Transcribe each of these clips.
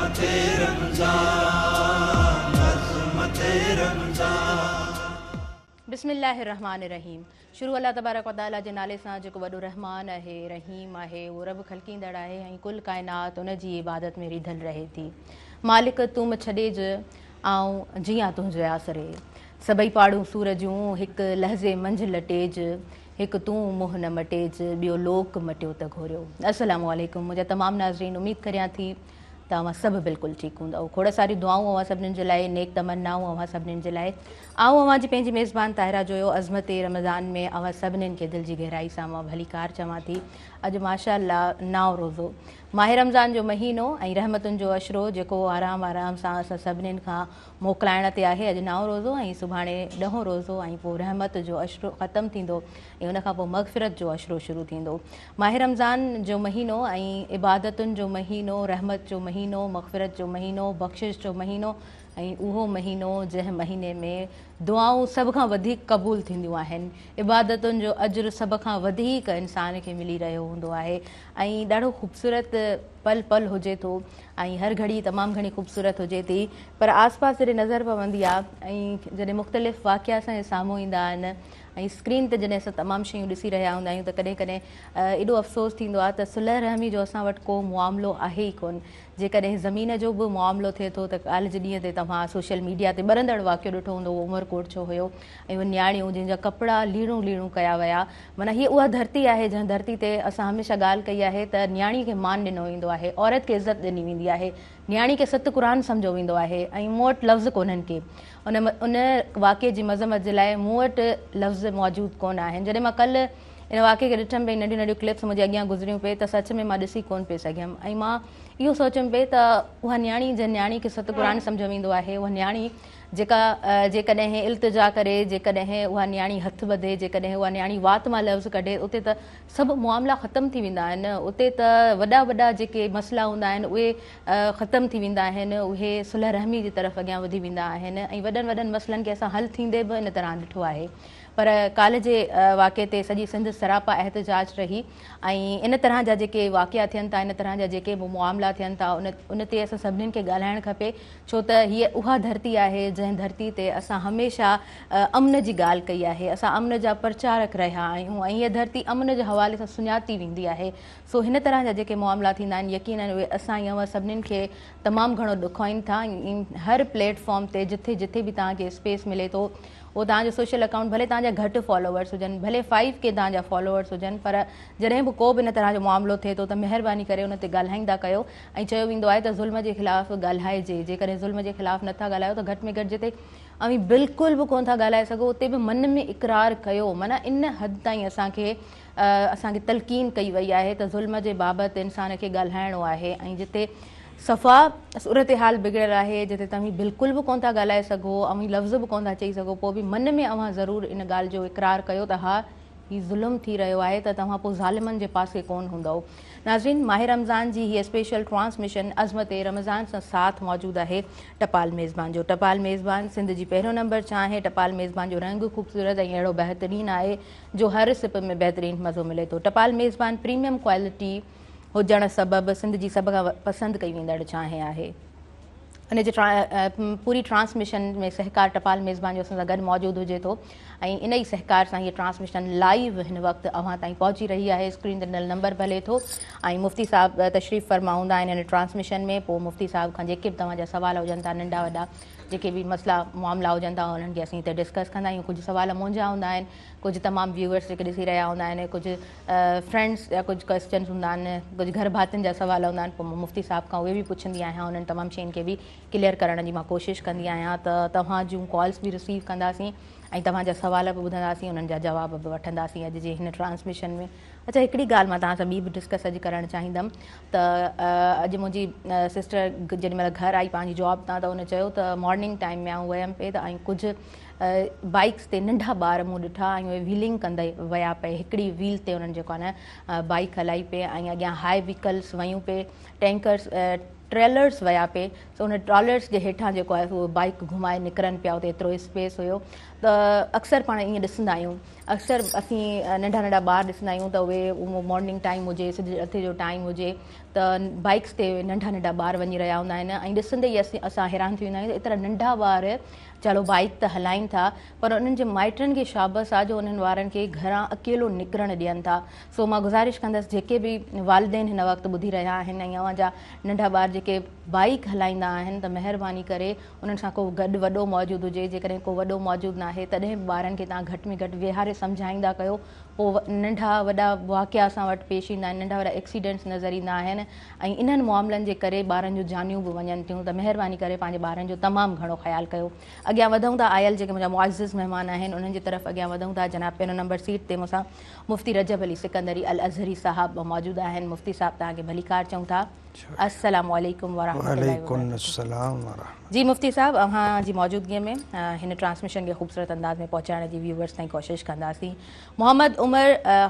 अज़मत रमज़ान, अज़मत रमज़ान। बिस्मिल्लाहिर्रहमानिर्रहीम। शुरू अल्लाह तबारक व तआला जे नाले सां जेको वॾो रहमान आहे, रहीम आहे, उहो रब ख़लकींदड़ आहे ऐं कुल काइनात उन जी इबादत में रिधल रहे थी। मालिक तूं म छॾेज, आउं जीअं तुंहिंजे आसरे। सभई पाड़ूं सूर जूं हिकु लहज़े मंझि लटेज, हिकु तूं मुंहुं न मटेज, ॿियो लोक मटियो त घोरियो। अस्सलामु अलैकुम मुंहिंजा तमामु नाज़रीन, उमेद करियां थी त अव्हां सभु बिल्कुलु ठीकु हूंदव। खोड़ सारियूं दुआऊं अव्हां सभिनीनि जे लाइ, नेक तमन्नाऊं अव्हां सभिनीनि जे लाइ। आउं अव्हां जी पंहिंजी मेज़बान ताहिरा जोयो अज़मत रमज़ान में अव्हां सभिनीनि खे दिलि जी गहराई सां मां भलीकार चवां थी। अॼु माशाअल्लाह नाओं रोज़ो, माह रमज़ान जो महीनो ऐं रहमतुनि जो अशरो जेको आराम आराम सां असां सभिनीनि खां मोकिलाइण ते आहे। अॼु नाओं रोज़ो ऐं सुभाणे ॾहों रोज़ो ऐं पोइ रहमत जो अशरो ख़तमु थींदो ऐं उन खां पोइ मग़फ़िरत जो अशरो शुरू थींदो। माह रमज़ान जो महीनो ऐं इबादतुनि जो महीनो, रहमत जो महीनो, मग़फ़िरत जो महीनो, बख़्शिश जो महीनो ऐं उहो महीनो जंहिं महीने में दुआऊं सभ खां वधीक क़बूल थींदियूं आहिनि, इबादतुनि जो अजर सभ खां वधीक इंसान खे मिली रहियो हूंदो आहे ऐं ॾाढो ख़ूबसूरत पल पल हुजे थो ऐं हर घड़ी तमामु घणी ख़ूबसूरत हुजे थी। पर आसपास जॾहिं नज़र पवंदी आहे ऐं जॾहिं मुख़्तलिफ़ वाक़िया असांजे साम्हूं ईंदा आहिनि ऐं स्क्रीन ते जॾहिं असां तमामु शयूं ॾिसी रहिया हूंदा आहियूं त कॾहिं कॾहिं एॾो अफ़सोस थींदो आहे त सुलह रहमी जो असां वटि को मुआमिलो आहे ई कोन। जेकॾहिं ज़मीन जो बि मुआमिलो थिए थो त काल्ह जे ॾींहं ते तव्हां सोशल मीडिया ते ॿरंदड़ वाक़ियो ॾिठो हूंदो, उहो उमरकोट जो हुयो ऐं उहे नियाणियूं जंहिंजा कपिड़ा लीणूं लीणूं कया विया। माना हीअ उहा धरती आहे जंहिं धरती ते असां हमेशह ॻाल्हि कई आहे त नियाणी खे मान ॾिनो वेंदो आहे, औरत खे इज़त ॾिनी वेंदी आहे, नियाणी खे सत क़ुरान सम्झो वेंदो आहे ऐं मूं वटि लफ़्ज़ कोन्हनि के उन उन वाक़िए जी मज़म्मत जे लाइ मूं वटि लफ़्ज़ मौजूदु कोन आहिनि। जॾहिं मां कल्ह इन वाक़िए खे ॾिठमि पई, नंढियूं नंढियूं क्लिप्स मुंहिंजे अॻियां गुज़रियूं पई त सच में मां ॾिसी कोन पई सघियमि ऐं मां इहो सोचियमि पई त उहा नियाणी जंहिं नियाणी खे सत क़ुरान सम्झो वेंदो आहे, उहा नियाणी जेका जेकॾहिं इल्तिजा करे, जेकॾहिं उहा नियाणी हथु ॿधे, जेकॾहिं उहा नियाणी वात मां लफ़्ज़ कढे, उते त सभु मुआमिला ख़तमु थी वेंदा आहिनि। उते त वॾा वॾा जेके मसइला हूंदा आहिनि उहे ख़तमु थी वेंदा आहिनि, उहे सुलह रहमी जी तरफ़ अॻियां वधी वेंदा आहिनि ऐं वॾनि वॾनि मसइलनि खे असां हल थींदे बि इन तरह ॾिठो आहे। पर काल्ह जे वाक़िए ते सॼी सिंध सरापा एहतजाज रही ऐं इन तरह जा जेके वाक़िया थियनि था, इन तरह जा जेके बि मुआमिला थियनि था, उन उन ते असां सभिनीनि खे ॻाल्हाइणु खपे, छो त हीअ उहा धरती आहे जंहिं धरती ते असां हमेशह अमन जी ॻाल्हि कई आहे, असां अमन जा प्रचारक रहिया आहियूं ऐं हीअ धरती अमन जे हवाले सां सुञाती वेंदी आहे। सो हिन तरह जा जेके मुआमिला थींदा आहिनि यकीनन उहे असां ऐं सभिनीनि खे तमामु घणो ॾुखोईनि था। हर प्लेटफॉर्म ते जिथे जिथे बि तव्हांखे स्पेस मिले थो, उहो तव्हांजो सोशल अकाउंट भले तव्हांजा घटि फॉलोअर्स हुजनि, भले 5K तव्हांजा फॉलोअर्स हुजनि, पर जॾहिं बि को बि इन तरह जो मुआमिलो थिए थो त महिरबानी करे उन ते ॻाल्हाईंदा कयो। ऐं चयो वेंदो आहे त ज़ुल्म जे ख़िलाफ़ ॻाल्हाइजे, जेकॾहिं ज़ुल्म जे ख़िलाफ़ नथा ॻाल्हायो त घटि में घटि जिते अव्हीं बिल्कुलु बि कोन था ॻाल्हाए सघो उते बि मन में इक़रार कयो। माना इन हद ताईं असांखे तलकीन कई वई आहे त ज़ुल्म जे बाबति इंसान खे ॻाल्हाइणो आहे। ऐं जिते सफ़ा सूरत हाल बिगड़ियल आहे, जिते तव्हीं बिल्कुलु बि कोन था ॻाल्हाए सघो, अव्हीं लफ़्ज़ बि कोन था चई सघो, पोइ बि मन में अव्हां ज़रूरु इन ॻाल्हि जो इक़रार कयो त हा हीउ ज़ुल्म थी रहियो आहे, त तव्हां पोइ ज़ालिमनि जे पासे कोन हूंदव। नाज़रीन, माह रमज़ान जी हीअ स्पेशल ट्रांसमिशन अज़मत रमज़ान सां साथ मौजूदु आहे टपाल मेज़बान जो। टपाल मेज़बान सिंध जी पहिरियों नंबर चांहि। टपाल मेज़बान जो रंग ख़ूबसूरत ऐं अहिड़ो बहितरीन आहे जो हर सिप में बहितरीन मज़ो मिले थो। टपाल मेज़बान प्रीमियम क्वालिटी हुजण सबबु सिंध जी सभ खां पसंदि कई वेंदड़ चांहि आहे। उन जे पूरी ट्रांसमिशन में सहकार टपाल मेज़बान जो असां सां गॾु मौजूदु हुजे थो ऐं इन ई सहकार सां हीअ ट्रांसमिशन लाइव हिन वक़्तु अव्हां ताईं पहुची रही आहे। स्क्रीन ते ॾिनल नंबर बि हले थो ऐं मुफ़्ती साहिबु तशरीफ़ फरमा हूंदा आहिनि हिन ट्रांसमिशन में। पोइ मुफ़्ती साहिब खां जेके बि तव्हांजा सवाल हुजनि था, नंढा वॾा जेके बि मसइला मुआमिला हुजनि था, उन्हनि खे असीं हिते डिस्कस कंदा आहियूं। कुझु सवाल मुंहिंजा हूंदा आहिनि, कुझु तमामु व्यूअर्स जेके ॾिसी रहिया हूंदा आहिनि, कुझु फ्रेंड्स या कुझु क्वेश्चन्स हूंदा आहिनि, कुझु घर भातियुनि जा सवाल हूंदा आहिनि, पोइ मां मुफ़्ती साहिब खां उहे बि पुछंदी आहियाँ। उन्हनि तमामु शयुनि खे बि क्लियर करण जी मां कोशिशि कंदी आहियाँ। त तव्हां जूं कॉल्स बि रिसीव कंदासीं ऐं तव्हांजा सवाल बि ॿुधंदासीं, उन्हनि जा जवाब बि वठंदासीं अॼु जे हिन ट्रांसमिशन में। अच्छा, हिकिड़ी ॻाल्हि मां तव्हां सां ॿी बि डिस्कस अॼु करणु चाहींदमि त अॼु मुंहिंजी सिस्टर जेॾी महिल घर आई पंहिंजी जॉब तां, त हुन चयो त मॉर्निंग टाइम में आउं वियमि पई त ऐं कुझु बाइक्स ते नंढा ॿार मूं ॾिठा ऐं उहे व्हीलिंग कंदे विया पई। हिकिड़ी व्हील ते उन्हनि जेको आहे न बाइक हलाई पई ऐं अॻियां हाई व्हीकल्स वयूं पई, टैंकर्स ट्रेलर्स विया पई। सो उन ट्रॉलर्स जे हेठां जेको आहे उहो बाइक घुमाए निकिरनि पिया, उते एतिरो स्पेस हुयो। त अक्सर पाण ईअं ॾिसंदा आहियूं, अक्सर असीं नंढा नंढा ॿार ॾिसंदा आहियूं त उहे उहो मॉर्निंग टाइम हुजे, सिज लथे जो टाइम हुजे, त ته بائيڪس تي ننڍا ننڍا ٻار وڃي رهيا هوندا آهن ۽ ڏسندي ئي اسان حيران ٿي ويندا آهيون ته ايترا ننڍا ٻار چلو بائيڪ ته هلائين ٿا پر انهن جي مائٽن کي شابس آ جو انهن ٻارن کي گهران اڪيلو نڪرڻ ڏين ٿا. سو مان گذارش ڪندس جيڪي به والدين هن وقت ٻڌي رهيا آهن ۽ اوهان جا ننڍا ٻار جيڪي بائيڪ هلائيندا آهن ته مهرباني ڪري انهن سان ڪو گڏ وڏو موجود هجي جيڪڏهن ڪو وڏو موجود ناهي تڏهن به ٻارن کي توهان گهٽ ۾ گهٽ ويهاري سمجهائيندا ڪيو پوء ننڍا وڏا واقعا اسان وٽ پيش ايندا آهن، ننڍا وڏا ايڪسيڊنٽس نظر ايندا آهن ۽ انهن معاملن جي ڪري ٻارن جون جانيون به وڃن ٿيون ته مهرباني ڪري پنهنجي ٻارن جو تمام گهڻو خيال ڪيو. اڳيان وڌون ٿا آيل جيڪي منهنجا معزز مهمان آهن انهن جي طرف اڳيان وڌون ٿا جناب پهريون نمبر سيٽ تي مون سان مفتي رجب علي سڪندري الازهري صاحب موجود آهن مفتي صاحب توهان کي ڀليڪار چئون ٿا. السلام عليڪم ورحمة الله وعليڪم السلام ورحمة. جي مفتي صاحب اوهان جي موجودگي ۾ هن ٽرانسميشن کي خوبصورت انداز ۾ پهچائڻ جي ويوورز تائين ڪوشش ڪنداسين. محمد عمر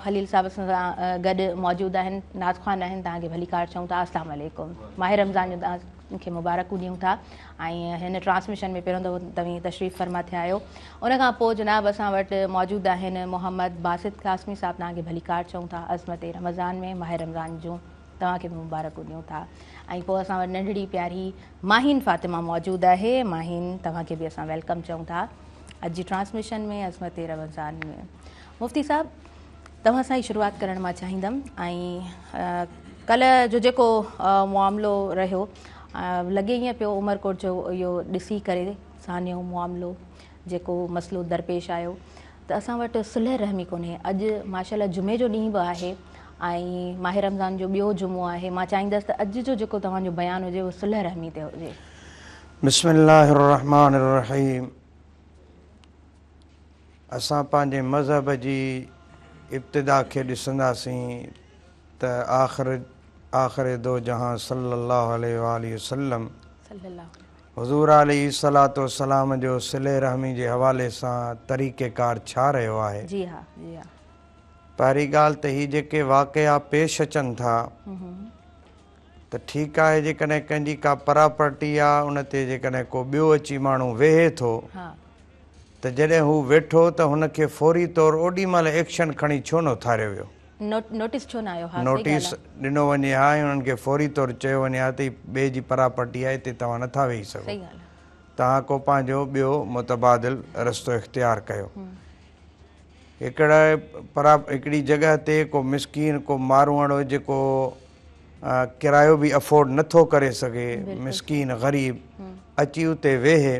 خليل صاحب اسان سان گڏ موجود آهن نعت خوان آهن توهان کي ڀليڪار چئون ٿا. السلام عليڪم. ماه رمضان جون توهان کي مبارڪون ڏيون ٿا ۽ هن ٽرانسميشن ۾ پهريون دفعو توهين تشريف فرما ٿيا آهيو. ان کان پوء جناب اسان وٽ موجود آهن محمد باسط قاسمي صاحب توهان کي ڀليڪار چئون ٿا عظمت رمضان ۾ ماه رمضان جون توهان کي به مبارڪون ڏيون ٿا ۽ پوء اسان وٽ ننڍڙي پياري ماهين فاطمه موجود آهي ماهين توهان کي به اسان welcome چئون ٿا اڄ جي ٽرانسميشن ۾ عظمت رمضان ۾ مفتي صاحب توهان سان ئي شروعات ڪرڻ مان چاهيندم ۽ ڪلهه جو جيڪو معاملو رهيو لڳي ائين پيو عمرڪوٽ جو اهو ڏسي ڪري سانحو معاملو جيڪو مسئلو درپيش آيو ته اسان وٽ صله رحمي ڪونهي اڄ ماشاء الله جمعي جو ڏينهن به آهي ۽ ماه رمضان جو ٻيو جمعو آهي مان چاهيندس ته اڄ جو جيڪو توهان جو بيان هجي اهو صله رحمي تي هجي. بسم الله الرحمٰن الرحيم اسان پنهنجي مذهب جي ابتدا کي ڏسنداسين ته آخر آخر دو جهان صلي الله عليه واٰله وسلم حضور عليه الصلوة والسلام جو صله رحمي جي حوالي سان طريقه ڪار ڇا رهيو آهي؟ جي ها جي ها. پهرين ڳالهه ته هي جيڪي واقعا پيش اچن ٿا ته ٺيڪ آهي جيڪڏهن ڪنهن جي ڪا پراپرٽي آ ان تي جيڪڏهن ڪو ٻيو اچي ماڻهو ويهي ٿو ته جڏهن هو ويٺو ته هن کي فوري طور اوڏي مهل ايڪشن کڻي ڇو نه اٿاريو ويو؟ نوٽيس ڇو نه آيو ها صحيح نوٽيس ڳالهه آ. ڏنو وڃي ها ۽ انهن کي فوري طور چيو وڃي ها ته هي ٻئي جي پراپرٽي آهي هتي توهان نٿا ويهي سگهو صحيح ڳالهه آ. توهان ڪو پنهنجو ٻيو متبادل رستو اختيار ڪيو. هڪڙي پرا هڪڙي جڳهه تي ڪو مسڪين ڪو ماروئڙو جيڪو ڪرايو به افورڊ نٿو ڪري سگهي بلڪل مسڪين غريب اچي اتي ويهي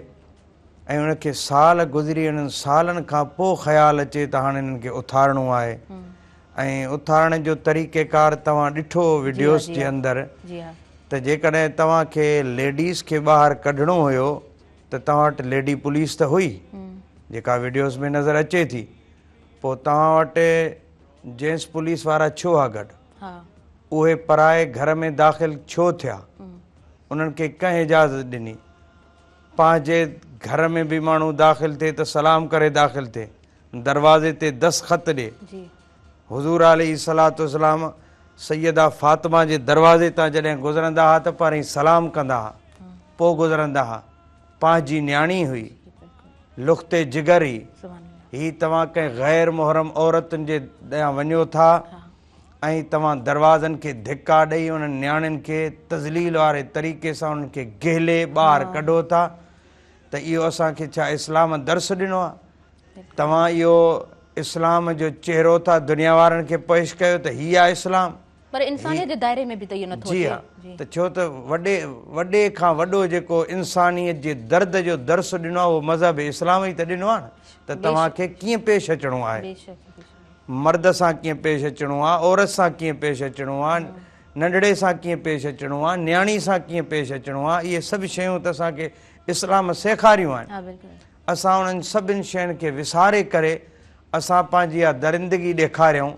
۽ ان کي سال گذري انهن سالن کان پوء خيال اچي ته هاڻي انهن کي اٿارڻو آهي ۽ اٿارڻ جو طريقيڪار توهان ڏٺو وڊيوز جي اندر ته جيڪڏهن توهان کي ليڊيز کي ٻاهر ڪڍڻو هيو ته توهان وٽ ليڊي پوليس ته هئي جيڪا وڊيوز ۾ نظر اچي ٿي پوء توهان وٽ جينٽس پوليس وارا ڇو ها گڏ اهي پرائي گهر ۾ داخل ڇو ٿيا انهن کي ڪنهن اجازت ڏني پنهنجي گهر ۾ به ماڻهو داخل ٿئي ته سلام ڪري داخل ٿئي، دروازي تي دستخط ڏي. حضور عليه الصلوة والسلام سيده فاطمه جي دروازي تان جڏهن گذرندا ها ته پهرين سلام ڪندا ها، پوء گذرندا ها. پنهنجي نياڻي هئي، لخت جگر هئي. هي توهان ڪنهن غير محرم عورتن جي ڏانهن وڃو ٿا. ۽ توهان دروازن کي ڌڪا ڏئي انهن نياڻين کي تذليل واري طريقي سان انهن کي گهلي ٻاهر ڪڍو ٿا ته اهو اسان کي ڇا اسلام درس ڏنو آهي؟ توهان اهو اسلام جو چهرو ٿا دنيا وارن کي پيش ڪيو ته هي آهي اسلام؟ پر انسانيت جي دائري ۾ به ته اهو نٿو جي ها ته ڇو ته وڏي وڏي کان وڏو جيڪو انسانيت جي درد جو درس ڏنو آهي اهو مذهب اسلام ئي ته ڏنو آهي نه ته توهان کي ڪيئن پيش اچڻو آهي. مرد سان ڪيئن پيش اچڻو آ، عورت سان ڪيئن پيش اچڻو آ، ننڍڙي سان ڪيئن پيش اچڻو آ، نياڻي سان ڪيئن پيش اچڻو آ، اهي سڀ شيون ته اسان کي اسلام سيکاريون آهن. اسان انهن سڀن شين کي وساري ڪري اسان پنهنجي اها درندگي ڏيکاريون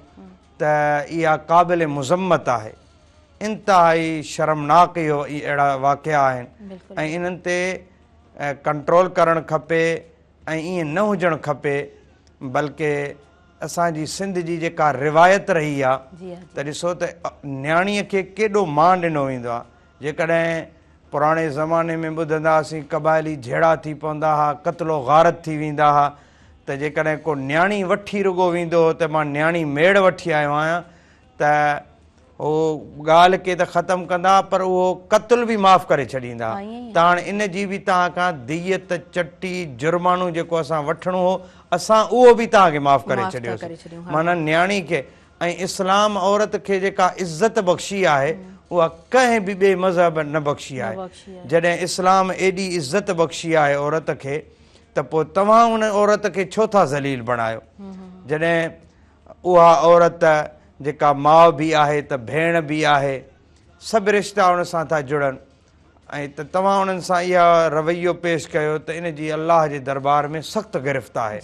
ته اها قابل مذمت آهي. انتهائي شرمناڪ اهو اهڙا واقعا آهن ۽ انهن تي ڪنٽرول ڪرڻ کپي. ۽ ائين نه هجڻ کپي بلڪه اسان جي سنڌ جي جيڪا روايت رهي آ ته ڏسو ته نياڻيء کي ڪيڏو مان ڏنو ويندو آ جيڪڏهن پراڻي زماني ۾ ٻڌندا هئاسين قبائلي جهيڙا ٿي پوندا ها قتل و غارت ٿي ويندا ها ته جيڪڏهن ڪو نياڻي وٺي رڳو ويندو هو ته مان نياڻي ميڙ وٺي آيو آهيان ته هو ڳالهه کي ته ختم ڪندا پر اهو قتل به معاف ڪري ڇڏيندا ته هاڻ ان جي به توهان کان ديت، چٽي، جرمانو جيڪو اسان وٺڻو هو اسان اهو به توهان کي معاف ڪري ڇڏيوسين. معنيٰ نياڻي کي ۽ اسلام عورت کي جيڪا عزت بخشي آهي اها ڪنهن به ٻئي مذهب نه بخشي آهي. جڏهن اسلام ايڏي عزت بخشي آهي عورت کي ته پوء توهان ان عورت کي ڇو ٿا ذليل بڻايو؟ جڏهن اها عورت جيڪا ماء به آهي ته ڀيڻ به آهي، سڀ رشتا ان سان ٿا جڙن ۽ ته توهان انهن سان اها رويو پيش ڪيو ته ان جي الله جي دربار ۾ سخت گرفت آهي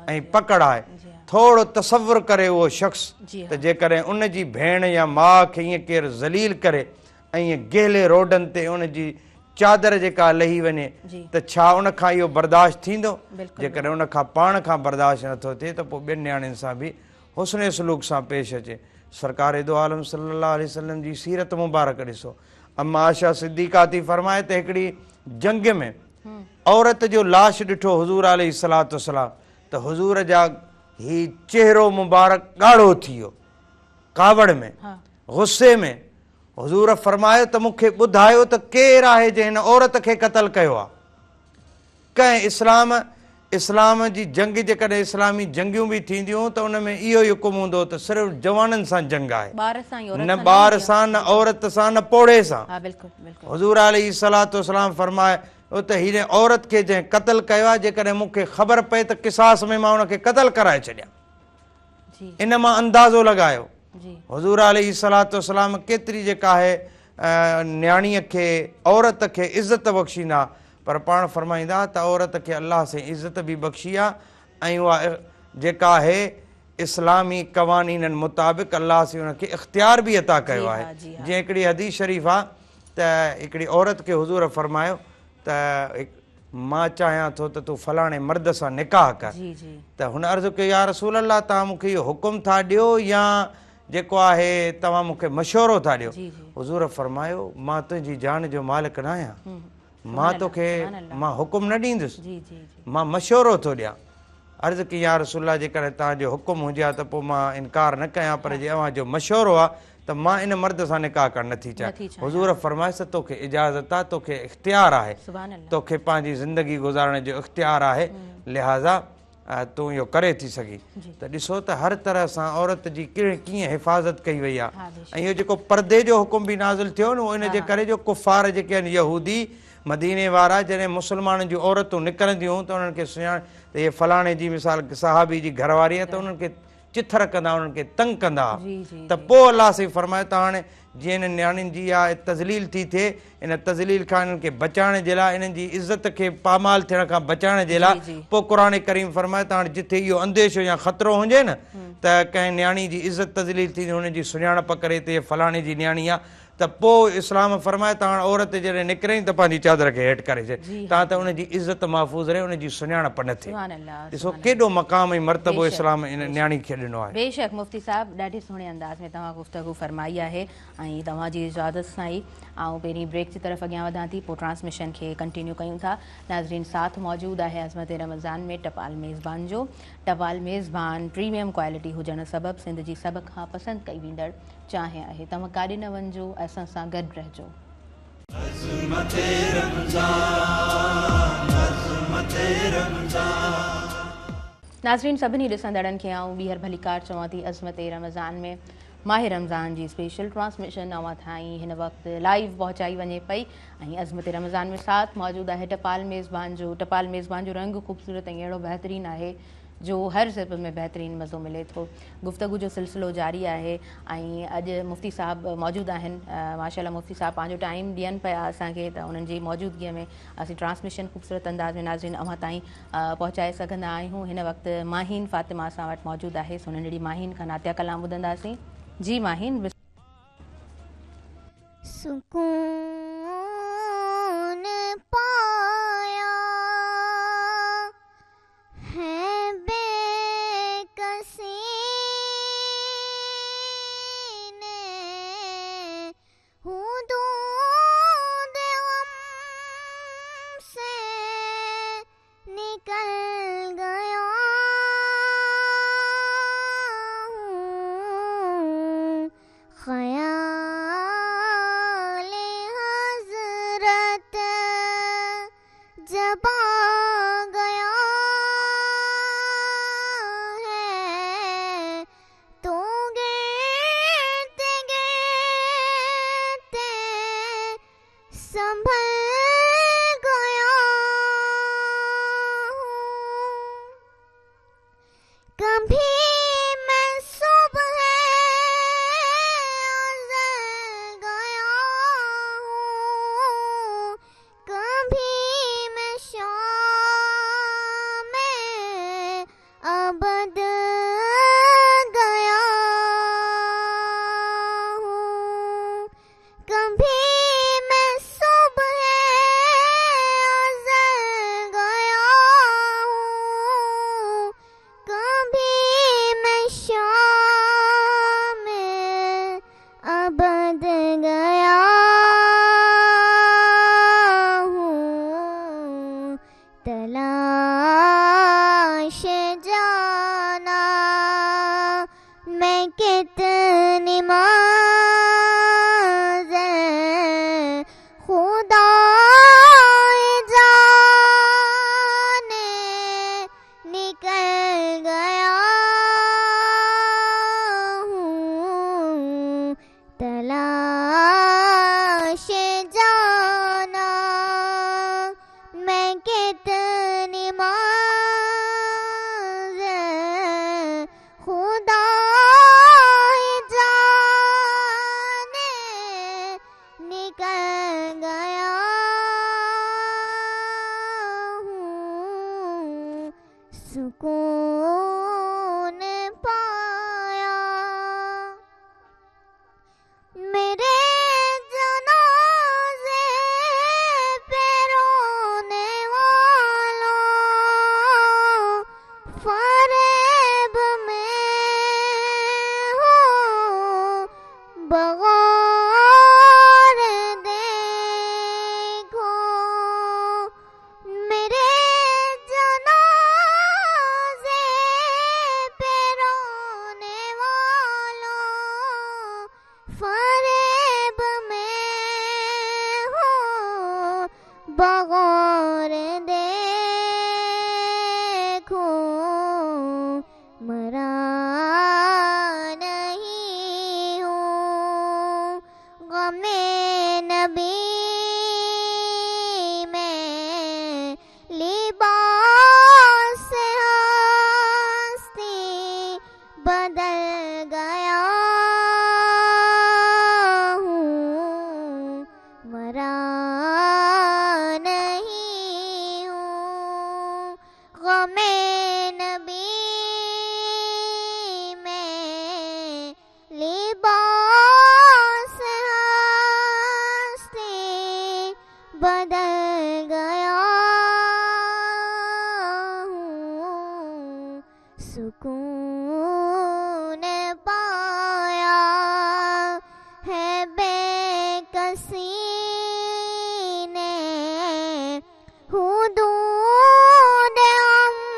۽ پڪڙ آهي. ٿورو تصور ڪري اهو شخص ته جيڪڏهن ان جي ڀيڻ يا ماء کي ائين ڪير ذليل ڪري ۽ ائين گهلي روڊن تي ان جي چادر جيڪا لهي وڃي ته ڇا ان کان اهو برداشت ٿيندو؟ جيڪڏهن ان کان پاڻ کان برداشت نٿو ٿئي ته پوء ٻين نياڻين سان به حسن سلوڪ سان پيش اچي. سرڪار دو عالم صلي الله عليه وسلم جي سيرت مبارڪ ڏسو. اما عائشه صديقه ٿي فرمائي ته هڪڙي جنگ ۾ عورت جو لاش ڏٺو حضور عليه الصلوة والسلام ته حضور جا هي چهرو مبارڪ ڳاڙهو ٿي ويو ڪاوڙ ۾ غصي ۾ حضور فرمايو ته مون کي ٻڌايو ته ڪير آهي جنهن هن عورت کي قتل ڪيو آهي؟ ڪنهن اسلام اسلام جي جنگ جيڪڏهن اسلامي جنگيون به ٿينديون ته ان ۾ اهو ئي حڪم هوندو هو ته صرف جوانن سان جنگ آهي نه ٻار سان نه عورت سان نه پوڙهي سان. حضور عليه الصلوة والسلام فرمايو ته هن عورت کي جنهن قتل ڪيو آهي جيڪڏهن مون کي خبر پئي ته قصاص ۾ مان ان کي قتل ڪرائي ڇڏيان. ان مان اندازو لڳايو حضور عليه الصلوة والسلام ڪيتري جيڪا آهي نياڻيء کي عورت کي عزت بخشيندا پر پاڻ فرمائيندا ته عورت کي الله سائين عزت به بخشي آ ۽ اها جيڪا آهي اسلامي قوانينن مطابق الله سائين ان کي اختيار به عطا ڪيو آهي جيئن هڪڙي حديث شريف آ ته هڪڙي عورت کي حضور فرمايو ته مان چاهيان ٿو ته تون فلاڻي مرد سان نڪاح ڪر ته هن عرض ڪيو يا رسول الله توهان مون کي اهو حڪم ٿا ڏيو يا جيڪو آهي توهان مون کي مشورو ٿا ڏيو حضور فرمايو مان تنهنجي جان جو مالڪ نه آهيان مان توکي مان حڪم نه ڏيندس مان مشورو ٿو ڏيان عرض ڪيائين يا رسول الله جيڪڏهن توهان جو حڪم هجي ها ته پوء مان انڪار نه ڪيان پر جي اوهان جو مشورو آهي ته مان ان مرد سان نڪاح ڪرڻ نٿي چاهيان. حضور فرمايس ته توکي اجازت آهي، توکي اختيار آهي، توکي پنهنجي زندگي گذارڻ جو اختيار آهي، لهٰذا تون اهو ڪري ٿي سگهين. ته ڏسو ته هر طرح سان عورت جي ڪيئن حفاظت ڪئي وئي آهي ۽ اهو جيڪو پردي جو حڪم به نازل ٿيو نه اهو ان جي ڪري جو ڪفار جيڪي آهن يهودي مديني وارا جڏهن مسلمانن جون عورتون نڪرنديون هيون ته انهن کي سڃاڻ ته هيء فلاڻي جي مثال صحابي جي گهر واري آهي ته انهن کي چٿر ڪندا انهن کي تنگ ڪندا ته پوء الله سائين فرمايو ته هاڻي جيئن انهن نياڻين جي اها تذليل ٿي ٿئي ان تذليل کان انهن کي بچائڻ جي لاء انهن جي عزت کي پامال ٿيڻ کان بچائڻ جي لاء پوء قرآن ڪريم فرمايو ته هاڻي جٿي اهو انديشو يا خطرو هجي نه ته ڪنهن نياڻي جي عزت تذليل ٿيندي هن جي سڃاڻپ ڪري ته هيء فلاڻي جي نياڻي آهي ته پوء اسلام فرمايو ته هاڻ عورت جڏهن نڪري ته پنهنجي چادر کي هيٺ ڪري ڇڏي تان ته ان جي عزت محفوظ رهي ان جي سڃاڻپ نه ٿئي. ڏسو ڪيڏو مقام ۽ مرتبو اسلام ان نياڻي کي ڏنو آهي. بيشڪ مفتي صاحب ڏاڍي سهڻي انداز ۾ توهان گفتگو فرمائي آهي ۽ توهان جي اجازت سان ئي آئون پهرين بريڪ جي طرف اڳيان وڌان ٿي پوء ٽرانسميشن کي ڪنٽينيو ڪيون ٿا. ناظرين ساٿ موجود آهي عظمت رمضان ۾ ٽپال ميزبان جو. ٽپال ميزبان پريميم ڪوالٽي هجڻ سبب سنڌ جي سڀ کان پسند ڪئي ويندڙ چانهه آهي. توهان ڪاڏي نه وڃجو اسان سان گڏ رهجو. عظمت رمضان عظمت رمضان. ناظرين سڀني ڏسندڙن کي آئون ٻيهر ڀليڪار چوان ٿي عظمت رمضان ۾ ماهه رمضان جي اسپيشل ٽرانسميشن اوهان تائين هن وقت لائيو پهچائي وڃي پئي ۽ عظمت رمضان ۾ ساٿ موجود آهي ٽپال ميزبان جو. ٽپال ميزبان جو رنگ خوبصورت ۽ اهڙو بهترين آهي جو هر سپ ۾ بهترين مزو ملي ٿو. گفتگو جو سلسلو جاري آهي ۽ اڄ مفتي صاحب موجود آهن. ماشاء الله مفتي صاحب پنهنجو ٽائيم ڏين پيا اسان کي ته انهن جي موجودگي ۾ اسين ٽرانسميشن خوبصورت انداز ۾ ناظرين اوهان تائين پهچائي سگهندا آهيون. هن وقت ماهين فاطمه اسان وٽ موجود آهي سو ننڍڙي ماهين کان نعتيه ڪلام ٻڌنداسين. جي ماهين. سڪون پايا هي بي ڪسي ني حدود غم سي نڪل گيا هون خيال. संभल गया हूँ। कभी मैं सुबह अज़ल गया हूँ, कभी मैं शाम अबद गया हूँ। कभी मैं सुबह अज़ल गया हूँ, कभी मैं शाम अबद गया हूँ। तलाश जाना मैं कितनी मंज़िल, खुदा जाने निकल गया हूँ। तलाश जाना मैं कितनी मंज़िल, खुदा जाने निकल गया हूँ। सुकून पाया मेरे जनाजे पे रोने वालों, फरेब में हो बगौर देखो। मेरे जनाजे पे रोने वालों, फरेब में हो बगौर देखो। मरा नहीं हूँ गमे नबी में, लिबास हस्ती बदल गया हूँ। मरा नहीं हूँ गमे नबी में, लिबास हस्ती बदल गया हूँ। सुकून पाया है बेकसी ने, हुदूद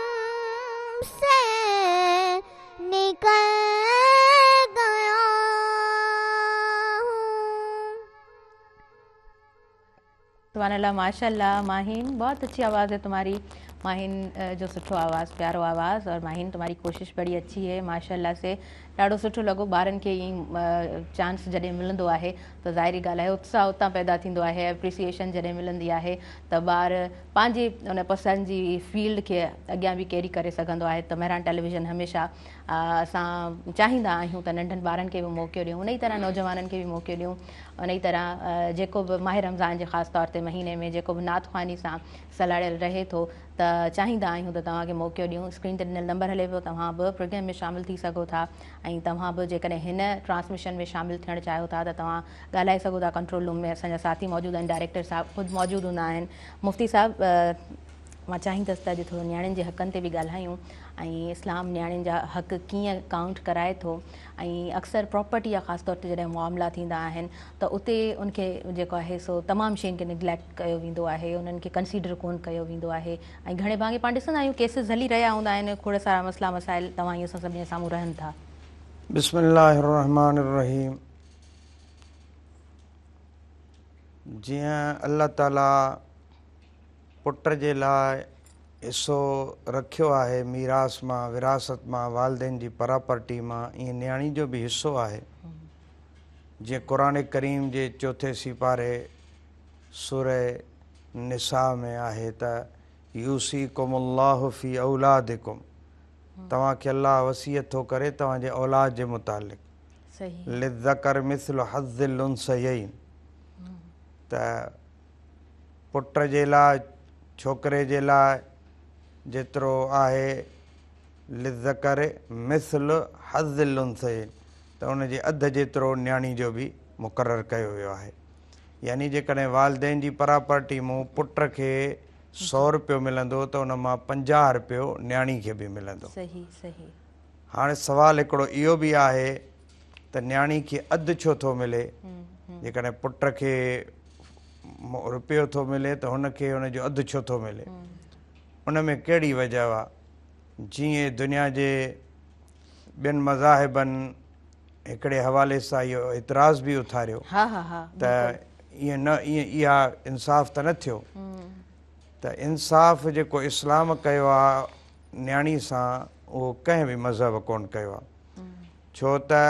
हमसे निकल गया हूँ। सुभान अल्लाह, माशाअल्लाह। माहीन, बहुत अच्छी आवाज़ है तुम्हारी माहीन, जो सुठो आवाज़, प्यारो आवाज़। और माहीन तुम्हारी कोशिश बड़ी अच्छी है माशाअल्लाह से। ॾाढो सुठो लॻो ॿारनि खे ईअं चांस जॾहिं मिलंदो आहे त ज़ाहिरी ॻाल्हि आहे उत्साह उतां पैदा थींदो आहे, एप्रिसिएशन जॾहिं मिलंदी आहे त ॿार पंहिंजी उन पसंदि जी फील्ड खे अॻियां बि कैरी करे सघंदो आहे। त मेहरान टेलीविज़न हमेशह असां चाहींदा आहियूं त नंढनि ॿारनि खे बि मौक़ो ॾियूं, उन ई तरह नौजवाननि खे बि मौक़ो ॾियूं, उन ई तरह जेको बि माह रमज़ान जे ख़ासि तौर ते महीने में जेको बि नात ख़्वानी सां सलाड़ियल रहे थो त चाहींदा आहियूं त तव्हांखे मौक़ो ॾियूं। स्क्रीन ते ॾिनल नंबर हले पियो, तव्हां बि प्रोग्राम में शामिल थी सघो था ऐं तव्हां बि जेकॾहिं हिन ट्रांसमिशन में शामिल थियणु चाहियो था त तव्हां ॻाल्हाए सघो था। कंट्रोल रूम में असांजा साथी मौजूदु आहिनि, डायरेक्टर साहिबु ख़ुदि मौजूदु हूंदा आहिनि। मुफ्ती साहिबु, मां चाहींदसि त अॼु थोरो नियाणियुनि जे हक़नि ते बि ॻाल्हायूं ऐं इस्लाम नियाणियुनि जा हक़ कीअं काउंट कराए थो ऐं अक्सर प्रॉपर्टी जा ख़ासि तौर ते जॾहिं मामला थींदा आहिनि त उते उनखे जेको आहे सो तमामु शयुनि खे निग्लेक्ट कयो वेंदो आहे, उन्हनि खे कंसीडर कोन कयो वेंदो आहे ऐं घणे भाङे पाण ॾिसंदा आहियूं केसिस हली रहिया हूंदा आहिनि, खोड़ सारा मसइला मसाइल तव्हां ईअं असां सभिनी जे साम्हूं रहनि था। बिस्मिल्लाहिर्रहमानिर्रहीम। जीअं अल्लाह ताला पुट जे लाइ हिसो रखियो आहे मीरास मां, विरासत मां, वालदेन जी प्रॉपर्टी मां, ईअं नियाणी जो बि हिसो आहे। जीअं क़ुरान करीम जे चोथे सिपारे سوره نساء ۾ آهي ته يوصيڪم الله في اولادڪم توهان کي الله وصيت ٿو ڪري توهان جي اولاد جي متعلق للذڪر مثل حظ الانثيين ته پٽ جي لاء ڇوڪري جي لاء جيترو آهي للذڪر مثل حظ الانثيين ته ان جي اڌ جيترو نياڻي جو به مقرر ڪيو ويو آهي يعني جيڪڏهن والدين جي پراپرٽي مون پٽ کي سو رپيو ملندو ته ان مان 50 رپيو نياڻي کي به ملندو. صحيح صحيح. هاڻي سوال هڪڙو اهو به آهي ته نياڻي کي اڌ ڇو ٿو ملي؟ جيڪڏهن پٽ کي رپيو ٿو ملي ته هن کي ان جو اڌ ڇو ٿو ملي؟ ان ۾ ڪهڙي وجه آ؟ جيئن دنيا جي ٻين مذاهبن هڪڙي حوالي سان اهو اعتراض به اٿاريو ته ائين نه ائين اها انصاف ته نه ٿيو ته انصاف جيڪو اسلام ڪيو آ نياڻي سان اهو ڪنهن به مذهب ڪون ڪيو آ ڇو ته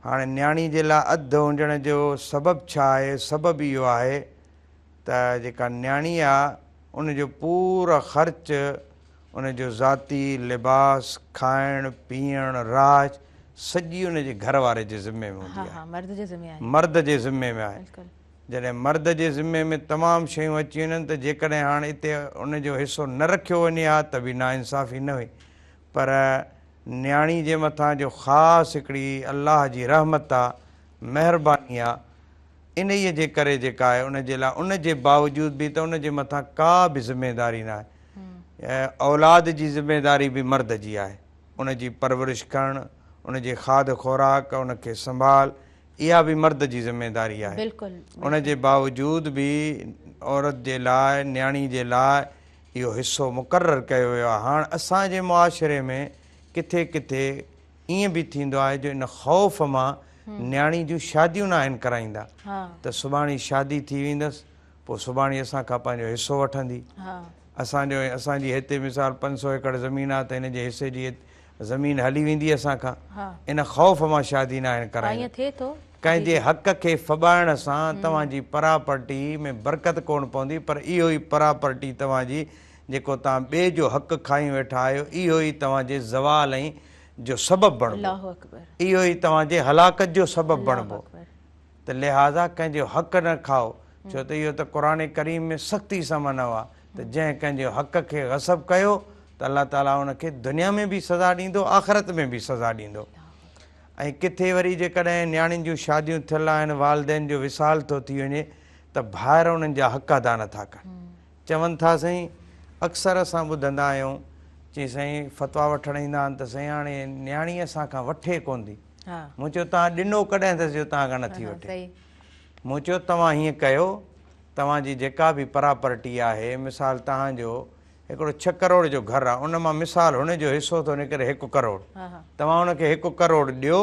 هاڻي نياڻي جي لاء اڌ هجڻ جو سبب ڇا آهي؟ سبب اهو آهي ته جيڪا نياڻي آ ان جو پورو خرچ ان جو ذاتي لباس، کائڻ، پيئڻ، رهائش سڄي ان جي گهر واري جي ذمي ۾ هوندي آهي. مرد جي ذمي آهي. مرد جي ذمي ۾ آهي. جڏهن مرد جي ذمي ۾ تمام شيون اچي وڃن ته جيڪڏهن هاڻ اتي ان جو حصو نه رکيو وڃي ها ته به ناانصافي نه هئي پر نياڻي جي مٿان جو خاص هڪڙي الله جي رحمت آ، مهرباني آ، انهيء جي ڪري جيڪا آهي ان جي لاء ان جي باوجود به ته ان جي مٿان ڪا به ذميداري ناهي. اولاد جي ذميداري به مرد جي آهي. ان جي پرورش ڪرڻ، ان جي کاڌ خوراڪ، ان کي سنڀال اها به مرد جي ذميداري آهي. ان جي باوجود به عورت جي لاء نياڻي جي لاء اهو حصو مقرر ڪيو ويو آهي. هاڻ اسان جي معاشري ۾ ڪٿي ڪٿي ائين به ٿيندو آهي جو ان خوف مان نياڻي جون شاديون ناهن ڪرائيندا ته سڀاڻي شادي ٿي ويندس پوء سڀاڻي اسان کان پنهنجو حصو وٺندي. اسان جو اسان جي هتي مثال 500 ايڪڙ زمين آهي ته هن جي حصي جي زمين هلي ويندي اسان کان. ان خوف مان شادي ناهن ڪرائيندا. ڪنهن جي حق کي ڦٻائڻ سان توهان جي پراپرٽي ۾ برڪت ڪونه پوندي پر اهو ئي پراپرٽي توهان جي جيڪو توهان ٻئي جو حق کائي ويٺا آهيو اهو ئي توهان جي زوال ۽ جو سبب بڻبو. اهو ئي توهان جي هلاڪت جو سبب بڻبو ته لهٰذا ڪنهن جو حق نه کائو ڇو ته اهو ته قرآن ڪريم ۾ سختي سان منع آهي ته جنهن ڪنهن جي حق کي غصب ڪيو ته الله تعاليٰ ان کي دنيا ۾ به سزا ڏيندو آخرت ۾ به سزا ڏيندو. ۽ ڪٿي وري جيڪڏهن نياڻين جون شاديون ٿيل آهن والدين جو وصال ٿو ٿي وڃي ته ڀائر انهن جا حق ادا نٿا ڪن. چون ٿا سائين اڪثر اسان ٻڌندا آهيون چي سائين فتويٰ وٺڻ ايندا آهن ته سائين هاڻي نياڻي اسان کان وٺي ڪونه ٿي. مون چيو توهان ڏنو ڪڏهن اٿس جو توهان کان نٿي وٺي. مون چيو توهان هيئن ڪيو توهان جي جيڪا به پراپرٽي آهي مثال توهان جو هڪڙو 6 ڪروڙ جو گهر آهي ان مان مثال هن جو حصو ٿو نڪري 1 ڪروڙ توهان هن کي 1 ڪروڙ ڏيو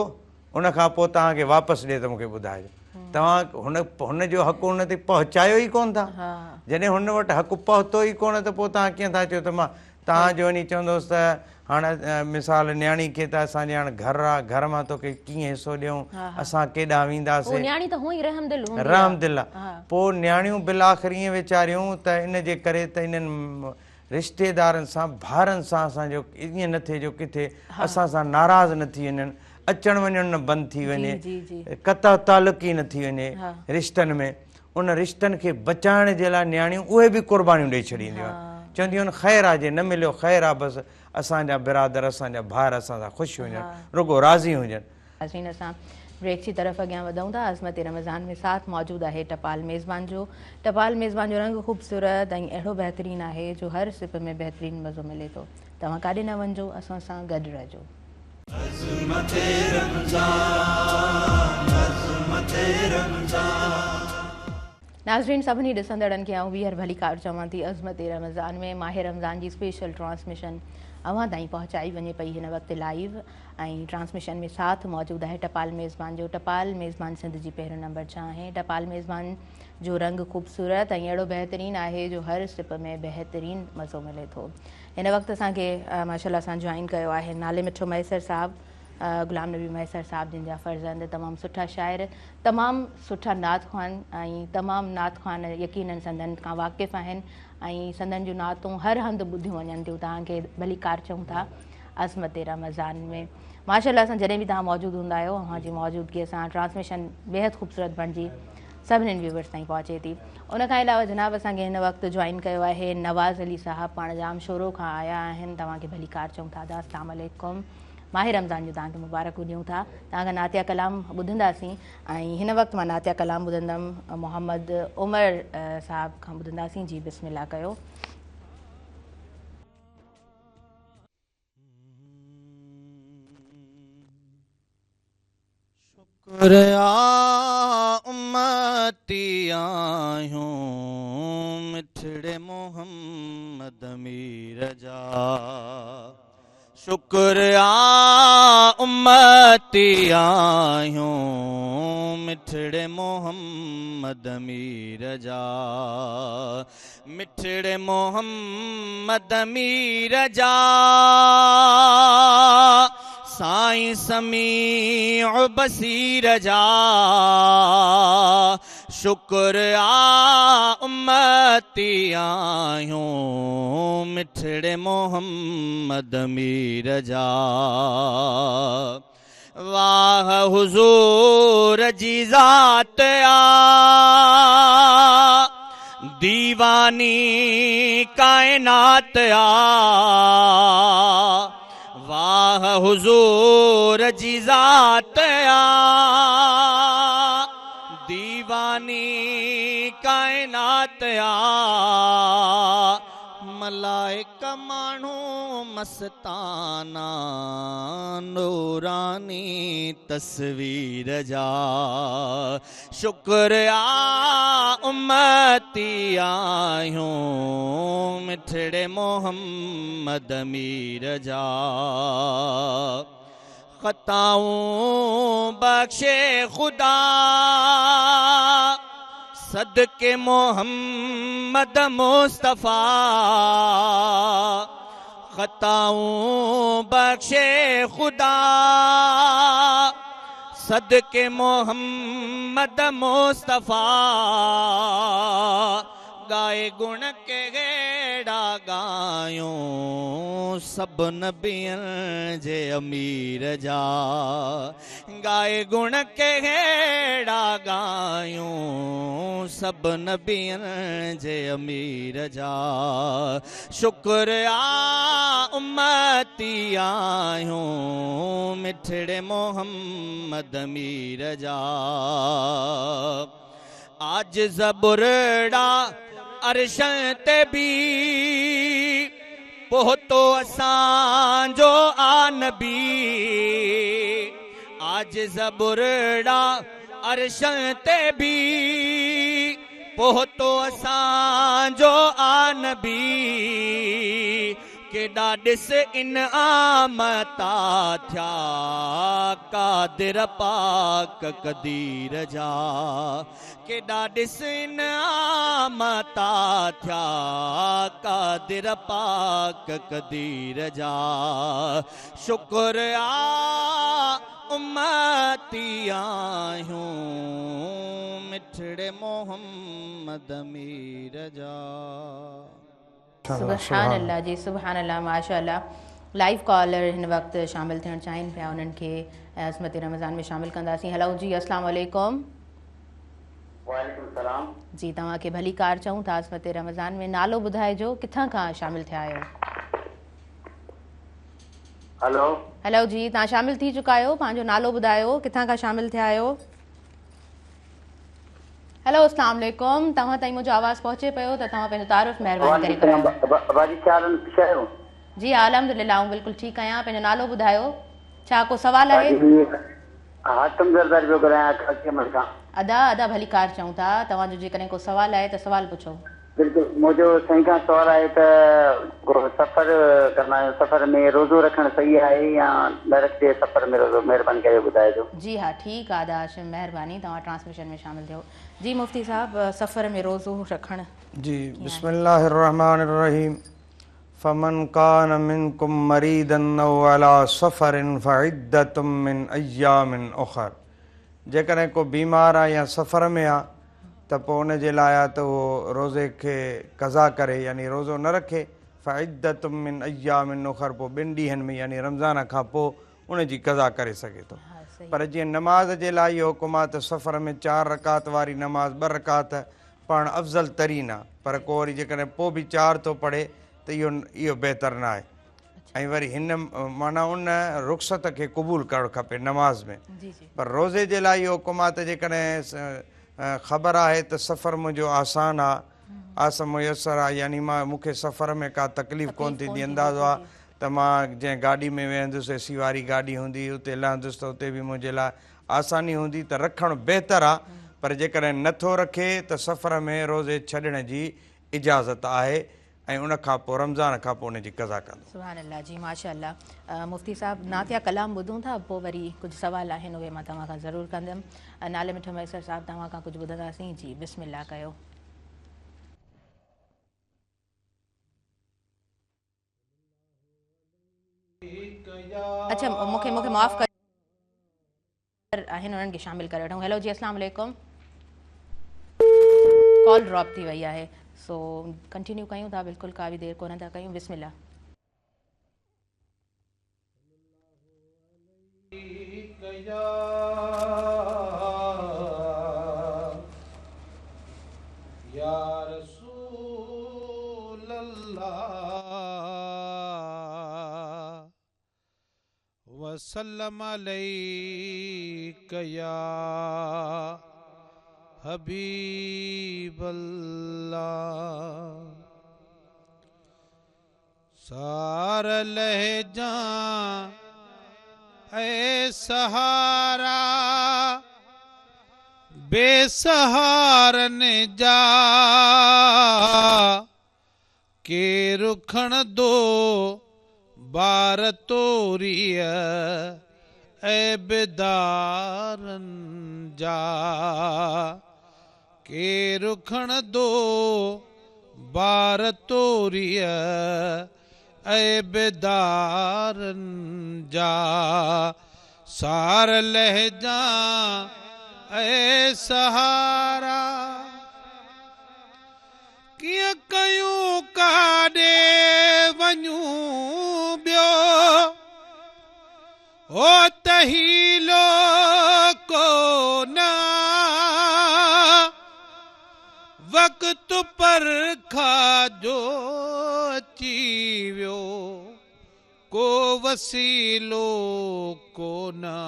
ان کان پوء توهان کي واپس ڏي ته مون کي ٻڌائجو. توهان هن هن جو حق هن تي پهچايو ئي ڪونه ٿا. جڏهن هن وٽ حق پهتو ئي ڪونه ته پوء توهان ڪيئن ٿا چئو ته مان توهان جو وڃي چوندوس ته هاڻ مثال نياڻي کي ته اسان جي هاڻ گهر آ گهر مان توکي ڪيئن حصو ڏيون اسان ڪيڏانهن وينداسين. پوء نياڻي ته هونء ئي رحم دل هوندي آ. رحم دل آ. پوء نياڻيون بالآخر ائين ويچاريون ته ان جي ڪري ته انهن رشتيدارن سان ڀائرن سان اسان جو ائين نه ٿئي جو ڪٿي اسان سان ناراض نه ٿي وڃن، اچڻ وڃڻ نه بند ٿي وڃي، قطع تعلقي نه ٿي وڃي رشتن ۾، ان رشتن کي بچائڻ جي لاء نياڻيون اهي به قربانيون ڏئي ڇڏينديون آهن، چونديون آهن خير آ جي نه مليو خير آ بس اسان جا برادر اسان جا ڀائر اسان سان خوش هجن رڳو راضي هجن. ناظرين اسان بريڪ جي طرف اڳيان وڌون ٿا. عظمت رمضان ۾ ساٿ موجود آهي ٽپال ميزبان جو. ٽپال ميزبان جو رنگ خوبصورت ۽ اهڙو بهترين آهي جو هر سپ ۾ بهترين مزو ملي ٿو. توهان ڪاڏي نه وڃجو اسان سان گڏ رهجو. عظمت رمضان عظمت رمضان. ناظرين سڀني ڏسندڙن کي آئون ٻيهر ڀليڪار چوان ٿي عظمت رمضان ۾ ماهه رمضان جي اسپيشل ٽرانسميشن اوهان تائين پهچائي وڃي پئي هن وقت لائيو ۽ ٽرانسميشن ۾ ساٿ موجود آهي ٽپال ميزبان جو. ٽپال ميزبان سنڌ جي پهريون نمبر چانهه. ٽپال ميزبان جو رنگ خوبصورت ۽ اهڙو بهترين آهي جو هر سپ ۾ بهترين مزو ملي ٿو. هن وقت اسان کي ماشاءالله سان جوائن ڪيو آهي نالي مٺو مهيسر صاحب. غلام نبي مهيسر صاحب جن جا فرزند تمام سٺا شاعر تمام سٺا نعت خوان ۽ تمام نعت خوان يقينن سندن کان واقف آهن ۽ سندن جون نعتون هر هنڌ ٻڌيون وڃن ٿيون توهان کي ڀليڪار چئون ٿا عظمت رمضان ۾ ماشاء الله سان جڏهن به توهان موجود هوندا آهيو اوهان جي موجودگي سان ٽرانسميشن بيحد خوبصورت بڻجي سڀني ويورز تائين پهچي ٿي ان کان علاوه جناب اسان کي هن وقت جوائن ڪيو آهي نواز علي صاحب پاڻ ڄامشورو کان آيا آهن توهان کي ڀليڪار چئون ٿا ادا السلام عليڪم ماه رمضان جون توهان کي مبارڪون ڏيون ٿا توهان کان نعتيه ڪلام ٻڌنداسين ۽ هن وقت مان نعتيه ڪلام ٻڌندم محمد عمر صاحب کان ٻڌنداسين جي بسم الله ڪيو. شڪر آ امتي آهيون مٺڙي محمد مير جا شڪر آ امتي آهيون مٺڙي محمد مير جا مٺڙي محمد مير جا سائين سميع بصير جا شڪر آ امتي آهيون مٺڙي محمد مير جا واهه حضور جي ذات آ ديواني ڪائنات آ واهه حضور جي ذات آ ديواني ڪائنات آ ملائڪ ماڻهو مستانا نوراني تصوير جا شڪر آ امتي آهيون مٺڙي محمد مير جا خطائون بخشي خدا صدقي محمد مصطفيٰ خطائون بخشي خدا صدقي محمد مصطفيٰ ڳائي گڻ ڪهڙا ڳايون سڀ نبين جي امير جا ڳائي گڻ ڪهڙا ڳايون سڀ نبين جي امير جا شڪر آ امتي آهيون مٺڙي محمد مير جا عاجز ٻرڙا عرشن تي به پهتو اسان جو آ نبي عاجز ٻرڙا عرشن تي به پهتو اسان جو آ نبي ڪيڏا ڏس انعام عطا ٿيا قادر پاڪ قدير جا ڪيڏا ڏس انعام عطا ٿيا قادر پاڪ قدير جا شڪر آ امتي آهيون مٺڙي محمد مير جا. سبحان الله جي سبحان الله ماشاء الله لائيو ڪالر هن وقت شامل ٿيڻ چاهين پيا انهن کي عظمت رمضان ۾ شامل ڪنداسين هلو جي السلام عليڪم. وعليڪم السلام. جي توهان کي ڀليڪار چئون ٿا عظمت رمضان ۾ نالو ٻڌائجو ڪٿان کان شامل ٿيا آهيو. هلو. هلو جي توهان شامل ٿي چڪا آهيو پنهنجو نالو ٻڌايو ڪٿان کان شامل ٿيا آهيو. هلو اسلام عليڪم توهان تائين منهنجو آواز پهچي پيو ته توهان پنهنجو تعارف مهرباني ڪري ڪرايو. باجي ڇا حال خوش آهيو. جي ها الحمدلله آئون بلڪل ٺيڪ آهيان پنهنجو نالو ٻڌايو ڇا ڪو سوال آهي. باجي حاتم زرداري پيو ڳالهايان ڪاڪي احمد کان. ادا ادا ڀليڪار چئون ٿا توهان جو جيڪڏهن ڪو سوال آهي ته سوال پڇو. بلڪل منهنجو سائين کان سوال آهي ته سفر ڪندا آهيون سفر ۾ روزو رکڻ صحيح آهي يا نه رکجي سفر ۾ روزو مهرباني ڪري ٻڌائجو. جي ها ٺيڪ آ ادا هاشم مهرباني توهان ٽرانسميشن ۾ شامل ٿيو جي مفتي صاحب سفر ۾ روزو رکڻ جي بسم الله الرحمٰن الرحيم فمن ڪان منڪم مريضا او علي سفر فعدة من ايام اخر جيڪڏهن ڪو بيمار آ يا سفر ۾ آ ته پوء ان جي لاء آ ته اهو روزي کي قضا ڪري يعني روزو نه رکي فعدة من ايام اخر پوء ٻن ڏينهن ۾ يعني رمضان کان پوء ان جي قضا ڪري سگهي ٿو پر جيئن نماز جي لاء اهو حڪم آ ته سفر ۾ چار رڪعت واري نماز ٻه رڪعت پڙهڻ افضل ترين آ پر ڪو وري جيڪڏهن پوء به چار ٿو پڙهي ته اهو اهو بهتر نه آهي ۽ وري هن معنيٰ ان رخصت کي قبول ڪرڻ کپي نماز ۾ پر روزي جي لاء اهو حڪم آ ته جيڪڏهن خبر آهي ته سفر منهنجو آسان آ آس ميسر آ يعني مان مون کي سفر ۾ ڪا تڪليف ڪونه ٿيندي اندازو آ ته مان جنهن گاڏي ۾ ويهندس اي سي واري گاڏي هوندي اتي لهندس ته اتي به منهنجي لاء آساني هوندي ته رکڻ بهتر آ پر جيڪڏهن نه ٿو رکي ته سفر ۾ روزي ڇڏڻ جي اجازت آهي ۽ ان کان پوء رمضان کان پوء ان جي قضا ڪندو. سبحان الله جي ماشاء الله مفتي صاحب نعتيه ڪلام ٻڌون ٿا پوء وري ڪجهه سوال آهن اهي مان توهان کان ضرور ڪندم نالي مٺو مهيسر صاحب توهان کان ڪجهه ٻڌنداسين جي بسم الله ڪيو. اڇا مونکي مونکي معاف ڪجو آهن انهن کي شامل ڪري وٺون هيلو جي اسلام عليڪم ڪال ڊراپ ٿي وئي آهي سو ڪنٽينيو ڪيون ٿا بلڪل ڪا به دير ڪونه ٿا ڪيون بسم الله وسلم عليڪ يا حبيب الله سار لهجان اي سهارا بي سهارن جا ڪير کڻندو بار توريء عيبدارن جا ڪير کڻندو بار توريء عيبدارن جا سار لهجان اي سهارا. ڪيئن ڪيون ڪاڏي وڃون ٻيو هو ته حيلو ڪو نه آ وقت پرکا جو اچي ويو ڪو وسيلو ڪو نه آ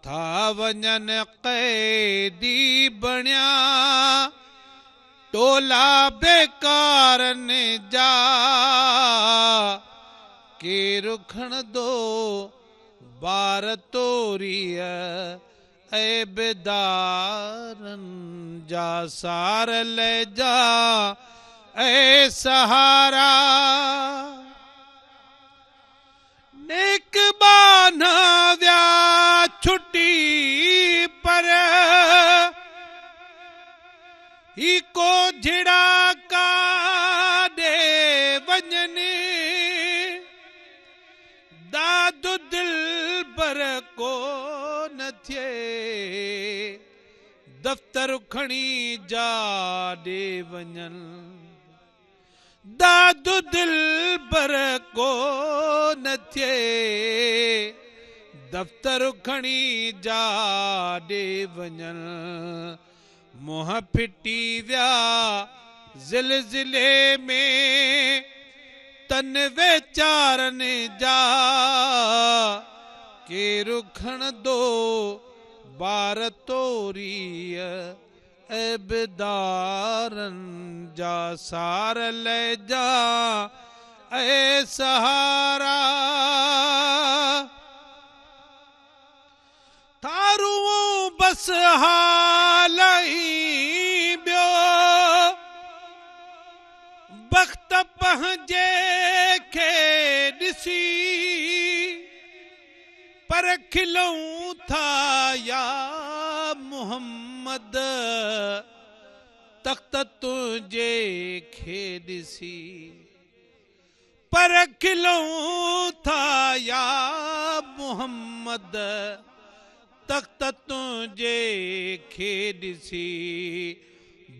ٿا وڃن قيدي بڻيا ٽولا بيڪارن جا ڪير کڻندو بار توريء عيبدارن جا سار لهجان اي سهارا. نيڪ ٻانها ويا ڇٽي پر هي ڪوجهڙا ڪاڏي وڃن داد دلبر ڪو نه ٿئي دفتر کڻي جاڏي وڃن. داد دلبر ڪو نه ٿئي، دفتر کڻي جاڏي وڃن. منهن ڦٽي ويا زلزلي ۾، تن ويچارن جا ڪير کڻندو بار توريء عيبدارن جا سار لهجان اي سهارا. ٿا روئون بس حال ۽ ٻيو بخت پنهنجي کي ڏسي. پر کلون ٿا يا محمد تخت تنهنجي کي ڏسي. کلون ٿا يا محمد تخت تنهنجي کي ڏسي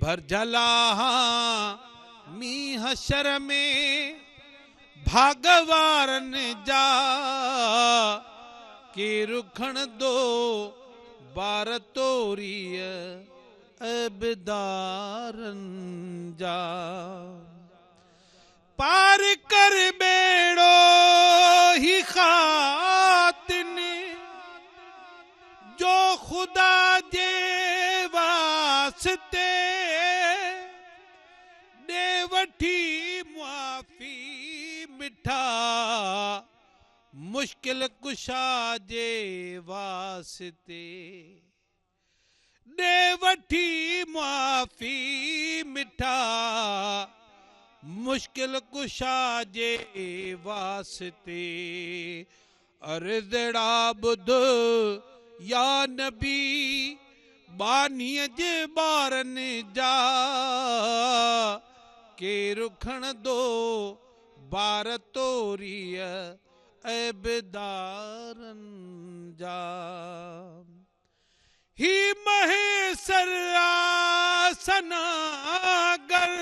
ڀرجهلا مينهن حشر ۾ ڀاڳ وارن جا ڪير کڻندو بار توريء عيبدارن جا. پار ڪر ٻيڙو هي خاطين جو خدا جي واسطي ڏي وٺي معافي مٺا مشڪل ڪشا جي واسطي. ڏي وٺي معافي مٺا مشڪل ڪشا جي واسطي عرضڙا ٻڌ يا نبي ٻانهيء جي ٻارن جا ڪير کڻندو بار توريء عيبدارن جا. هي مهيسر آ ثناگر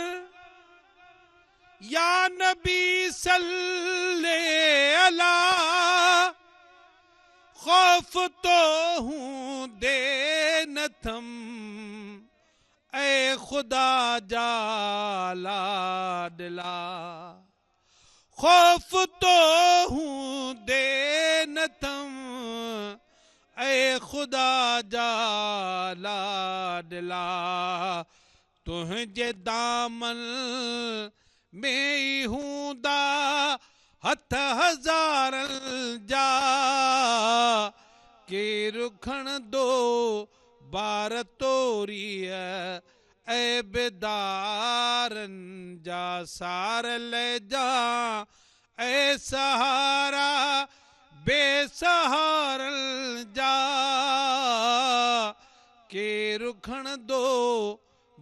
يا نبي صلي الله خوف تو هوندي نه ٿم اي خدا جا لاڏلا. خوف تو هوندي نه ٿم اي خدا جا لاڏلا تنهنجي دامن ۾ ئي هوندا هٿ هزارن جا ڪير کڻندو بار توريء عيبدارن جا سار لهجان اي سهارا بي سهارن جا ڪير کڻندو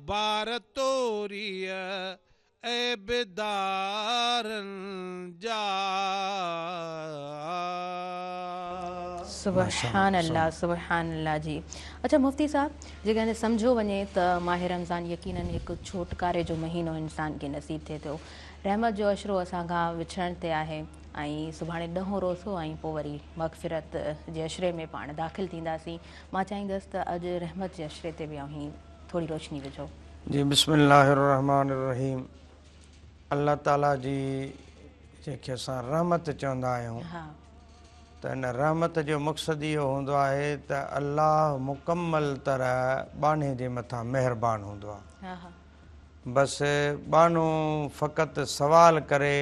بار توريء عيبدارن جا. سبحان الله سبحان الله جي اڇا مفتي صاحب جيڪڏهن سمجهيو وڃي ته ماه رمضان يقينن هڪ ڇوٽڪاري جو مهينو انسان کي نصيب ٿئي ٿو رحمت جو عشرو اسان کان وڇڙڻ تي آهي ۽ سڀاڻي ڏهون روزو ۽ پوء وري مغفرت جي عشري ۾ پاڻ داخل ٿينداسين مان چاهيندس ته اڄ رحمت جي عشري تي به اوهين ٿوري روشني وجهو. جي بسم الله الرحمٰن الرحيم الله تعالي جي جنهن کي اسان رحمت چوندا آهيون ته ان رحمت جو مقصد اهو هوندو آهي ته الله مڪمل طرح ٻانهي جي مٿان مهربان هوندو آهي بس ٻانهو فقط سوال ڪري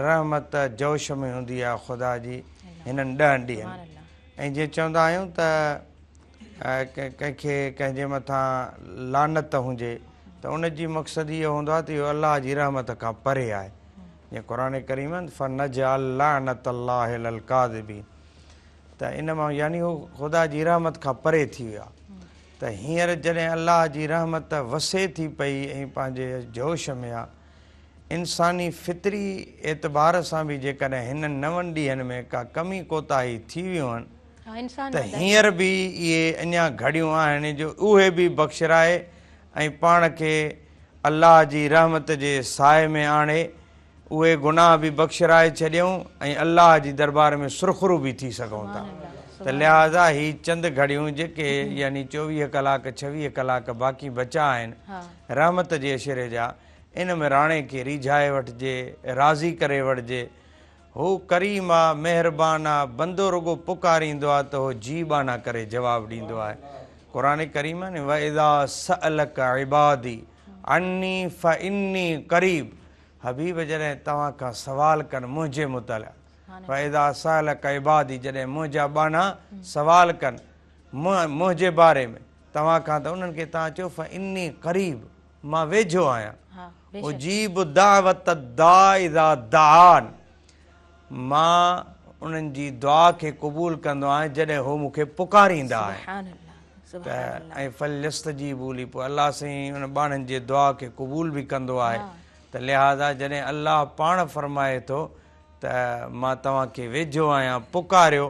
رحمت جوش ۾ هوندي آهي خدا جي هنن ڏهن ڏينهن ۽ جيئن چوندا آهيون ته ڪنهن کي ڪنهن جي مٿان لعنت هجي ته ان جي مقصد اهو هوندو آهي ته اهو الله جي رحمت کان پري آهي جيئن قرآن ڪريم فنجعل لعنت الله علي الڪاذبين ته ان مان يعني هو خدا جي رحمت کان پري ٿي ويو آهي ته هينئر جڏهن الله جي رحمت وسي ٿي پئي ۽ پنهنجي جوش ۾ آهي انساني فطري اعتبار سان به جيڪڏهن هنن نون ڏينهن ۾ ڪا ڪمي ڪوتاهي ٿي ويون آهن ته هينئر به اهي اڃا گهڙيون آهن جو اهي به بخشرائي ۽ پاڻ کي الله جي رحمت جي سائي ۾ آڻي اهي گناهه به بخشرائي ڇڏيون ۽ الله جي دربار ۾ سرخرو به ٿي سگهون ٿا ته لهٰذا هي چند گهڙيون جيڪي يعني 24 ڪلاڪ 26 ڪلاڪ باقي بچا آهن رحمت جي عشري جا ان ۾ راڻي کي ريجهائي وٺجي، راضي ڪري وٺجي. هو ڪريم آ، مهربان آ، بندو رڳو پڪاريندو آ ته هو جي ٻانها ڪري جواب ڏيندو آهي. قرآن ڪريم آ نه واذا سألک عبادي عني فاني قريب حبيب جڏهن توهان کان سوال ڪن منهنجي متعلق واذا سألک عبادي جڏهن منهنجا ٻانها سوال ڪن منهنجي باري ۾ توهان کان ته انهن کي توهان چئو فاني قريب مان ويجهو آهيان. اجيب دعوت الداع اذا دعان مان انهن جي دعا کي قبول ڪندو آهيان جڏهن هو مون کي پڪاريندا آهن ته ۽ فليستجيبوا لي پوء الله سائين ان ٻانهن جي دعا کي قبول به ڪندو آهي ته لهٰذا جڏهن الله پاڻ فرمائي ٿو ته مان توهان کي ويجهو آهيان پڪاريو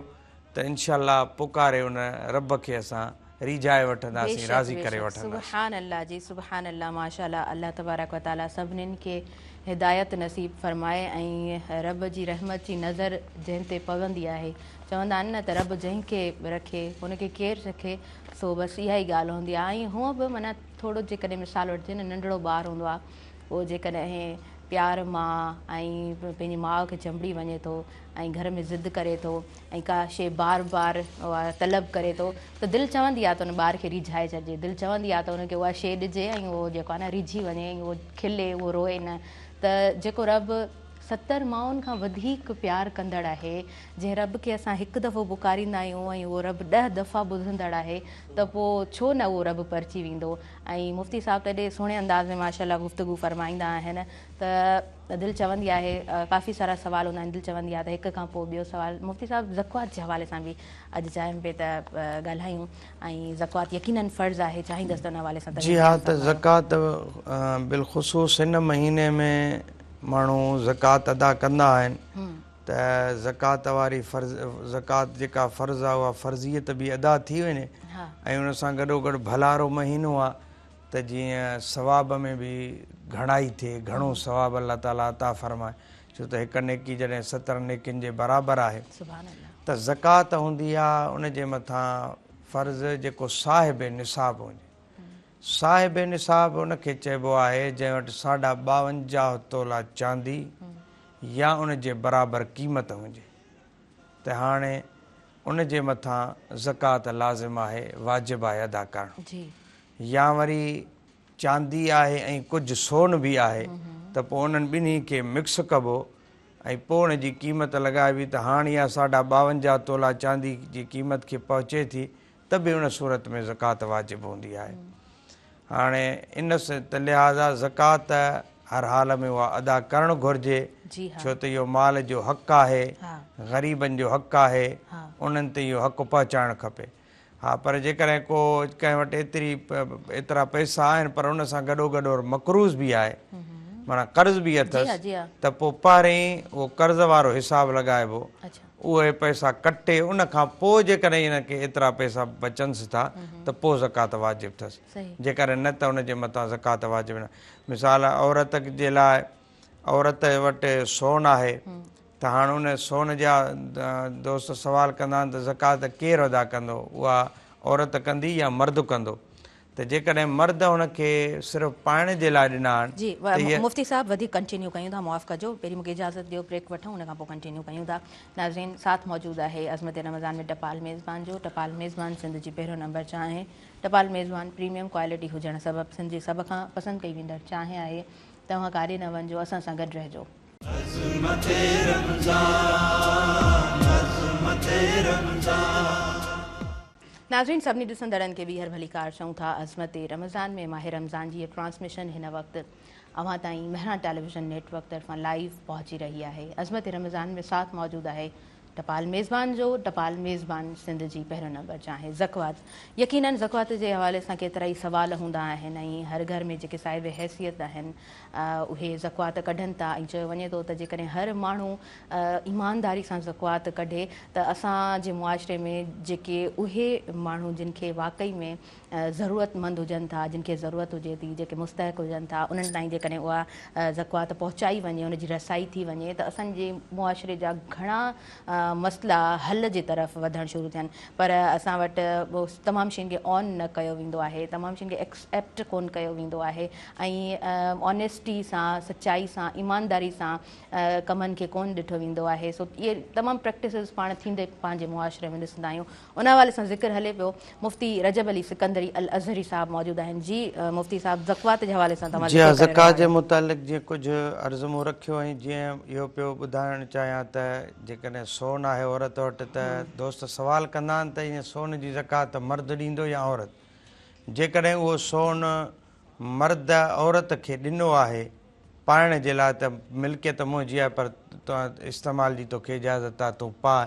ته انشاء الله پڪاري ان رب کي اسان ريجهائي وٺنداسين بيشڪ راضي ڪري بيشڪ وٺنداسين. سبحان الله جي سبحان الله ماشاء الله الله تبارڪ وتعالي سڀنين کي هدايت نصيب فرمائي ۽ رب جي رحمت جي نظر جنهن تي پوندي آهي چوندا آهن نه ته رب جنهن کي رکي ان کي ڪير رکي سو بس اها ئي ڳالهه هوندي آهي ۽ هونء به معنيٰ ٿورو جيڪڏهن مثال وٺجي نه ننڍڙو ٻار هوندو آهي اهو جيڪڏهن پيار مان ۽ پنهنجي ماء کي چنبڙي وڃي ٿو ۽ گهر ۾ ضد ڪري ٿو ۽ ڪا شيء بار بار اها طلب ڪري ٿو ته دل چوندي آهي ته ان ٻار کي ريجهائي ڇڏجي دل چوندي آهي ته ان کي اها شيء ڏجي ۽ اهو جيڪو آهي نه ريجهي وڃي ۽ اهو کلي اهو روئي نه ته جيڪو رب ستر مائن کان وڌيڪ پيار ڪندڙ آهي جنهن رب کي اسان هڪ دفعو پڪاريندا آهيون ۽ اهو رب ڏهه دفعا ٻڌندڙ آهي ته پوء ڇو نه اهو رب پرچي ويندو ۽ مفتي صاحب ته ايڏي سهڻي انداز ۾ ماشاء الله گفتگو فرمائيندا آهن ته دل چوندي آهي ڪافي سارا سوال هوندا آهن دل چوندي آهي ته هڪ کان پوء ٻيو سوال مفتي صاحب زڪوات جي حوالي سان به اڄ چاهيم پئي ته ڳالهايون ۽ زڪوات يقينن فرض آهي چاهيندس ته ان حوالي سان جي ها ته زڪوات بالخصوص هن مهيني ۾ ماڻهو زڪوات ادا ڪندا آهن ته زڪوات واري فرض زڪوات جيڪا فرض آ اها فرضيت به ادا ٿي وڃي ۽ ان سان گڏوگڏ ڀلارو مهينو آ ته جيئن ثواب ۾ به گهڻائي ٿئي گهڻو ثواب الله تعالي عطا فرمائي ڇو ته هڪ نيڪي جڏهن ستر نيڪين جي برابر آهي ته زڪوات هوندي آ ان جي مٿان فرض جيڪو صاحب نصاب هجي صاحب نصاب ان کي چئبو آهي جنهن وٽ ساڍا ٻاونجاهه تولا چاندي يا ان جي برابر قيمت هجي ته هاڻي ان جي مٿان زڪوات لازم آهي، واجب آهي ادا ڪرڻ. يا وري چاندي آهي ۽ ڪجهه سون به آهي ته پوء انهن ٻنهي کي مڪس ڪبو ۽ پوء ان جي قيمت لڳائبي ته هاڻ اها ساڍا ٻاونجاهه تولا چاندي جي قيمت کي پهچي ٿي ته به ان صورت ۾ زڪوات واجب هوندي آهي. هاڻي ان ته لهٰذا زڪوات هر حال ۾ اها ادا ڪرڻ گهرجي ڇو ته اهو مال جو حق آهي، غريبن جو حق آهي، انهن تي اهو حق پهچائڻ کپي. ها پر جيڪڏهن ڪو ڪنهن وٽ ايتري ايترا پئسا آهن پر ان سان گڏوگڏ ور مقروض به آهي معنيٰ قرض به اٿس ته پوء پهرين اهو قرض وارو حساب لڳائبو اهي پئسا ڪٽي ان کان پوء جيڪڏهن هن کي ايترا پئسا بچنس ٿا ته پوء زڪوات واجب ٿس جيڪڏهن نه ته ان جي مٿان زڪوات واجب نه مثال عورت جي لاء عورت وٽ سون آهي ته هاڻ ان سون جا دوست سوال ڪندا آهن ته زڪوات ڪير ادا ڪندو اها عورت ڪندي يا مرد ڪندو ته جيڪڏهن مرد هن کي صرف پائڻ جي لاء ڏنا آهن جي ته هيء. مفتي صاحب وڌيڪ ڪنٽينيو ڪيون ٿا معاف ڪجو پهرين مونکي اجازت ڏيو بريڪ وٺون ان کان پوء ڪنٽينيو ڪيون ٿا ناظرين ساٿ موجود آهي عظمت رمضان ۾ ٽپال ميزبان جو ٽپال ميزبان سنڌ جي پهريون نمبر چانهه ٽپال ميزبان پريميم ڪوالٽي هجڻ سبب سنڌ جي سڀ کان پسند ڪئي ويندڙ چانهه آهي توهان ڪاڏي نه وڃجو اسان سان گڏ رهجو. عظمت رمضان عظمت رمضان. ناظرين سڀني ڏسندڙن کي ٻيهر ڀليڪار چئون ٿا عظمت رمضان ۾ ماهه رمضان جي هيء ٽرانسميشن هن وقت اوهان تائين مهراڻ ٽيليويزن نيٽ ورڪ طرفان لائيو پهچي رهي آهي عظمت رمضان ۾ ساٿ موجود آهي ٽپال ميزبان جو ٽپال ميزبان سنڌ جي پهريون نمبر چانهه زڪوات يقينن زڪوات جي حوالي سان ڪيترائي سوال هوندا آهن ۽ هر گهر ۾ جيڪي صاحب حيثيت آهن اهي زڪوات ڪڍن ٿا ۽ چيو وڃي ٿو ته جيڪڏهن هر ماڻهو ايمانداري سان زڪوات ڪڍي ته اسان جي معاشري ۾ جيڪي اهي ماڻهو جن کي واقعي ۾ ضرورت مند هجن ٿا، جن کي ضرورت هجي ٿي، جيڪي مستحق هجن ٿا، انهن تائين جيڪڏهن اها زڪوات پهچائي وڃي، ان جي رسائي ٿي وڃي ته اسان جي معاشري جا گهڻا مسئلا حل جي طرف وڌڻ شروع ٿين پر اسان وٽ تمام شين کي آن نه ڪيو ويندو آهي، تمام شين کي ايڪسيپٽ ڪونه ڪيو ويندو آهي ۽ آنيسٽي سان، سچائي سان، ايمانداري سان ڪمن کي ڪونه ڏٺو ويندو آهي سو اهي تمام پريڪٽسز پاڻ ٿيندي پنهنجي معاشري ۾ ڏسندا آهيون. ان حوالي سان ذڪر هلي پيو مفتي رجب علي سڪندري الازهري صاحب موجود آهن جي مفتي صاحب زڪوات جي حوالي سان توهان جي ها ذڪر ڪري رهيا زڪوات جي آهيو. متعلق جيئن ڪجهه عرض مون رکيو ۽ جيئن اهو پيو ٻڌائڻ چاهيان ته جيڪڏهن سون آهي عورت وٽ ته دوست سوال ڪندا آهن ته ائين سون جي زڪوات مرد ڏيندو يا عورت جيڪڏهن اهو سون مرد عورت کي ڏنو آهي پائڻ جي لاء ته ملڪيت منهنجي آهي پر استعمال جي توکي اجازت آهي تون پاء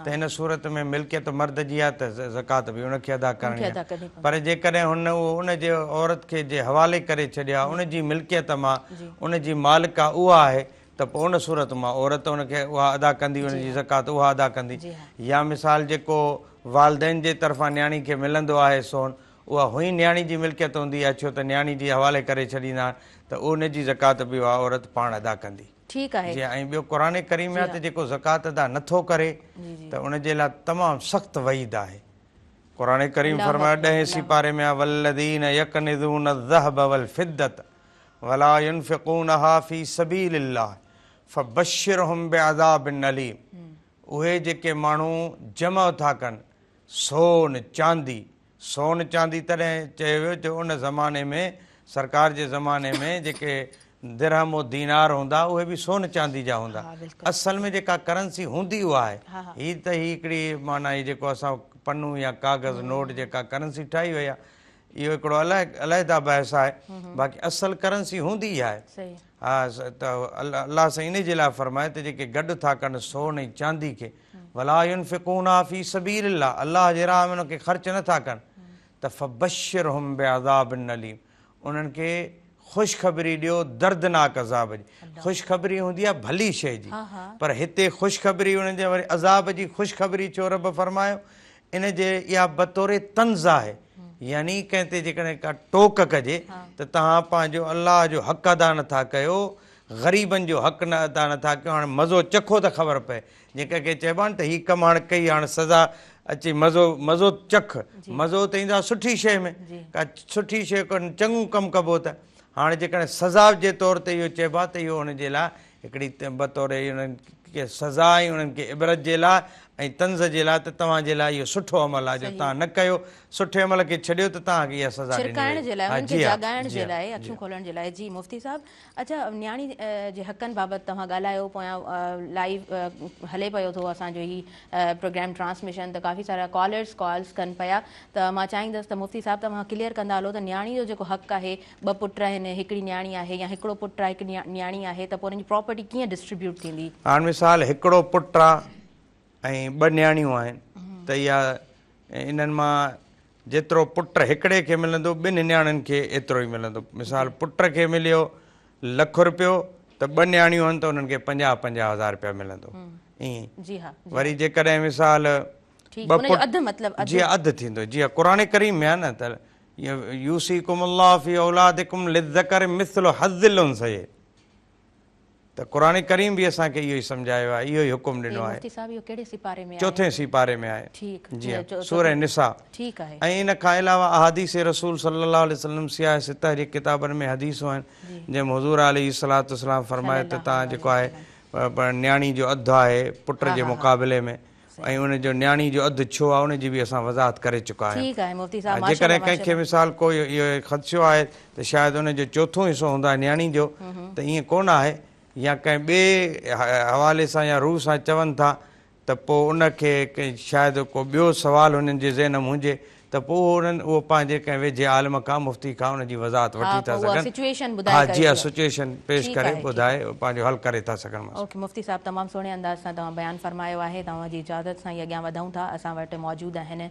ته ان صورت ۾ ملڪيت مرد جي آهي ته زڪوات به ان کي ادا ڪرڻي آهي پر جيڪڏهن هن اهو ان جي عورت کي جي حوالي ڪري ڇڏيو آهي ان جي ملڪيت مان ان جي مالڪا اها آهي ته پوء ان صورت مان عورت ان کي اها ادا ڪندي ان جي زڪوات اها ادا ڪندي يا مثال جيڪو والدين جي طرفان نياڻي کي ملندو آهي سون اها هونئن نياڻي جي ملڪيت هوندي آهي ڇو ته نياڻي جي حوالي ڪري ڇڏيندا آهن ته ان جي زڪوات به اها عورت پاڻ ادا ڪندي. ٺيڪ آهي. جي ۽ ٻيو قرآن ڪريم ۾ آهي ته جيڪو زڪوات ادا نه ٿو ڪري ته ان جي لاء تمام سخت وعيد آهي. قرآن ڪريم فرمايو ڏهين سيپاري ۾ آهي والذين يڪنزون الذهب والفضة ولا ينفقونها في سبيل الله فبشرهم بعذاب اليم اهي جيڪي ماڻهو جمع ٿا ڪن سون چاندي سون چاندي تڏهن چيو ويو جو ان زماني ۾ سرڪار جي زماني ۾ جيڪي درهم و دينار هوندا اهي به سون چاندي جا هوندا. اصل ۾ جيڪا ڪرنسي هوندي اها آهي. هي ته هي هڪڙي معنيٰ هي جيڪو اسان پنو يا ڪاغذ نوٽ جيڪا ڪرنسي ٺاهي وئي آهي اهو هڪڙو علحده بحث آهي باقي اصل ڪرنسي هوندي اها آهي. ها ته الله سائين انهي جي لاء فرمايو ته جيڪي گڏ ٿا ڪن سون ۽ چاندي کي ولا ينفقونها في سبيل الله الله جي راهه ۾ ان کي خرچ نه ٿا ڪن ته فبشرهم بعذاب اليم انهن کي خوشخبري ڏيو دردناڪ عذاب جي. خوشخبري هوندي آهي ڀلي شيء جي پر هتي خوشخبري انهن جي وري عذاب جي خوشخبري ڇو رب فرمايو ان جي اها بطور طنز آهي يعني ڪنهن تي جيڪڏهن ڪا ٽوڪ ڪجي ته توهان پنهنجو الله جو حق ادا نه ٿا ڪيو غريبن جو حق نه ادا نه ٿا ڪيو هاڻي مزو چکو ته خبر پئي جيئن ڪنهن کي چئبو آهي نه ته هي ڪم هاڻ ڪئي هاڻ سزا اچي مزو مزو چک مزو ته ايندو آهي سٺي شيء ۾ ڪا سٺي شيء ڪو چڱو ڪم ڪبو ته هاڻ جيڪڏهن سزا جي طور تي اهو چئبو آهي ته اهو ان جي لاء هڪڙي بطور انهن کي سزا ۽ انهن کي عبرت جي لاء ۽ طنز جي لاء ته توهان جي لاء اهو سٺو عمل آهي جو توهان نه ڪيو سٺي عمل کي ڇڏيو ته توهان کي اها سزا ڏني ڇرڪائڻ وئي جي لاء ها انهن کي جي ها جاڳائڻ جي جي ها لاء جي اکيون ها کولڻ جي لاء جي مفتي صاحب اڇا نياڻي جي حقن بابت توهان ڳالهايو پويان لائيو هلي پيو ٿو اسان جو هي پروگرام ٽرانسميشن ته ڪافي سارا ڪالرس ڪالز ڪن پيا ته مان چاهيندس ته مفتي صاحب توهان ڪليئر ڪندا هلو ته نياڻي جو جيڪو حق آهي ٻه پٽ آهن هڪڙي نياڻي آهي يا هڪڙو پٽ آهي هڪ نياڻي آهي ته پوء انهن جي پراپرٽي ڪيئن ڊسٽريبيوٽ ٿيندي؟ هاڻ مثال هڪڙو پٽ آ ۽ ٻه نياڻيون آهن ته اها انهن مان جيترو پٽ هڪڙي کي ملندو ٻن نياڻين کي ايترو ئي ملندو. مثال پٽ کي مليو لک رپيو ته ٻه نياڻيون آهن ته انهن کي 50 50 هزار رپيا ملندو ائين وري جيڪڏهن مثال ٻه پٽ جي اڌ ٿيندو جي ها قرآن ڪريم ۾ آهي نه ته يوصيڪم الله في اولادڪم للذڪر مثل حظ الانثيين ته قرآن ڪريم به اسان کي اهو ئي سمجهايو آهي، اهو ئي حڪم ڏنو آهي. مفتي صاحب اهو ڪهڙي سيپاري ۾ آهي؟ چوٿين سيپاري ۾ آهي. ٺيڪ جي ها سوره نساء. ٺيڪ آهي. ۽ ان کان علاوه احاديث رسول صلي الله عليه وسلم صحاح سته جي ڪتابن ۾ حديثون آهن جنهن ۾ حضور عليه الصلوة والسلام فرمايو ته توهان جيڪو آهي نياڻي جو اڌ آهي پٽ جي مقابلي ۾ ۽ ان جو نياڻي جو اڌ ڇو آهي ان جي به اسان وضاحت ڪري چڪا آهيون. ٺيڪ آهي مفتي صاحب ماشاء جيڪڏهن الله ڪنهن کي ماشاء الله. مثال ڪو اهو خدشو آهي ته شايد ان جو چوٿون حصو هوندو آهي نياڻي جو ته ائين ڪونه آهي يا ڪنهن ٻئي حوالي سان يا روح سان چون ٿا ته پوء ان کي شايد ڪو ٻيو سوال هنن جي ذهن م هجي ته پوء اهو انهن اهو پنهنجي ڪنهن ويجهي عالم کان مفتي کان ان جي وضاحت ها وٺي ٿا پوء اها سگهن سچوئيشن ها ٻڌائي ڪري جي ها جي سچوئيشن پيش ٺيڪ ڪري آهي ٺيڪ ٻڌائي پنهنجو حل ڪري ٿا سگهن مسئلو. اوڪي مفتي صاحب تمام سهڻي انداز سان توهان بيان فرمايو آهي توهان جي اجازت سان ئي اڳيان وڌون ٿا اسان وٽ موجود آهن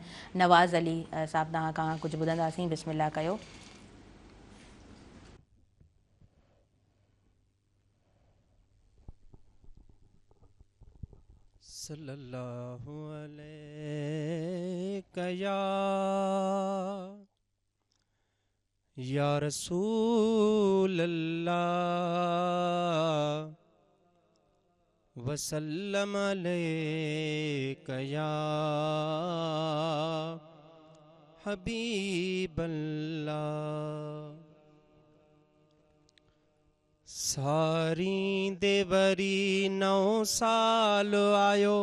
نواز علي صاحب توهان کان ڪجهه ٻڌنداسين بسم الله ڪيو. صلي الله عليڪ يا يا رسول الله وسلم عليڪ يا حبيب الله ساريندي وري نئون سال آيو،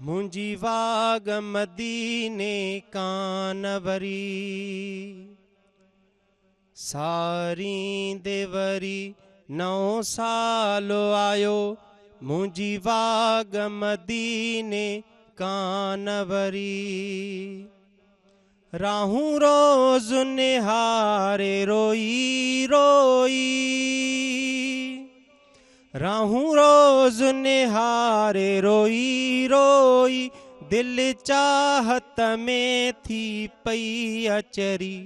منهنجي واڳ مديني ڪان وري. ساريندي وري نئون سال آيو، منهنجي واڳ مديني ڪان وري. راهون روز نهاري روئي روئي راهون روز نهاري روئي روئي دل چاهت ۾ ٿي پئي آ چري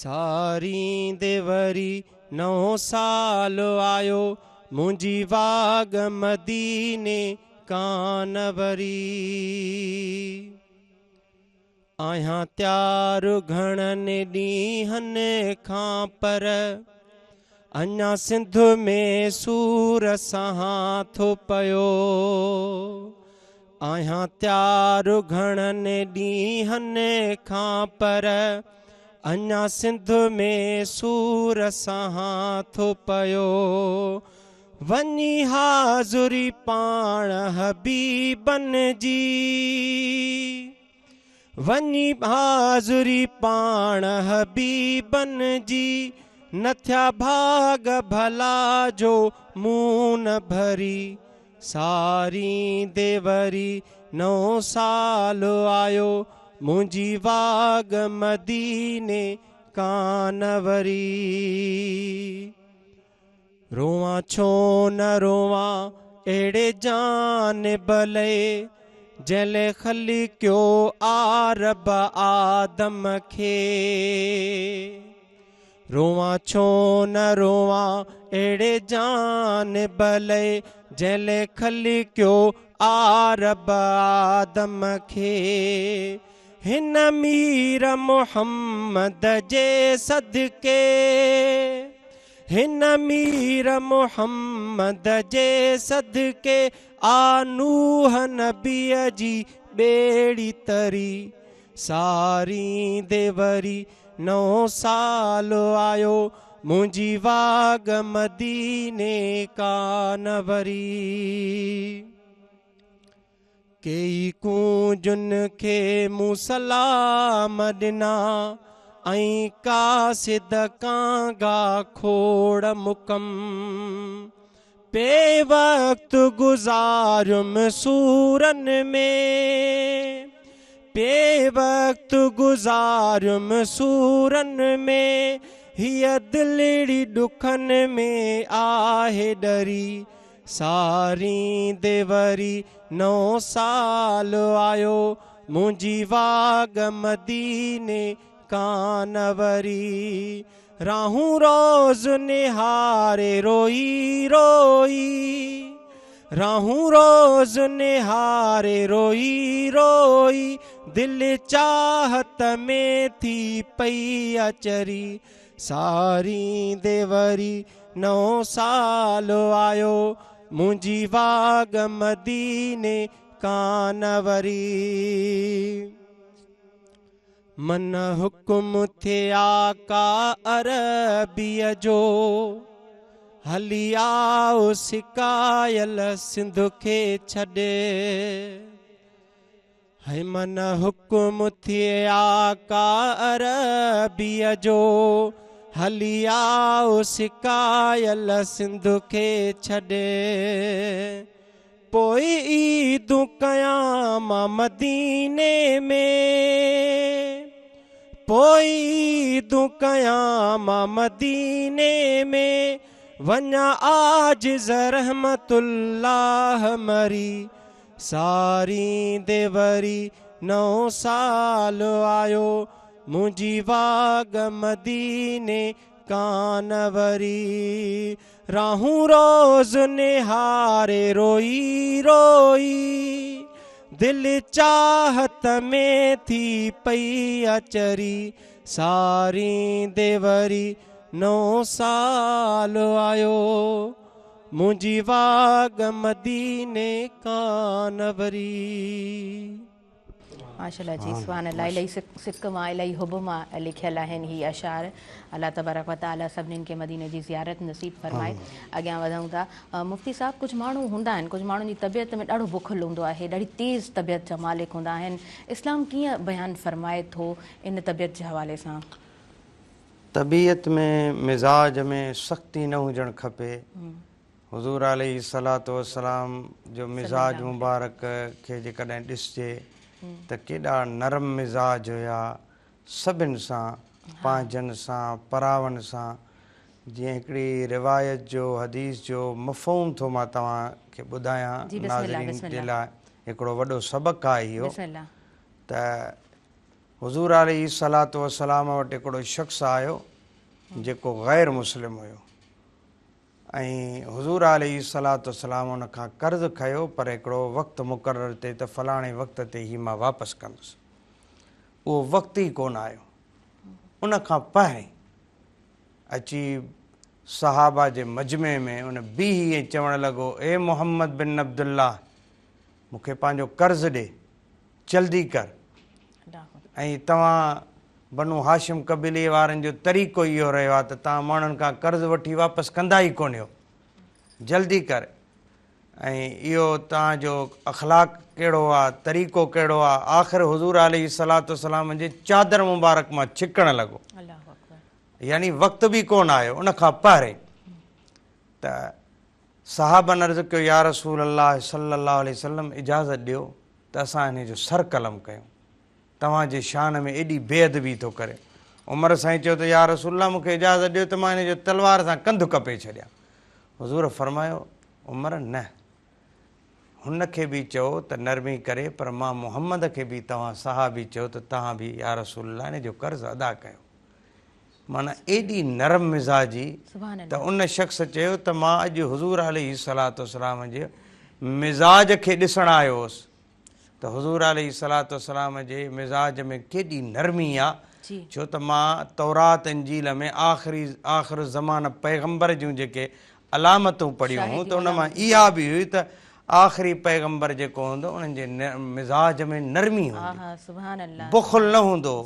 ساريندي وري نئون سال آيو، منهنجي واڳ مديني ڪانه وري. آهيان تيار گهڻن ڏينهن کان پر اڃا سنڌ ۾ سور سهان ٿو پيو. آهيان تيار گهڻن ڏينهن کان پر اڃا سنڌ ۾ سور سهان ٿو پيو. وڃي حاضري پاڻ حبيبن جي، وڃي حاضري پاڻ حبيبن جي، نه ٿيا ڀاڳ ڀلا جو مون نه ڀري. ساريندي وري نئون سال آيو، منهنجي واڳ مديني ڪانه وري. روئان ڇو نه روئان اهڙي جانب لئي، جنهن لئي خلقيو آ رب آدم کي. روئان ڇو نه روئان اهڙي جانب لئي، جنهن لئي خلقيو آ رب آدم کي. هن مير محمد جي صدقي، هن مير محمد جي صدقي، آ نوح نبيء جي ٻيڙي تري. ساريندي وري نئون سال آيو، منهنجي واڳ مديني ڪانه وري. ڪيئي ڪونجن کي مون سلام ڏنا، ۽ قاصد ڪانگا کوڙ مڪم. پي وقت گذاريم سورن ۾، پي وقت گذاريم سورن ۾، هيء دلڙي ڏکن ۾ آهي ڏري. ساريندي وري نئون سال آيو، منهنجي واڳ مديني ڪانه وري. راهون روز نهاري روئي روئي، راهون روز نهاري روئي روئي، دل چاهت ۾ ٿي پئي آ چري. ساريندي وري نئون سال آيو، منهنجي واڳ مديني ڪانه وري. من حڪم ٿئي آقا عربيء جو، هلي آء سڪايل سنڌ کي ڇڏ. هي من حڪم ٿئي آقا عربيء جو، هلي آء سڪايل سنڌ کي ڇڏ. پوء عيدون ڪيان مان مديني ۾، پوء عيدون ڪيان مان مديني ۾، وڃان عاجز رحمت الله مري. ساريندي وري نئون سال آيو، منهنجي واڳ مديني ڪانه وري. راهون روز نهاري روئي روئي، دل چاهت ۾ ٿي پئي آ چري. ساريندي وري نئون سال آيو، منهنجي واڳ مديني ڪانه وري. ماشاءالله جي سبحان الله الائي سڪ مان الائي حب مان لکيل آهن هي اشعار. الله تبارڪ و تعالي سڀنين کي مديني جي زيارت نصيب فرمائي. اڳيان وڌون ٿا. مفتي صاحب ڪجهه ماڻهو هوندا آهن ڪجهه ماڻهن جي طبيعت ۾ ڏاڍو بخل هوندو آهي ڏاڍي تيز طبيعت جا مالڪ هوندا آهن. اسلام ڪيئن بيان فرمائي ٿو ان طبيعت جي حوالي سان؟ طبيعت ۾ مزاج ۾ سختي نه هجڻ کپي. حضور عليه الصلوة والسلام جو مزاج مبارڪ کي جيڪڏهن ڏسجي ته ڪيڏا نرم مزاج هيا سڀن سان، پنهنجن سان، پراون سان. جيئن هڪڙي روايت جو حديث جو مفهوم ٿو مان توهان کي ٻڌايان ناظرين جي لاء هڪڙو وڏو سبق آهي اهو ته حضور عليه الصلوة والسلام وٽ هڪڙو شخص آيو. جيڪو غير مسلم هيو ۽ حضور عليه الصلوة والسلام ان کان قرض کنيو پر هڪڙو وقت مقرر تي ته فلاڻي وقت تي هي مان واپس ڪندس. اهو وقت ئي ڪونه آيو. ان کان پهرين اچي صحابه جي مجمع ۾ ان بيهي ۽ چوڻ لڳو، اي محمد بن عبدالله! مون کي پنهنجو قرض ڏي، جلدي ڪر. ۽ توهان بنو هاشم قبيلي وارن جو طريقو اهو رهيو آهي ته توهان ماڻهن کان قرض وٺي واپس ڪندا ئي ڪونهيو، جلدي ڪر. ۽ اهو توهان جو اخلاق ڪهڙو آهي، طريقو ڪهڙو آهي. آخر حضور عليه الصلوة والسلام جي چادر مبارڪ مان ڇڪڻ لڳو، يعني وقت به ڪونه آيو ان کان پهرين ته صحابن عرض ڪيو، يا رسول الله صلي الله عليه وسلم اجازت ڏيو ته اسان انهي جو سر قلم ڪيون، توهان جي شان ۾ ايڏي بي ادبي ٿو ڪري. عمر سائين چيو ته يا رسول الله مون کي اجازت ڏيو ته مان انهي جو تلوار سان ڪنڌ ڪپي ڇڏيان. حضور فرمايو، عمر نه، هن کي به چئو ته نرمي ڪري پر مان محمد کي به توهان صحابي چئو ته توهان به يا رسول الله انهي جو قرض ادا ڪيو. معنيٰ ايڏي نرم مزاجي ته ان شخص چيو ته مان اڄ حضور عليه الصلوة والسلام جي مزاج کي ڏسڻ آيو هوس ته حضور عليه الصلوة والسلام جي مزاج ۾ ڪيڏي نرمي آ ڇو ته مان تورات انجيل ۾ آخري آخر الزمان پيغمبر جون جيڪي علامتون پڙهيون هيون ته ان مان اها به هئي ته آخري پيغمبر جيڪو هوندو انهن جي مزاج ۾ نرمي هوندي بخل نه هوندو.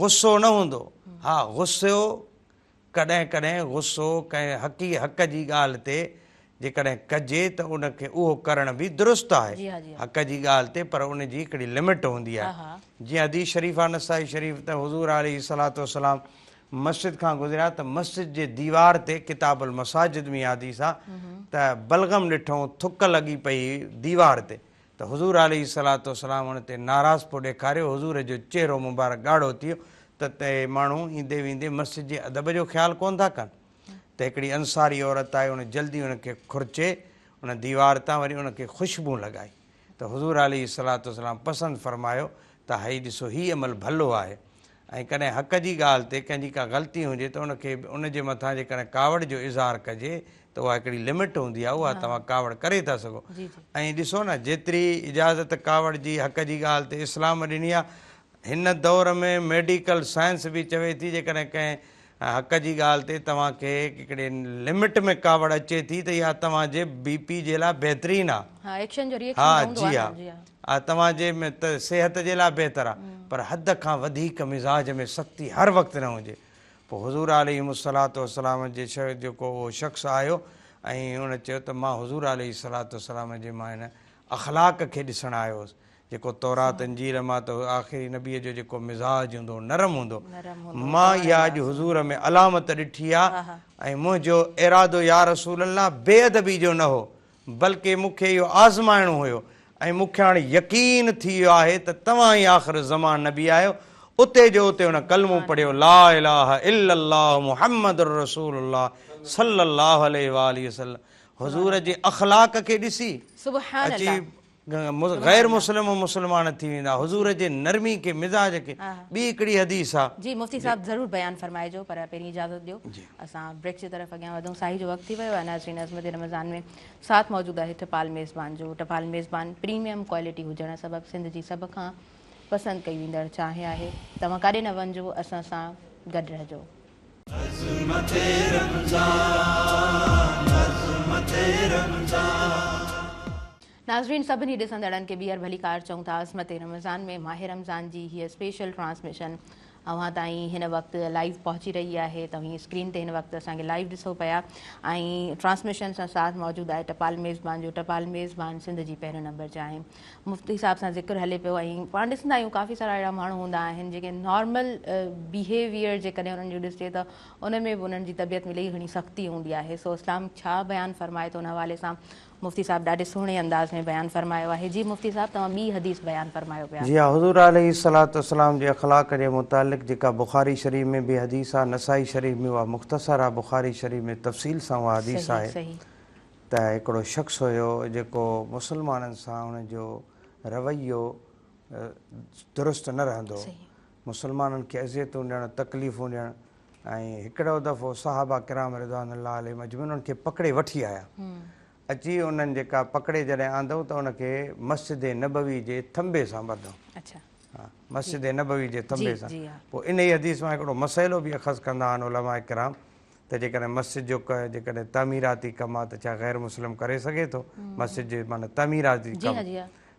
غصو نه هوندو. ها غصو ڪڏهن ڪڏهن غصو ڪنهن حقي حق جي ڳالهه تي جيڪڏهن ڪجي ته ان کي اهو ڪرڻ به درست آهي حق جي ڳالهه تي پر ان جي هڪڙي لمٽ هوندي آهي جيئن حديث شريف آهي نسائي شريف ته حضور عليه الصلوة والسلام مسجد کان گذريا ته مسجد جي ديوار تي ڪتاب المساجد ۾ اها حديث آهي ته بلغم ڏٺئون ٿڪ لڳي پئي ديوار تي ته حضور عليه الصلوة والسلام ان تي ناراضپو ڏيکاريو، حضور جو چهرو مبارڪ ڳاڙهو ٿي ويو ته ته ماڻهو ايندي ويندي مسجد جي ادب جو خيال ڪونه ٿا ڪن ته هڪڙي انصاري عورت آئي ان جلدي ان کي کرچي ان ديوار تان وري ان کي خوشبو لڳائي ته حضور عليه الصلوة والسلام پسند فرمايو ته هي ڏسو هي عمل ڀلو آهي ۽ ڪڏهن حق جي ڳالهه تي ڪنهن جي ڪا غلطي هجي ته ان کي ان جي مٿان جيڪڏهن ڪاوڙ جو اظهار ڪجي ته اها هڪڙي لمٽ هوندي آهي اها توهان ڪاوڙ ڪري ٿا سگهو ۽ ڏسو نه جيتري اجازت ڪاوڙ جي حق جي ڳالهه تي اسلام ڏني آهي هن دور ۾ ميڊيڪل سائنس به چوي ٿي جيڪڏهن ڪنهن حق جي ڳالهه تي توهان کي هڪڙي لمٽ ۾ ڪاوڙ اچي ٿي ته اها توهان جي بي پي جي لاء بهترين آهي. ها ايڪشن جو ري ايڪشن ته هوندو آهي نه جي ها. ها توهان جي ته صحت جي لاء بهتر آهي پر حد کان وڌيڪ مزاج ۾ سختي هر وقت نه هجي. پوء حضور عليهم الصلوة والسلام جي جيڪو اهو شخص آيو ۽ ان چيو ته مان حضور عليه الصلوة والسلام جي مان هن اخلاق کي ڏسڻ آيو هوس جيڪو تورات انجيل مان ته آخري نبيء جو جيڪو مزاج هوندو نرم هوندو مان اها اڄ حضور ۾ علامت ڏٺي آ ۽ منهنجو ارادو يا رسول الله بي ادبي جو نه هو بلڪه مون کي اهو آزمائڻو هيو ۽ مون کي هاڻي يقين ٿي ويو آهي ته توهان ئي آخر الزمان نبي آهيو اتي جو اتي هن ڪلمو پڙهيو لا اله الا الله محمد رسول الله صلي الله عليه واٰله وسلم حضور جي اخلاق کي ڏسي اچي غير مسلم مسلمان ٿي ويندا حضور جي نرمي کي مزاج کي ٻي هڪڙي حديث آ. جي مفتي صاحب ضرور بيان فرمائجو پر پهرين اجازت ڏيو اسان بريڪ جي طرف اڳيان وڌون ساهي جو وقت ٿي ويو آهي ناظرين عظمت رمضان ۾ ساٿ موجود آهي ٽپال ميزبان جو ٽپال ميزبان پريميم ڪوالٽي هجڻ سبب سنڌ جي سڀ کان پسند ڪئي ويندڙ چانهه آهي توهان ڪاڏي نه وڃجو اسان سان گڏ رهجو. عظمت رمضان عظمت رمضان. ناظرين سڀني ڏسندڙن کي ٻيهر ڀليڪار چئون ٿا عظمت رمضان ۾ ماهه رمضان جي هيء اسپيشل ٽرانسميشن اوهان تائين هن وقت لائيو پهچي رهي آهي توهين اسڪرين تي هن وقت اسان کي لائيو ڏسو پيا ۽ ٽرانسميشن سان ساٿ موجود آهي ٽپال ميزبان جو ٽپال ميزبان سنڌ جي پهريون نمبر چانهه مفتي صاحب سان ذڪر هلي پيو ۽ پاڻ ڏسندا آهيون ڪافي سارا اهڙا ماڻهو هوندا آهن جيڪي نارمل بيهيويئر جيڪڏهن انهن جو ڏسجي ته ان ۾ به انهن جي طبيعت ۾ الاهي گهڻي سختي هوندي آهي سو اسلام ڇا بيان فرمائي ٿو ان حوالي سان مفتي صاحب ڏاڍي سهڻي انداز ۾ بيان فرمايو آهي. جي مفتي صاحب توهان ٻي حديث بيان فرمايو پيا. جي ها حضور عليه الصلوة والسلام جي اخلاق جي متعلق جيڪا بخاري شريف ۾ به حديث آ نسائي شريف ۾ اها مختصر آ بخاري شريف ۾ تفصيل سان اها حديث صحيح آهي صحيح. ته هڪڙو شخص هيو جيڪو مسلمانن سان ان جو رويو درست نه رهندو هو صحيح. مسلمانن کي اذيتون ڏيڻ تڪليفون ڏيڻ ۽ هڪڙو دفعو صحابه ڪرام رضوان الله عليهم اجمعين انهن کي پڪڙي وٺي آيا. اچي انهن جيڪا پڪڙي جڏهن آندئون ته ان کي مسجد نبوي جي ٿنڀي سان ٻڌئون. ها مسجد نبوي جي ٿنڀي سان. پوء انهي حديث مان هڪڙو مسئلو به اخذ ڪندا آهن علماء ڪرام ته جيڪڏهن مسجد جو جيڪڏهن تعميراتي ڪم آهي ته ڇا غير مسلم ڪري سگهي ٿو مسجد جي معنيٰ تعميراتي ڪم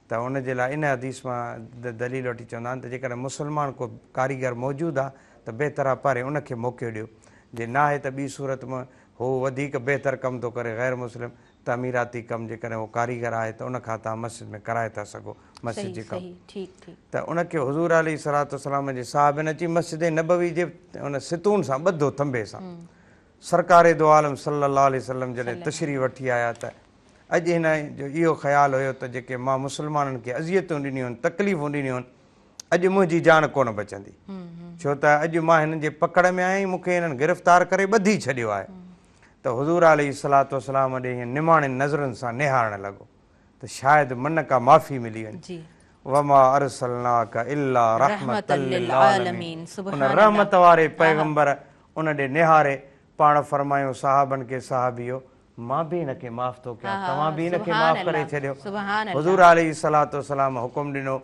ته ان جي لاء ان حديث مان دليل وٺي چوندا آهن ته جيڪڏهن مسلمان ڪو ڪاريگر موجود آهي ته بهتر آهي پهرين ان کي موقعو ڏيو جي ناهي ته ٻي صورت ۾ هو وڌيڪ بهتر ڪم ٿو ڪري غير مسلم تعميراتي ڪم جيڪڏهن هو ڪاريگر آهي ته ان کان توهان مسجد ۾ ڪرائي ٿا سگهو مسجد جي ڪم ته ان کي حضور عليه الصلوة والسلام جي صحابين اچي مسجد نبوي جي ان ستون سان ٻڌو ٿنڀي سان سرڪار دو عالم صلي الله عليه وسلم جڏهن تشريف وٺي آيا ته اڄ هن جو اهو خيال هيو ته جيڪي مان مسلمانن کي اذيتون ڏنيون آهن تڪليفون ڏنيون آهن اڄ منهنجي جان ڪونه بچندي ڇو ته اڄ مان هنن جي پڪڙ ۾ آهيان مون کي هنن گرفتار ڪري ٻڌي ڇڏيو آهي ته حضور عليه الصلوة والسلام ڏي هيئن نماڻين نظرن سان نهارڻ لڳو ته شايد من ڪا معافي ملي وڃي. وما ارسلناک الا رحمة للعالمين ان رحمت واري پيغمبر ان ڏي نهاري پاڻ فرمايو صحابن کي صحابيو مان به هن کي معاف ٿو ڪيان توهان به هن کي معاف ڪري ڇڏيو. حضور عليه الصلوة والسلام حڪم ڏنو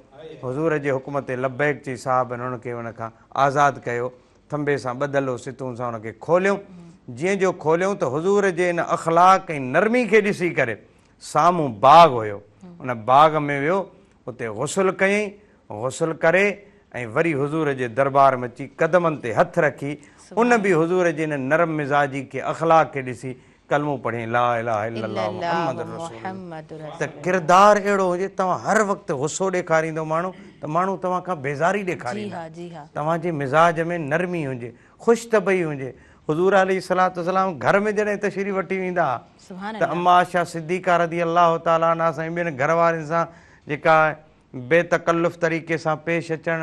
حضور جي حڪم تي لبيڪ چئي صحابن هن کي ان کان آزاد ڪيو. ٿنڀي سان ٻڌل هو ستون سان ان کي کوليائون، جيئن جو کوليائون ته حضور جي ان اخلاق ۽ نرمي کي ڏسي ڪري سامهون باغ هيو، ان باغ ۾ ويو، اتي غسل ڪيائين، غسل ڪري ۽ وري حضور جي دربار ۾ اچي قدمن تي هٿ رکي ان به حضور جي ان نرم مزاجي کي اخلاق کي ڏسي ڪلمو پڙهيائين لا اله الا الله محمد رسول الله ته ڪردار اهڙو هجي توهان هر وقت غصو ڏيکاريندو ماڻهو ته ماڻهو توهان کان بيزاري ڏيکاريندا توهان جي مزاج ۾ نرمي هجي خوش طبعي هجي حضور عليه الصلوة والسلام گهر ۾ جڏهن تشريف وٺي ويندا ها ته اما عائشه صديقه رضي الله تعالٰي عنها سان ۽ ٻين گهر وارين سان جيڪا بي تڪلف طريقي سان پيش اچڻ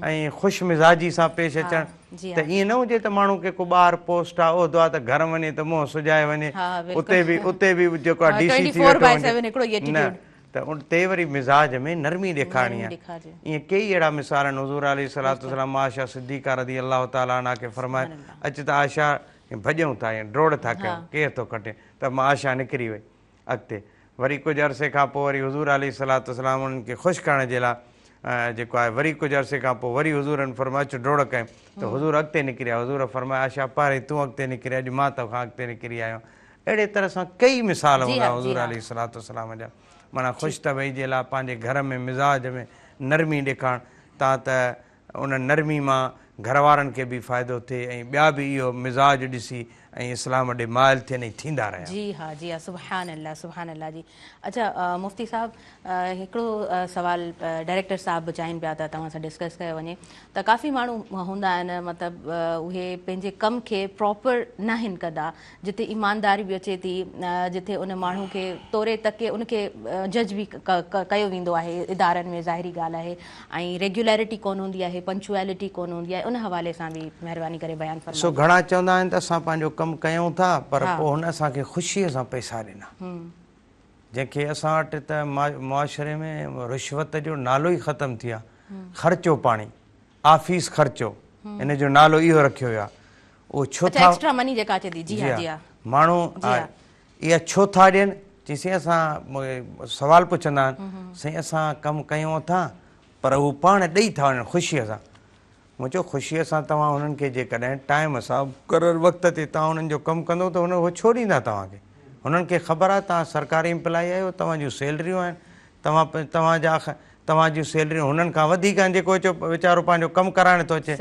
۽ خوش مزاجي سان پيش اچڻ ته ائين نه هجي ته ماڻهو کي ڪو ٻاهر پوسٽ آ عهدو آ ته گهر وڃي ته منهن سجائي وڃي اتي به اتي به جيڪو آ ڊي سي ٿي ويٺو هجي نه ته اتي وري مزاج ۾ نرمي ڏيکارڻي آ ائين ڪيئي اهڙا مثال آهن حضور عليه الصلوة والسلام عائشه صديقه رضي الله تعالٰي عنها کي فرمايو اچ ته عائشه ڀڄون ٿا يا ڊوڙ ٿا ڪيون ڪير ٿو کٽي ته عائشه نڪري وئي اڳتي وري ڪجهه عرصي کان پوء وري حضور عليه الصلوة والسلام انهن کي خوش ڪرڻ جي لاء جيڪو آهي وري ڪجهه عرصي کان پوء وري حضور ان فرمايو اچ ڊوڙ ڪيون ته حضور اڳتي نڪري آيا حضور فرمايو عائشه پهرين تون اڳتي نڪري اڄ مان توکان اڳتي نڪري آيو آهيان اهڙي طرح سان ڪيئي مثال هوندا حضور عليه الصلوة والسلام جا معنيٰ خوش طبعي جي لاء پنهنجي گهر ۾ مزاج ۾ نرمي ڏيکارڻ تان ته ان نرمي مان گهر وارن کي به فائدو ٿئي ۽ ٻيا به اهو مزاج ڏسي ۽ اسلام ڏي مائل ٿين ۽ ٿيندا رهيا. جي ها جي ها سبحان الله سبحان الله جي اڇا مفتي صاحب هڪڙو سوال ڊائريڪٽر صاحب به چاهين پيا ته توهان سان ڊسڪس ڪيو وڃي ته ڪافي ماڻهو هوندا آهن مطلب اهي پنهنجي ڪم کي پراپر ناهن ڪندا جتي ايمانداري به اچي ٿي جتي ان ماڻهو کي توري تڪي ان کي جج به ڪيو ويندو آهي ادارن ۾ ظاهري ڳالهه آهي ۽ ريگيولرٽي ڪونه هوندي آهي پنچوئلٽي ڪونه هوندي آهي ان حوالي سان به مهرباني ڪري بيان سو فرمائجو. گهڻا چوندا آهن ته اسان پنهنجو ڪم ڪيون ٿا پر پوء هن اسان کي خوشيء سان پئسا ڏنا جنهن کي اسان وٽ ته معاشري ۾ رشوت جو نالو ئي ختم ٿي ويو آهي خرچو پاڻي آفيس خرچو ان جو نالو اهو رکيو ويو آهي اهو ڇو اڇا ٿا ايڪسٽرا مني جيڪا اچي ٿي جي ها جي ها ماڻهو جي ها اها ڇو ٿا ڏين چي سائين اسان سوال پڇندا آهن سائين اسان ڪم ڪيون ٿا پر هو پاڻ ڏئي ٿا وڃن خوشيء سان مون چيو خوشيء سان توهان هنن کي جيڪڏهن ٽائيم سان مقرر وقت تي توهان هنن جو ڪم ڪندو ته هو ڇو ڏيندا توهان کي هنن کي خبر آهي توهان سرڪاري امپلائي آهيو توهان جون سيلريون آهن توهان توهان جا توهان جون سيلريون هنن کان وڌيڪ آهن جيڪو اچو ويچارو پنهنجو ڪم ڪرائڻ ٿو اچي.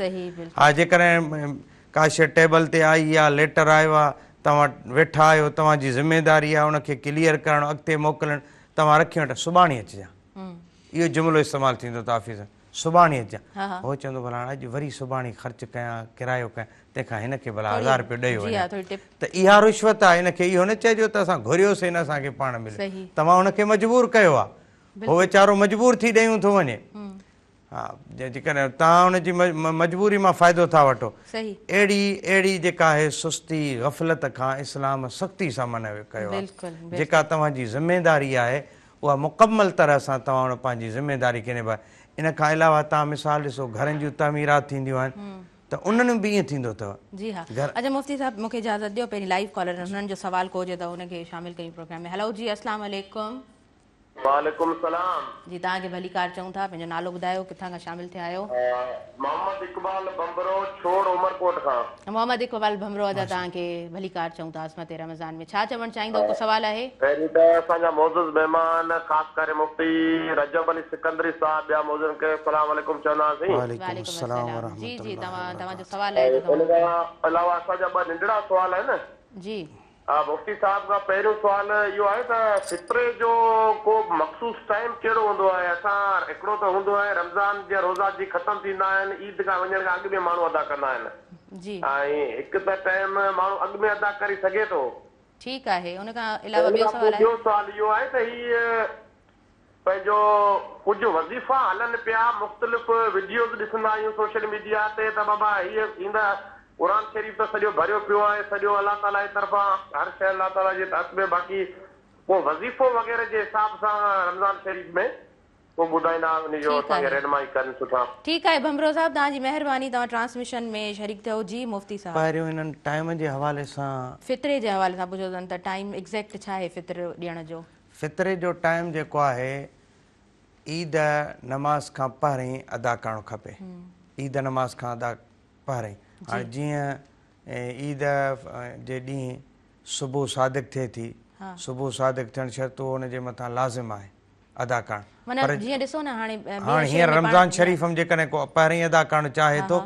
ها جيڪڏهن ڪا شيء ٽيبل تي آئي آ ليٽر آيو آ توهان ويٺا آهيو توهان جي ذميداري آ ان کي ڪليئر ڪرڻ اڳتي موڪلڻ توهان رکي وٺ سڀاڻي اچجان اهو جملو استعمال ٿيندو ته آفيس ۾ سڀاڻي اچجان هو چوندو ڀلا هاڻ اڄ وري سڀاڻي خرچ ڪيان ڪرايو ڪيان تنهن کان هن کي ڀلا هزار رپيو ڏئي وڃان ته اها رشوت آهي ان کي اهو نه چئجو ته اسان گهريوسين نه اسان کي پاڻ مليو توهان هن کي مجبور ڪيو آهي هو ويچارو مجبور ٿي ڏيون ٿو وڃي ها جيڪڏهن توهان هن جي مجبوري مان فائدو ٿا وٺو اهڙي اهڙي جيڪا آهي سستي غفلت کان اسلام سختي سان منع ڪيو آهي جيڪا توهان جي ذميداري آهي اها مڪمل طرح سان توهان ان پنهنجي ذميداري کي نڀايو. ان کان علاوه توهان مثال ڏسو گهرن جون تعميرات ٿينديون آهن. ته انهن ۾ به ائين ٿيندو اٿو. جي ها اچا مفتي صاحب مونکي اجازت ڏيو پهرين لائيو ڪالر هنن جو سوال ڪو هجي ته ان کي شامل ڪيون پروگرام ۾ هلو جي اسلام عليڪم. وعليڪم السلام. جي توهان کي ڀليڪار چئون ٿا پنهنجو نالو ٻڌايو ڪٿان کان شامل ٿيا آهيو. محمد اقبال ڀنڀرو ڇوڙ عمرڪوٽ کان. محمد اقبال ڀنڀرو ادا توهان کي ڀليڪار چئون ٿا عظمت رمضان ۾ ڇا چوڻ چاهيندو ڪو سوال آهي. پهرين ته اسان جا معزز مهمان خاص ڪري مفتي رجب علي سڪندري صاحب ٻيا معززن کي السلام عليڪم چونداسين. وعليڪم السلام ورحمة جي جي الله توهان توهان جو وبرڪاته. سوال آهي ته ان توهان کان علاوه اسان جا ٻه ننڍڙا سوال آهن. جي. مفتي صاحب کان پهريون سوال اهو آهي ته فطري جو ڪو مخصوص ٽائيم ڪهڙو هوندو آهي؟ اسان هڪڙو ته هوندو آهي رمضان جا روزا جي ختم ٿيندا آهن عيد کان وڃڻ کان اڳ ۾ ماڻهو ادا ڪندا آهن جي. ۽ هڪ ته ٽائيم ماڻهو اڳ ۾ ادا ڪري سگهي ٿو. ٺيڪ آهي ان کان علاوه ان ٻيو کان پوء سوال آهي؟ ٻيو سوال اهو آهي ته هي پنهنجو ڪجهه وظيفا هلن پيا مختلف وڊيوز ڏسندا آهيون سوشل ميڊيا تي ته بابا هي ايندا قرآن شريف ته سڄو ڀريو پيو آهي سڄو الله تعالي جي طرفان هر شيء الله تعالي جي هٿ ۾ باقي ڪو وظيفو وغيره جي حساب سان رمضان شريف ۾ ڪو ٻڌائيندا ان جو ٺيڪ اسان کي آهي. رهنمائي ڪن سٺا. ٺيڪ آهي ڀنڀرو صاحب توهان جي مهرباني توهان ٽرانسميشن ۾ شريڪ ٿيو جي مفتي صاحب. پهريون انهن ٽائيم جي حوالي سان. فطري جي حوالي سان پڇيو اٿن ته ٽائيم ايگزيڪٽ ڇا آهي فطر ڏيڻ جو. فطري جو ٽائيم جيڪو آهي عيد نماز کان پهرين ادا ڪرڻ کپي عيد نماز کان ادا پهرين هاڻي جيئن عيد جي ڏينهن صبح صادق ٿئي ٿي صبح صادق ٿيڻ شرط اهو ان جي مٿان لازم آهي ادا ڪرڻ معنيٰ جيئن ڏسو نه هاڻي هاڻي هينئر رمضان شريف ۾ جيڪڏهن ڪو پهرين ادا ڪرڻ چاهي ٿو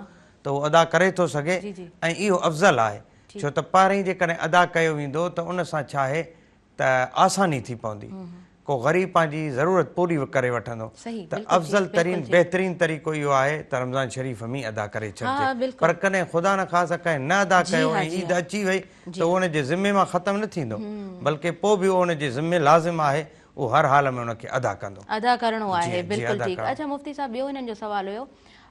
ته اهو ادا ڪري ٿو سگهي ۽ اهو افضل آهي ڇو ته پهرين جيڪڏهن ادا ڪيو ويندو ته ان سان ڇا آهي ته آساني ٿي پوندي، ڪو غريب پنهنجي ضرورت پوري ڪري وٺندو ته افضل ترين بهترين طريقو اهو آهي ته رمضان شريف ۾ ادا ڪري ڇڏجي پر ڪڏهن خدا نخواسته ڪنهن نه ادا ڪيو ۽ عيد اچي وئي ته اهو ان جي ذمي مان ختم نه ٿيندو بلڪه پوء به اهو ان جي ذمي لازم آهي اهو هر حال ۾ ان کي ادا ڪندو. ادا ڪرڻو آهي جي بلڪل ادا ٺيڪ ڪرڻو. اڇا مفتي صاحب ٻيو هنن جو سوال هيو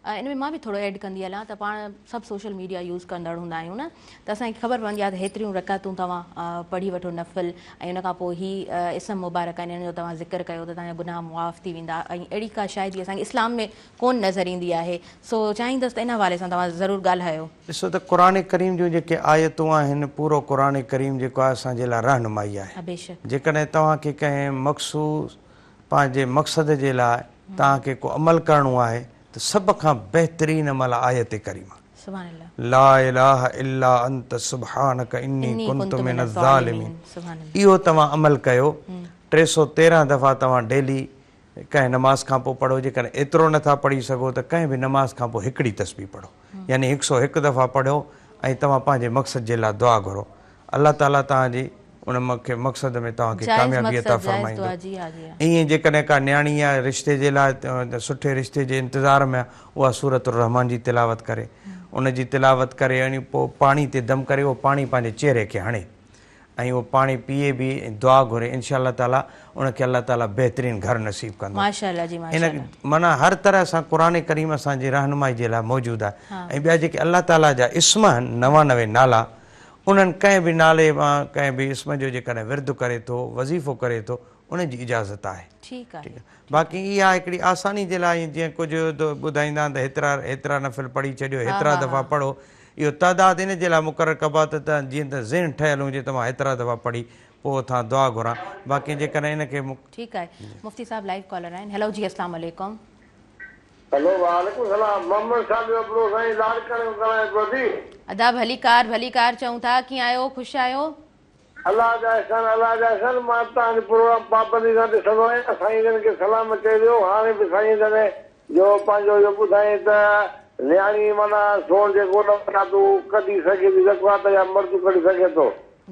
ان ۾ مان به ٿورو ايڊ ڪندي هلان ته پاڻ سڀ سوشل ميڊيا يوز ڪندڙ هوندا آهيون نه ته اسان کي خبر پوندي آهي ته هيتريون رڪعتون توهان پڙهي وٺو نفل ۽ ان کان پوء هي اسم مبارڪ آهن ان جو توهان ذڪر ڪيو ته توهان جا گناهه معاف ٿي ويندا ۽ اهڙي ڪا شاهدي اسان کي اسلام ۾ ڪونه نظر ايندي آهي سو چاهيندس ته ان حوالي سان توهان ضرور ڳالهايو. ڏسو ته قرآن ڪريم جون جيڪي آيتون آهن پورو قرآن ڪريم جيڪو آهي اسان جي لاء رهنمائي آهي جيڪڏهن توهان کي ڪنهن مخصوص پنهنجي مقصد جي لاء توهان کي ڪو عمل ڪرڻو آهي ته سڀ کان بهترين عمل آيت ڪريمه لا اله الا انت سبحانک اني ڪنت من الظالمين اهو توهان عمل ڪيو 313 دفعا توهان ڊيلي ڪنهن نماز کان پوء پڙهو جيڪڏهن ايترو نٿا پڙهي سگهو ته ڪنهن به نماز کان پوء هڪڙي تسبيح پڙهو يعني 101 دفعا پڙهو ۽ توهان پنهنجي مقصد جي لاء دعا گهرو الله تعالي توهان جي ان مقصد ۾ توهان کي ڪاميابي عطا فرمائيندو. ائين جيڪڏهن ڪا نياڻي يا رشتي جي لاء سٺي رشتي جي انتظار ۾ آهي اها سورة الرحمان جي تلاوت ڪري ان جي تلاوت ڪري ۽ پوء پاڻي تي دم ڪري اهو پاڻي پنهنجي چهري کي هڻي ۽ اهو پاڻي پيئي به ۽ دعا گهري انشاء الله تعالي ان کي الله تعالي بهترين گهر نصيب ڪندو. ان معنيٰ هر طرح سان قرآن ڪريم اسان جي رهنمائي جي لاء موجود آهي ۽ ٻيا جيڪي الله تعالي جا اسم آهن 99 نالا انهن ڪنهن به نالي مان ڪنهن به اسم جو جيڪڏهن ورد ڪري ٿو، وظيفو ڪري ٿو، ان جي اجازت آهي. ٺيڪ آهي. باقي اها هڪڙي آساني جي لاء ائين جيئن ڪجهه ٻڌائيندا آهن ته هيترا هيترا نفل پڙهي ڇڏيو، هيترا دفعا پڙهو، اهو تعداد ان جي لاء مقرر ڪبو آهي ته جيئن ته ذهن ٺهيل هجي ته مان هيترا دفعا پڙهي پوء اٿان دعا گهران، باقي جيڪڏهن ان کي. ٺيڪ آهي مفتي صاحب لائيو ڪالر آهن. هيلو جي اسلام عليڪم. هلو وعليڪم السلام محمد صالح ابڙو سائين لاڙڪاڻي کان ڳالهايان پيو ٿي. ادا ڀليڪار ڀليڪار چئون ٿا ڪيئن آهيو خوش آهيو. الله جا احسان الله جا احسان مان توهان جو پروگرام پابندي سان ڏسندو آهيان سائين جن کي سلام چئجو هاڻي به سائين جن جو پنهنجو اهو ٻڌائين ته نياڻي معنيٰ سون جيڪو نه راتون ڪڍي سگهي ٿي زڪوات يا مرد ڪڍي سگهي ٿو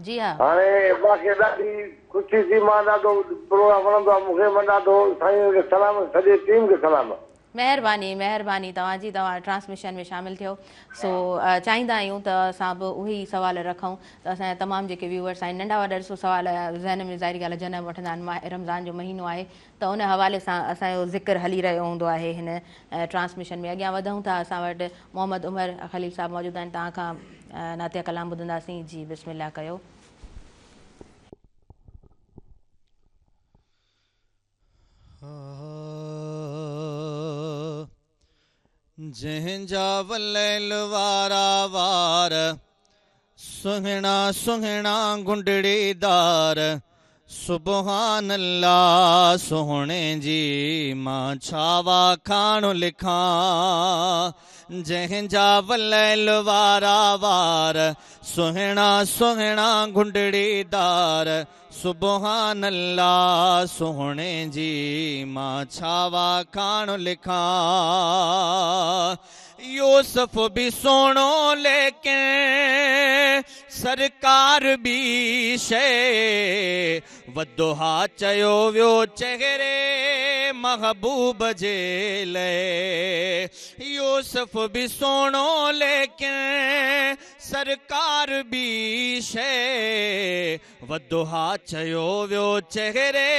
جي ها. هاڻي مان کي ڏاڍي خوشي ٿي مان ڏاڍو پروگرام وڻندو آ مون کي مان ڏاڍو سائين کي سلام سڄي ٽيم کي سلام. مهرباني مهرباني توهان جي توهان ٽرانسميشن ۾ شامل ٿيو سو چاهيندا آهيون ته اسان به اهي ئي سوال رکون ته اسان جا تمام جيڪي ويوئرس آهن ننڍا وڏا ڏسو سوال ذهن ۾ ظاهري ڳالهه جنم وٺندا آهن ماه رمضان جو مهينو آهي ته ان حوالي سان اسان جو ذڪر هلي رهيو هوندو آهي هن ٽرانسميشن ۾ اڳيان وڌون ٿا اسان وٽ محمد عمر خليل صاحب موجود آهن توهان کان نعتيه ڪلام ٻڌنداسين جي بسم الله ڪيو. جنهن جا وليل وارا وار، سهڻا سهڻا گهنڊڙيدار، سبحان الله سهڻي جي مان ڇا واکاڻ لکان، جنهن جا وليل وارا وار، سهڻا سهڻا گهنڊڙيدار، سبحان الله سهڻي جي مان ڇا واکاڻ لکان، يوسف به سهڻو ليڪن سرڪار ٻي شيء، والضحيٰ چيو ويو چهري محبوب جي لئه، يوسف به سهڻو ليڪن سرڪار ٻي شيء، والضحيٰ چيو ويو چهري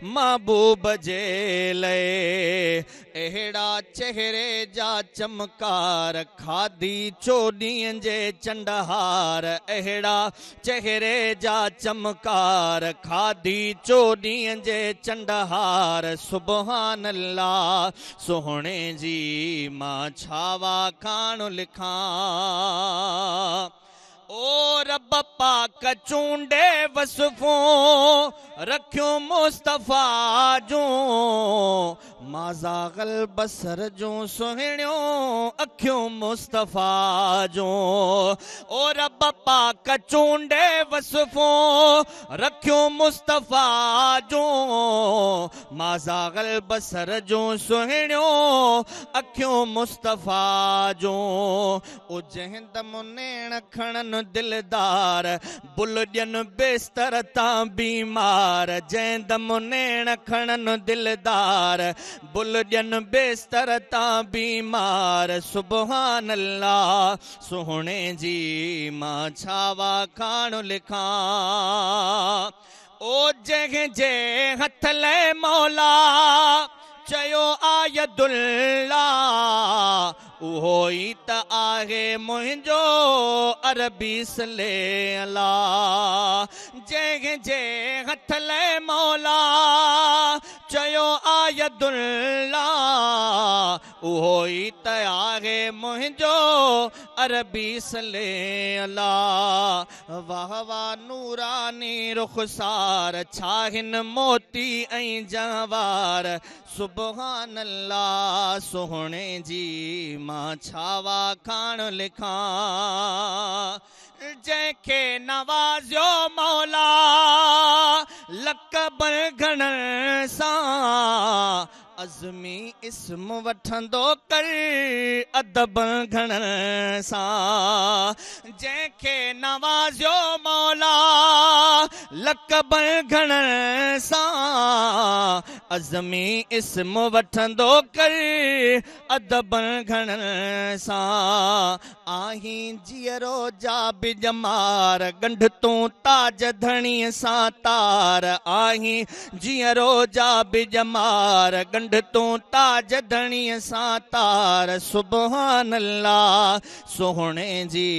محبوب جي لئه، اهڙا چهري جا چمڪار، کاڌي چوڏهينء جي چنڊهار، اهڙا چهري جا چمڪار، کاڌي چوڏهينء جي چنڊهار، سبحان الله سهڻي جي مان ڇا واکاڻ لکان. او رب پاڪ چونڊي وصفون رکيون مصطفيٰ جون، مازاغ البصر جون سهڻيون اکيون مصطفيٰ جون. او رب پاڪ چونڊي وصفون رکيون مصطفيٰ جون، مازاغ البصر جون سهڻيون اکيون مصطفيٰ جون. او جنهن دم نيڻ کڻن دلدار، بل ڏين بستر تان بيمار. جنهن دم نيڻ کڻن دلدار، بل ڏين بستر تان بيمار. سبحان الله سهڻي جي مان ڇا واکاڻ لکان. او جنهن جي هٿ لئه مولا چيو آيد الله، اهو ئي ته آهي منهنجو عربي صلي الله. جنهن جي هٿ لئه مولا چيو آيد الله، اهو ئي ته آهي منهنجو عربي صلي الله. واه واه نوراني رخسار، ڇا هن موتي ۽ جوار. سبحان الله سهڻي جي مان ڇا واکاڻ لکان. جنهن کي نوازيو مولا لقب گهڻن سان، عظمي اسم وٺندو ڪر ادب گهڻن سان. جنهن کي نوازيو مولا لقب گهڻن سان، عظمي اسم وٺندو ڪر ادب گهڻن سان. آهين جيئرو جا به ڄمار، ڳنڍ تون تاج ڌڻيء سان تار. آهين جيئرو جا به ڄمار، ڳنڍ تون تاج ڌڻيء سان تار. سبحان الله سهڻي جي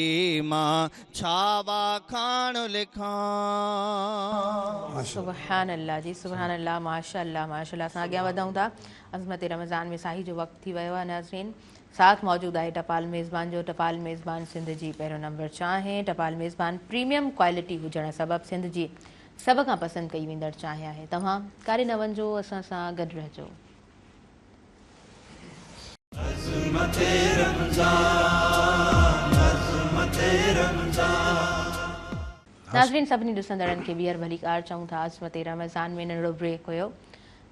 مان ڇا واکاڻ لکان. سبحان الله جي سبحان الله ماشاء الله ماشاء الله. اسان اڳيان وڌون ٿا. عظمت رمضان ۾ ساهي جو وقت ٿي ويو آهي ناظرين. ساٿ موجود آهي ٽپال ميزبان جو. ٽپال ميزبان سنڌ جي پهريون نمبر چانهه. ٽپال ميزبان پريميم ڪوالٽي هجڻ سبب سنڌ جي سڀ کان پسند ڪئي ويندڙ چانهه آهي. توهان ڪاڏي نه وڃجو، اسان سان گڏ رهجو. عظمت رمضان، عظمت رمضان. ناظرين سڀني ڏسندڙن کي ٻيهر ڀليڪار چئون ٿا. عظمت رمضان ۾ ننڍڙو بريڪ هيو.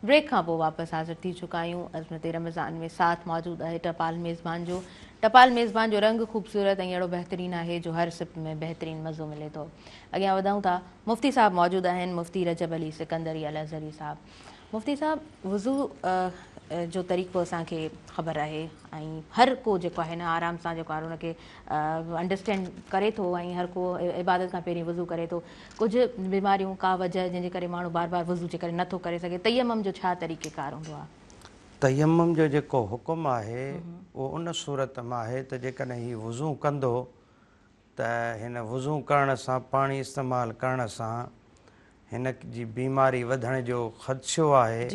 بريڪ کان پوء واپس حاضر ٿي چڪا آهيون. عظمت رمضان ۾ ساٿ موجود آهي ٽپال ميزبان جو. ٽپال ميزبان جو رنگ خوبصورت ۽ اهڙو بهترين آهي جو هر سپ ۾ بهترين مزو ملي ٿو. اڳيان وڌون ٿا. مفتي صاحب موجود آهن، مفتي رجب علي سڪندري الازهري صاحب. مفتي صاحب وضو جو طريقو اسان کي خبر آهي ۽ هر ڪو جيڪو آهي نه آرام سان جيڪو آهي ان کي انڊرسٽينڊ ڪري ٿو ۽ هر ڪو عبادت کان پهرين وضو ڪري ٿو. ڪجهه بيماريون ڪا وجه جنهن جي ڪري ماڻهو بار بار وضو جي ڪري نٿو ڪري سگهي، تيمم جو ڇا طريقي ڪار هوندو آهي؟ تيمم جو جيڪو حڪم آهي اهو ان صورت ۾ آهي ته جيڪڏهن هي وضو ڪندو ته هن وضو ڪرڻ سان پاڻي استعمال ڪرڻ سان هن جي بيماري وڌڻ جو خدشو آهي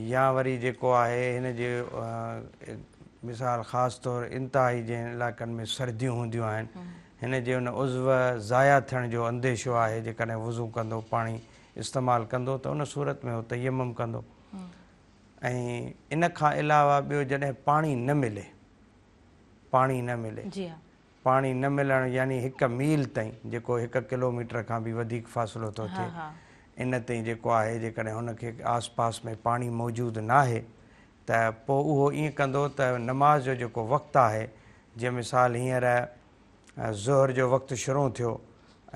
يا وري جيڪو آهي هن جي مثال خاص طور انتهائي جنهن علائقن ۾ سرديون هونديون آهن هن جي ان عضو ضايع ٿيڻ جو انديشو آهي جيڪڏهن وضو ڪندو پاڻي استعمال ڪندو ته ان صورت ۾ هو تيمم ڪندو ۽ ان کان علاوه ٻيو جڏهن پاڻي نه ملي پاڻي نه ملي جي ها. پاڻي نه ملڻ يعني هڪ ميل تائين جيڪو هڪ ڪلو ميٽر کان به وڌيڪ فاصلو ٿو ٿئي ان تائين جيڪو آهي جيڪڏهن هن کي آس پاس ۾ پاڻي موجود ناهي ته پوء اهو ائين ڪندو ته نماز جو جيڪو وقت آهي جيئن مثال هينئر ظهر جو وقت شروع ٿيو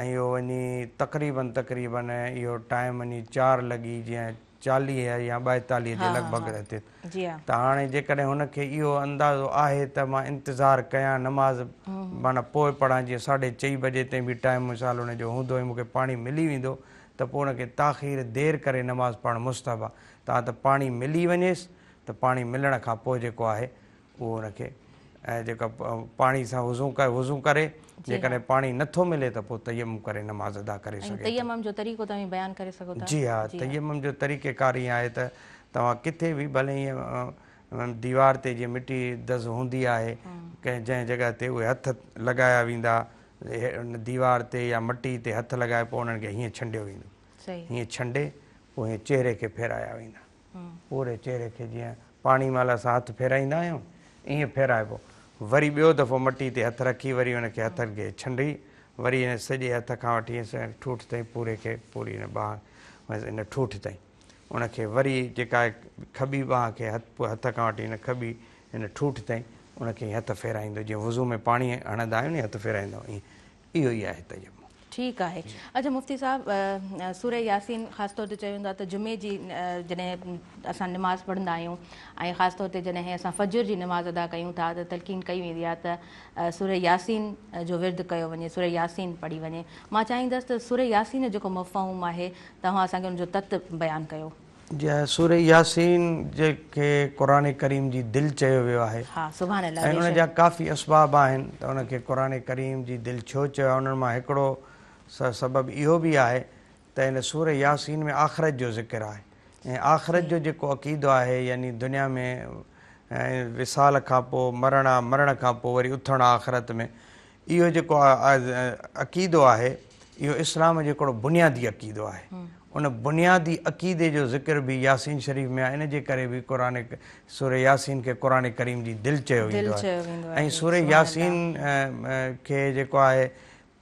۽ اهو وڃي تقريبن تقريبن اهو ٽائيم وڃي چار لڳي جيئن 40 يا 42 جي لڳ ڀڳ ٿئي ته هاڻي جيڪڏهن هن کي اهو اندازو آهي ته مان انتظار ڪيان نماز معنيٰ پوء پڙهان جيئن ساڍي چئين بجي تائين به ٽائيم مثال ان جو هوندو ۽ مون کي پاڻي ملي ويندو ته پوء ان کي تاخير دير ڪري نماز پڙهڻ مستحب آهي تان ته پاڻي ملي وڃيس ته پاڻي ملڻ کان پوء جيڪو آهي اهو ان کي جيڪا پاڻي سان وضو وضو ڪري جيڪڏهن پاڻي نه ٿو ملي ته پوء تيمم ڪري نماز ادا ڪري سگهي ٿو. تيمم جو طريقو توهين بيان ڪري سگهو ٿا؟ جي ها تيمم جو طريقه ڪار ائين آهي ته توهان ڪٿي به ڀلي ائين ديوار تي جيئن مٽي دز هوندي آهي ڪنهن جنهن جڳهه تي اهي هٿ لڳايا ويندا ديوار تي يا مٽي تي هٿ لڳائي پوء انهن کي هيئن ڇنڊيو ويندو هيئن ڇنڊي پوء هيئن چهري کي ڦيرايا ويندا پوري چهري کي جيئن پاڻي مهل اسان هٿ ڦيرائيندا آهيون ائين ڦيرائبو. وري ٻيو دفعو مٽي تي هٿ رکي وري ان کي هٿن کي ڇنڊي وري ان سڄي هٿ کان وٺي ٺوٺ تائين پوري کي پوري ان ٻانهن ان ٺوٺ تائين ان کي وري جيڪا کٻي ٻانهن کي هٿ کان وٺي ان کٻي ان ٺوٺ تائين ان کي هٿ ڦيرائيندو جيئن وضو ۾ پاڻي هڻندا آهيون نه هٿ ڦيرائيندا آهيون ائين اهو ئي آهي تيمم. ٺيڪ آهي اڇا مفتي صاحب سوره ياسين خاص طور تي چيو ويندو آهي ته جمعي جي جڏهن اسان نماز پڙهندا آهيون ۽ خاص طور تي جڏهن اسان فجر جي نماز ادا ڪيون ٿا ته تلقين ڪئي ويندي آهي ته سوره ياسين جو ورد ڪيو وڃي سوره ياسين پڙهي وڃي مان چاهيندس ته سوره ياسين جو جيڪو مفهوم آهي توهان اسان کي ان جو تت بيان ڪيو. جي ها سوره ياسين جي کي قرآن ڪريم جي دل چيو ويو آهي ها سبحان الله ۽ ان جا ڪافي اسباب آهن ته ان کي قرآن ڪريم جي دل ڇو چيو آهي انهن مان هڪڙو سبب اهو به آهي ته ان سوره ياسين ۾ آخرت جو ذڪر آهي ۽ آخرت جو جيڪو عقيدو آهي يعني دنيا ۾ وصال کان پوء مرڻ آ مرڻ کان پوء وري اٿڻ آ آخرت ۾ اهو جيڪو عقيدو آهي اهو اسلام جو هڪڙو بنيادي عقيدو آهي. ان بنيادي عقيدي جو ذڪر به ياسين شريف ۾ آهي ان جي ڪري به قرآن سوره ياسين کي قرآن ڪريم جي دل چيو ويندو آهي ۽ سوره ياسين کي جيڪو آهي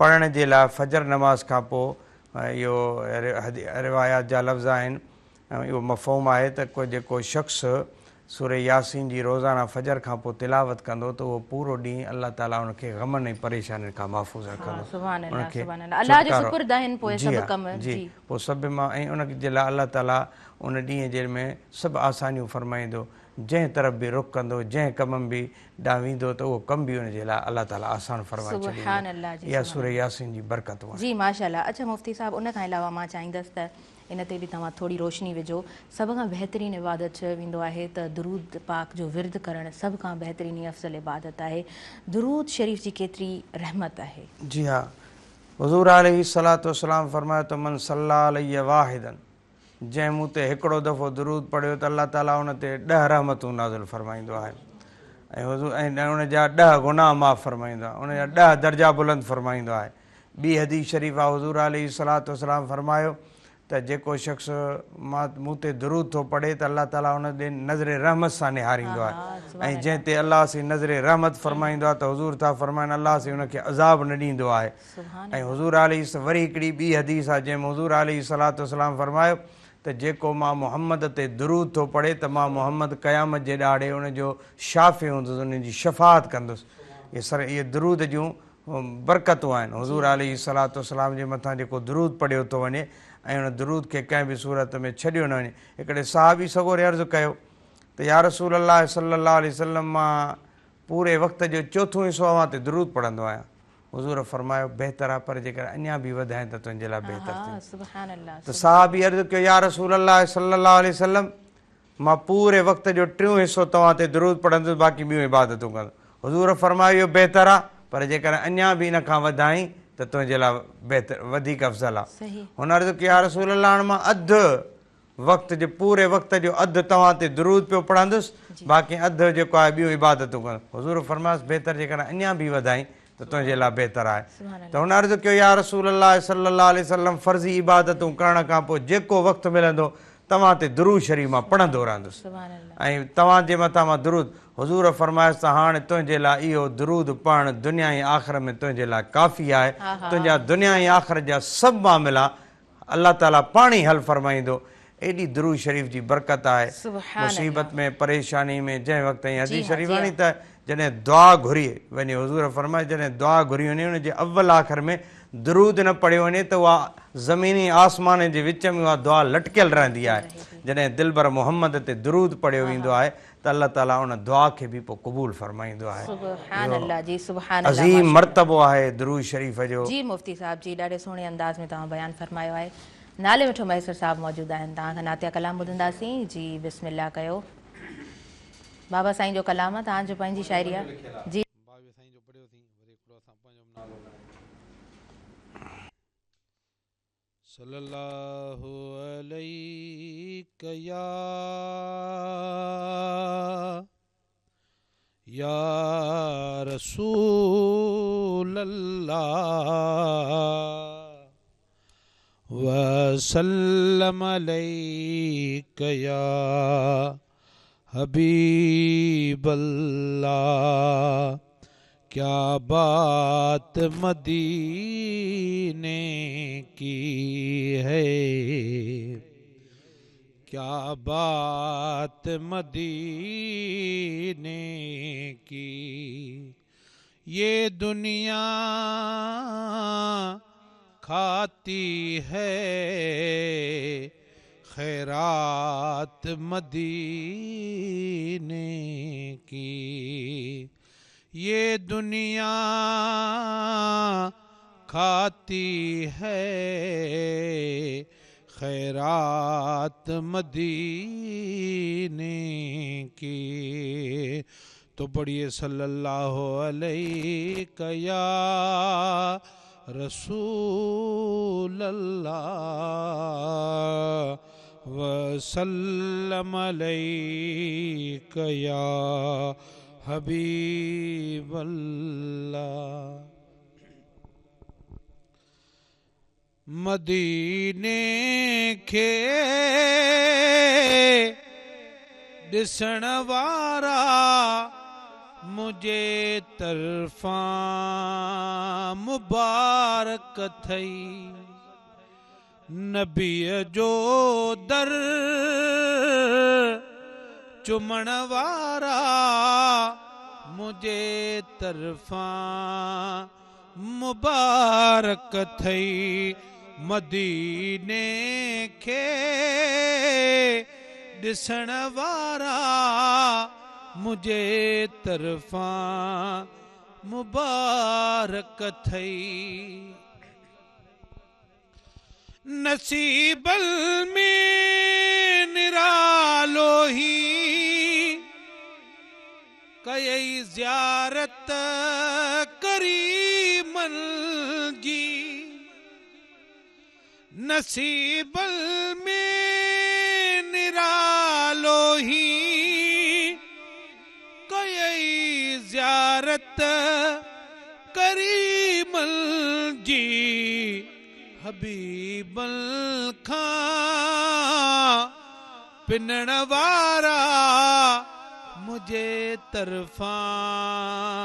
پڙهڻ جي لاء فجر نماز کان پوء اهو روايات جا لفظ آهن ۽ اهو مفهوم آهي ته ڪو جيڪو شخص سوره ياسين جي روزانه فجر کان پوء تلاوت ڪندو ته اهو پورو ڏينهن الله تعاليٰ ان کي غمن ۽ پريشانين کان محفوظ رکندو سبحان ان الله کي سبحان الله الله جي ڇوٽڪارو سپرد آهن پوء جي سڀ ها ڪم جي جي. پوء سڀ مان ۽ ان جي لاء الله تعاليٰ ان ڏينهن جي ۾ سڀ آسانيون فرمائيندو جنهن طرف به رخ ڪندو جنهن ڪم ۾ به ڏانهن ويندو ته اهو ڪم به ان جي لاء الله تعاليٰ آسان فرمائي سبحان الله ڇڏيندو جي اها سبحان سوره الله ياسين جي برڪتون آهن. جي ماشاء الله اڇا مفتي صاحب ان کان علاوه مان چاهيندس ته ان تي به توهان ٿوري روشني وجهو. سڀ کان بهترين عبادت چيو ويندو آهي ته درود پاڪ جو ورد ڪرڻ سڀ کان بهترين ۽ افضل عبادت آهي. درود شريف جي ڪيتري رحمت آهي. جي ها حضور عليه الصلوة والسلام فرمايو ته من صلي علي واحدا جنهن مون تي هڪڙو دفعو درود پڙهيو ته الله تعالي ان تي ڏهه رحمتون نازل فرمائيندو آهي ۽ حضور ۽ ان جا ڏهه گناهه معاف فرمائيندو آهي ان جا ڏهه درجا بلند فرمائيندو آهي. ٻي حديث شريف آ حضور عليه الصلوة والسلام فرمايو ته جيڪو شخص مون تي درود ٿو پڙهي ته الله تعالي ان ڏي نظر رحمت سان نهاريندو آهي ۽ جنهن تي الله سائين نظر رحمت فرمائيندو آهي ته حضور ٿا فرمائن الله سائين ان کي عذاب نه ڏيندو آهي ۽ حضور عليه وري هڪڙي ٻي حديث آ جنهن ۾ حضور عليه الصلوة والسلام فرمايو ته جيڪو مان محمد تي درود ٿو پڙهي ته مان محمد قيامت جي ڏهاڙي ان جو شافع هوندس ان جي شفاعت ڪندس اهي درود جون برڪتون آهن. حضور عليه الصلوة والسلام جي مٿان جيڪو درود پڙهيو ٿو وڃي ۽ ان درود کي ڪنهن به صورت ۾ ڇڏيو نه وڃي. هڪڙي صحابي سڳوري عرض ڪيو ته يا رسول الله صلي الله عليه وسلم مان پوري وقت جو چوٿون حصو اوهان تي درود پڙهندو آهيان. حضور فرمايو بهتر آهي پر جيڪڏهن اڃا به وڌائين ته تنهنجي لاء بهتر ٿيندو. ته صحابي عرض ڪيو يا رسول الله صلي الله عليه وسلم مان پوري وقت جو ٽيون حصو توهان تي درود پڙهندس باقي ٻيون عبادتون ڪندس. حضور فرمايو اهو بهتر آ پر جيڪڏهن اڃا به ان کان وڌائين ته تنهنجي لاء بهتر وڌيڪ افضل آ. هن عرض ڪيو يا رسول الله هاڻ مان اڌ وقت جي پوري وقت جو اڌ توهان تي درود پيو پڙهندس، باقي اڌ جيڪو آهي ٻيون عبادتون ڪندس. حضور فرمايس، بهتر جيڪڏهن اڃا به وڌائين ته تنهنجي لاء بهتر آهي. ته هن عرض ڪيو، يا رسول الله صلي الله عليه وسلم فرضي عبادتون ڪرڻ کان پوء جيڪو وقت ملندو توهان تي درود شريف مان پڙهندو رهندس ۽ توهان جي مٿان مان درود. حضور فرمايس ته هاڻ تنهنجي لاء اهو درود پڙهڻ دنيا ۽ آخرت ۾ تنهنجي لاء ڪافي آهي. تنهنجا دنيا ۽ آخرت جا سڀ معاملا الله تعالي پاڻ ئي حل فرمائيندو. ايڏي درود شريف جي برڪت آهي. مصيبت ۾ پريشاني ۾ جنهن وقت ۽ حديث شريف آڻي ته جڏهن دعا گهري وڃي حضور فرمايو جڏهن دعا گهري وڃي ان جي اول آخر ۾ درود نه پڙهيو وڃي ته اها زمين ۽ آسمان جي وچ ۾ اها دعا لٽڪيل رهندي آهي. جڏهن دلبر محمد تي درود پڙهيو ويندو آهي ته الله تعالي ان دعا کي به پوء قبول فرمائيندو آهي. سبحان الله جي سبحان الله عظيم ماشاء الله. مرتبو آهي درود شريف جو. جي مفتي صاحب جي ڏاڍي سهڻي انداز ۾ توهان بيان فرمايو آهي. نالي مٺو مهيسر صاحب موجود آهن توهان کان نعتيه ڪلام ٻڌنداسين جي بسم الله ڪيو بابا سائين جو ڪلام آ توهان جو پنهنجي شاعري آ جي. بابي سائين جو پڙهيوسين وري هڪڙو اسان پنهنجو به نالو کڻي. صلي الله عليڪ يا يا رسول الله وسلم عليڪ يا حبيب الله ڪيا بات مديني ڪي هي ڪيا بات مديني ڪي يه دنيا کاتي هي خيرات مديني ڪي يه دنيا کاتي هي خيرات مديني ڪي تو پڙهيي صلي الله عليڪ يا رسول الله وسلم عليڪ يا حبيب الله مديني کي ڏسڻ وارا منهنجي طرفان مبارڪ ٿئي نبيء جو در چمڻ وارا منهنجي طرفان مبارڪ ٿئي مديني کي ڏسڻ وارا منهنجي طرفان مبارڪ ٿئي. نصيبن ۾ نرالو هي ڪيئي زيارت ڪريمن جي نصيبن ۾ نرالو هي ڪيئي زيارت ڪريمن جي حبيبن کان پنڻ وارا منهنجي طرفان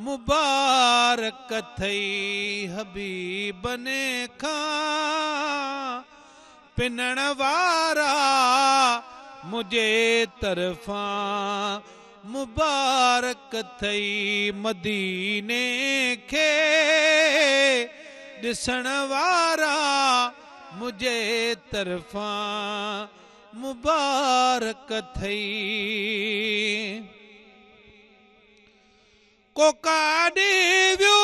مبارڪ ٿئي حبيبن کان پنڻ وارا منهنجي طرفان مبارڪ ٿئي مديني کي ڏسڻ وارا منهنجي طرفان مبارڪ ٿئي. ڪو ڪاڏي ويو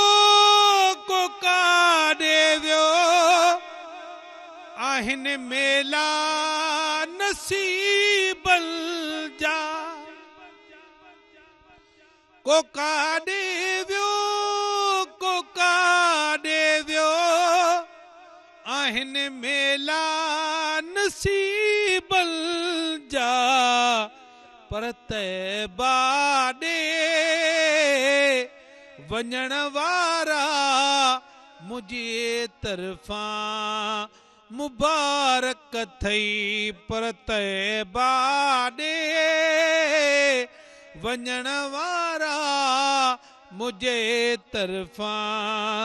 ڪو ڪاڏي ويو آهن ميلا نصيبن جا ڪو ڪاڏي ويو ڪو ڪاڏي ويو آهن ميلا نصيبن جا پر طيبه ڏي وڃڻ وارا منهنجي طرفان مبارڪ اٿئي پر طيبه ڏي وڃڻ وارا منهنجي طرفان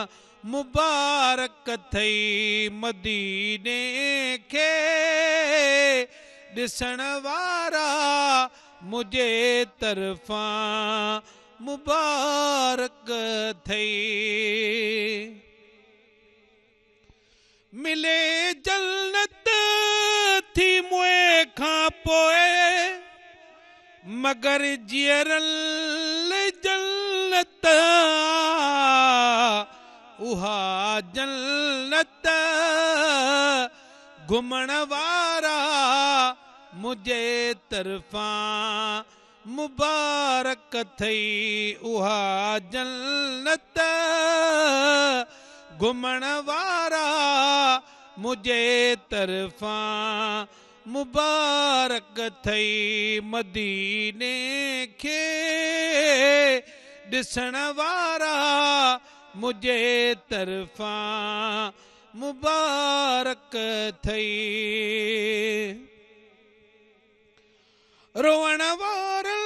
مبارڪ اٿئي مديني کي ڏسڻ وارا منهنجي طرفان مبارڪ اٿئي. ملي جنت ٿي موئي کان پوء مگر جيئرن لئي جنت آ اها جنت گهمڻ وارا منهنجي طرفان مبارڪ اٿئي اها جنت گهمڻ وارا منهنجي طرفان مبارڪ اٿئي مديني کي ڏسڻ وارا منهنجي طرفان مبارڪ اٿئي. روئڻ وارن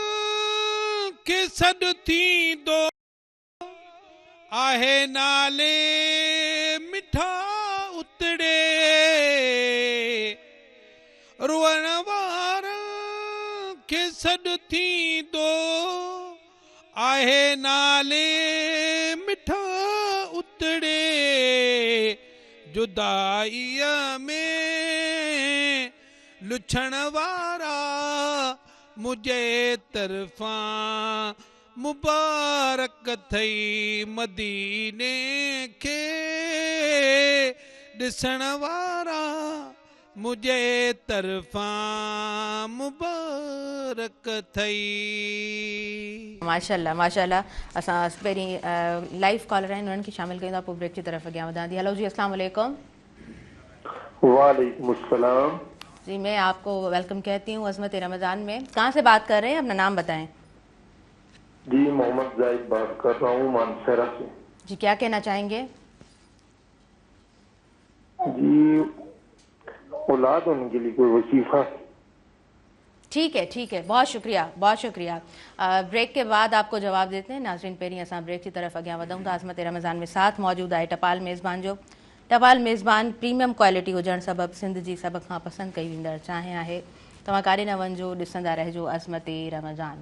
کي سڏ ٿيندو آهي نالي مٺا اتڙي روئڻ وارن کي سڏ ٿيندو آهي نالي مٺا اتڙي جدائيء ۾ لڇڻ وارا منهنجي طرفان مبارڪ اٿئي مديني کي ڏسڻ وارا منهنجي طرفان مبارڪ اٿئي. ماشاءالله ماشاءالله اسان پهرين لائيو ڪالر آهن انهن کي شامل ڪيون ٿا پوء بريڪ جي طرف اڳيان وڌان ٿي هلو جي اسلام عليڪم. वालेकुम अस्सलाम। जी मैं आपको welcome कहती हूँ अज़मत रमज़ान में। कहाँ से बात कर रहे हैं, अपना नाम बताएं। जी मोहम्मद जाहिद बात कर रहा हूँ मानसेरा से। जी क्या कहना चाहेंगे। जी औलाद होने के लिए कोई वजीफा। ठीक है ठीक है, बहुत शुक्रिया बहुत शुक्रिया। ब्रेक के बाद आपको जवाब देते हैं। नाज़रीन पहिरीं असां ब्रेक जी तरफ़ अॻियां वधूं था। अज़मत रमज़ान में साथ मौजूद आहे टपाल मेज़बान जो। टपाल मेज़बान प्रीमियम क्वालिटी हुजण सबब सिंध जी सभ खां पसंदि कई वेंदड़ चांहि आहे। तव्हां काॾे न वञिजो, ॾिसंदा रहिजो अज़मत रमज़ान।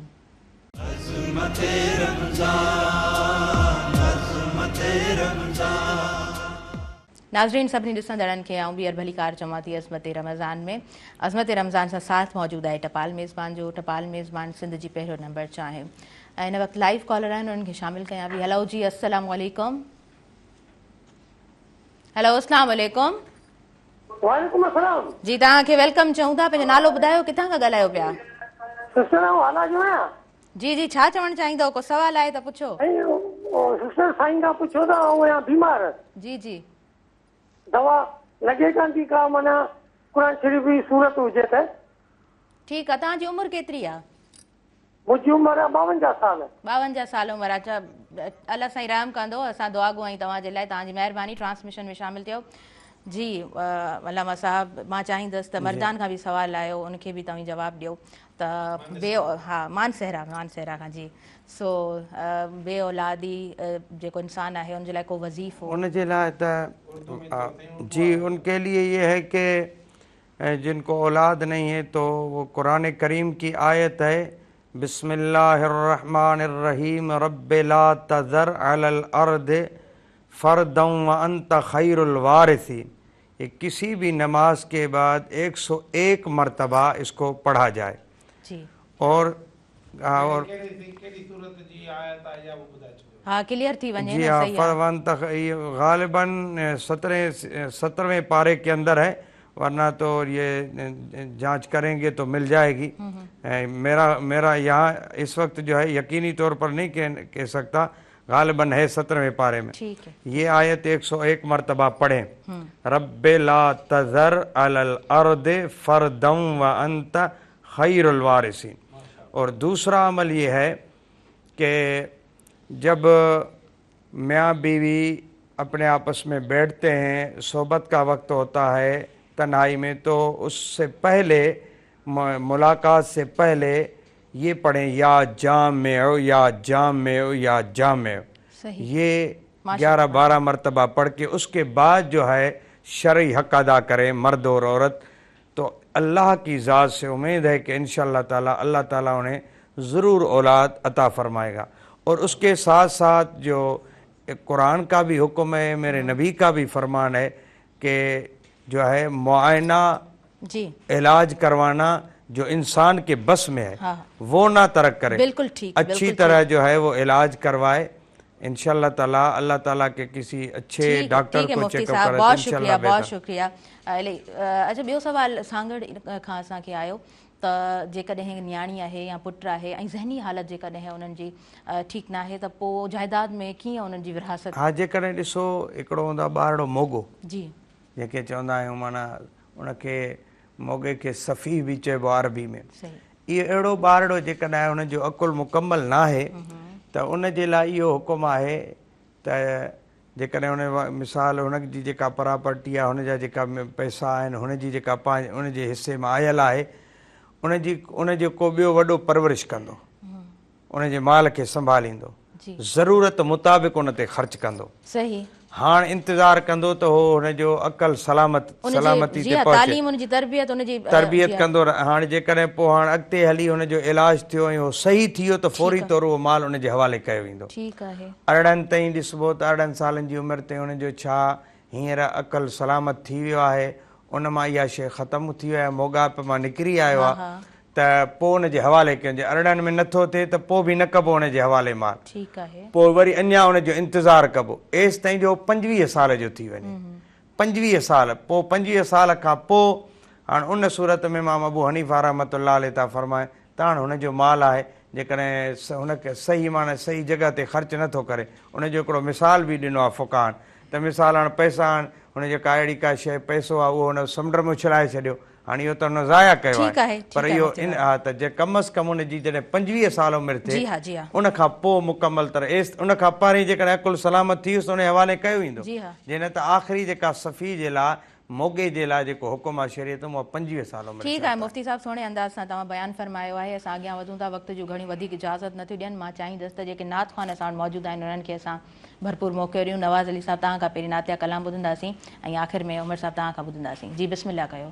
अज़मत रमज़ान, अज़मत रमज़ान। नाज़रीन सभिनी ॾिसंदड़नि खे आउं ॿीहर भलीकार चवां थी अज़मत रमज़ान में। अज़मत रमज़ान सां साथ मौजूदु आहे टपाल मेज़बान जो। टपाल मेज़बान सिंध जी पहिरियों नंबर चांहि ऐं हिन वक़्तु लाइव कॉलर आहिनि, उन्हनि खे शामिल कयां पई। हलो जी अस्सलाम वालेकुम। हेलो अस्सलाम वालेकुम। वालेकुम अस्सलाम। जी तव्हांखे welcome चऊं था, पंहिंजो नालो ॿुधायो, किथां खां ॻाल्हायो पिया। सिस्टर आउं हाला जो आहियां। जी जी छा चवणु चाहींदो, को सवाल आहे त पुछो। सिस्टर साईं खां पुछो त आउं आहियां बीमार। जी जी दवा लॻे कान थी का, माना कुरान शरीफ़ जी सूरत हुजे त। ठीकु आहे, तव्हांजी उमिरि केतिरी आहे। मुंहिंजी उमिरि आहे 52 साल। 52 साल उमिरि आहे। अच्छा, अलाह साईं रहम कंदो, असां दुआ गो आहियूं तव्हांजे लाइ, तव्हांजी महिरबानी ट्रांसमिशन में शामिल थियो। जी अलामा साहब, मां चाहींदसि त मर्दान खां बि सवाल आयो उनखे बि तव्हीं जवाबु ॾियो त बे हा मानसहरा, मानसहरा खां जी। सो बे औलादी जेको इंसान आहे उनजे लाइ को वज़ीफ़ो उनजे लाइ त जी उनके लिए ये है कि जिनको औलाद नहीं है तो वो कुरान करीम की आयत है, बिस्मिल्लाहिर्रहमानिर्रहीम रब्बि ला तज़र अलल अर्द फ़र्दन व अंत खैरुल वारिसीन। ये किसी भी नमाज के बाद 101 मरतबा इसको पढ़ा जाए। जी और हाँ क्लियर थी वञे जी हाँ, फरवन तक ये गालिबन 17वें पारे के अंदर है, वरना तो ये जांच करेंगे तो मिल जाएगी। मेरा मेरा यहाँ इस वक्त जो है यकीनी तौर पर नहीं कह सकता, गालिबन है 17वें पारे में। ठीक है। ये आयत 101 मरतबा पढ़ें। रब्बे ला तज़र अलल अर्द फरदम व अंत खैरुल वारिसीन। और दूसरा अमल ये है कि जब मियाँ बीवी अपने आपस में बैठते हैं, सोहबत का वक्त होता है तन्हाई में, तो उससे पहले मुलाकात से पहले ये पढ़ें या जामिउ या जामिउ या जामिउ। ये 11-12 मरतबा पढ़ के उसके बाद जो है शरई हक अदा करें मर्द और औरत, तो अल्लाह की ज़ात से उम्मीद है कि इंशाअल्लाह ताला अल्लाह ताला उन्हें ज़रूर औलाद अता फ़रमाएगा। और उसके साथ साथ जो कुरान का भी हुक्म है, मेरे नबी का भी फरमान है कि जो है मुआयना जी इलाज करवाना जो इंसान के बस में है, हाँ, वो ना तरक करे, बिल्कुल ठीक, अच्छी बिल्कुल तरह ठीक। जो है वो इलाज करवाए इंशाअल्लाह ताला, अल्लाह ताला के किसी अच्छे डॉक्टर को चेकअप करे। बहुत शुक्रिया, बहुत शुक्रिया। अच्छा, ॿियो सवाल सांगड़ खां असांखे आयो त जेकॾहिं नियाणी आहे या पुट आहे ऐं ज़हनी हालत जेकॾहिं उन्हनि जी ठीकु न आहे त पोइ जायदाद में कीअं उन्हनि जी विरासत? हा, जेकॾहिं ॾिसो हिकिड़ो हूंदो आहे ॿारड़ो मोगो जी, जंहिंखे चवंदा आहियूं माना उनखे मोगे खे सफ़ी बि चइबो आहे अरबी में। इहो अहिड़ो ॿारड़ो जेकॾहिं हुनजो अकुल मुकमल न आहे त उन जे लाइ इहो हुकुम आहे त जेकॾहिं हुन मिसाल हुन जी जेका प्रॉपर्टी आहे, हुनजा जेका पैसा आहिनि, हुनजी जेका पंहिंजे हुनजे हिसे मां आयल आहे, उनजो को ॿियो वॾो परवरिश कंदो, उनजे माल खे संभालींदो, ज़रूरत मुताबिक़ उन ते ख़र्च कंदो। सही। हाणे इंतज़ार कंदो त हो हुनजो अकल सलामती ते पहुचे, तालीम उनजी तरबियत, उनजी तरबियत कंदो। हाणे जेकॾहिं पोइ हाणे अॻिते हली हुनजो इलाज थियो ऐं उहो सही थी वियो त फौरी तौर उहो माल उनजे हवाले कयो वेंदो। ठीकु आहे। 18 ताईं ॾिसबो त 18 सालनि जी उमिरि ते हुनजो छा हींअर अकल सलामत थी वियो आहे, उन मां इहा शइ ख़तमु थी वई आहे, मोगाप मां निकिरी आयो आहे, त पोइ हुनजे हवाले कयो। जे 18 में नथो थिए त पोइ बि न कबो हुनजे हवाले माल। ठीकु आहे। पोइ वरी अञा हुनजो इंतज़ार कबो एसि ताईं जो 25 साल जो थी वञे। 25 साल पोइ 25 साल खां पोइ हाणे उन सूरत में इमाम अबू हनीफ़ा रहमतुल्लाह अलैह था फरमाए त हाणे हुनजो माल आहे, जेकॾहिं हुनखे सही माना सही जॻह ते ख़र्च नथो करे। उनजो हिकिड़ो मिसाल बि ॾिनो आहे फ़ुकान त मिसाल हाणे पैसा आहिनि, हुनजो का अहिड़ी का शइ पैसो आहे उहो हुन समुंड में उछलाए छॾियो, हाणे इहो त हुन ज़ाया कयो आहे, पर इहो इन हा त जे कम अज़ कम हुनजी जॾहिं 25 साल उमिरि थिए उन खां पोइ मुकमल तरह एसि उन खां पहिरीं जेकॾहिं अकुल सलामत थी वियुसि त हुन हवाले कयो वेंदो। जे न त आख़िरी जेका सफ़ी जे लाइ मोगे जे लाइ जेको हुकुम आहे शरीयत में उहा 25 साल उमिरि। ठीकु आहे मुफ्ती साहिबु, सुहिणे अंदाज़ सां तव्हां बयानु फरमायो आहे। असां अॻियां वधूं था, वक़्त जूं घणियूं वधीक इजाज़त नथियूं ॾियनि। मां चाहींदसि त जेके नात ख़्वान असां वटि मौजूदु आहिनि उन्हनि खे असां भरपूर मौक़ो ॾियूं। नवाज़ अली साहिबु तव्हां खां पहिरीं नातिया कलाम ॿुधंदासीं ऐं आख़िर में उमर साहिबु तव्हां खां ॿुधंदासीं। जी बिस्मिल्लाह कयो।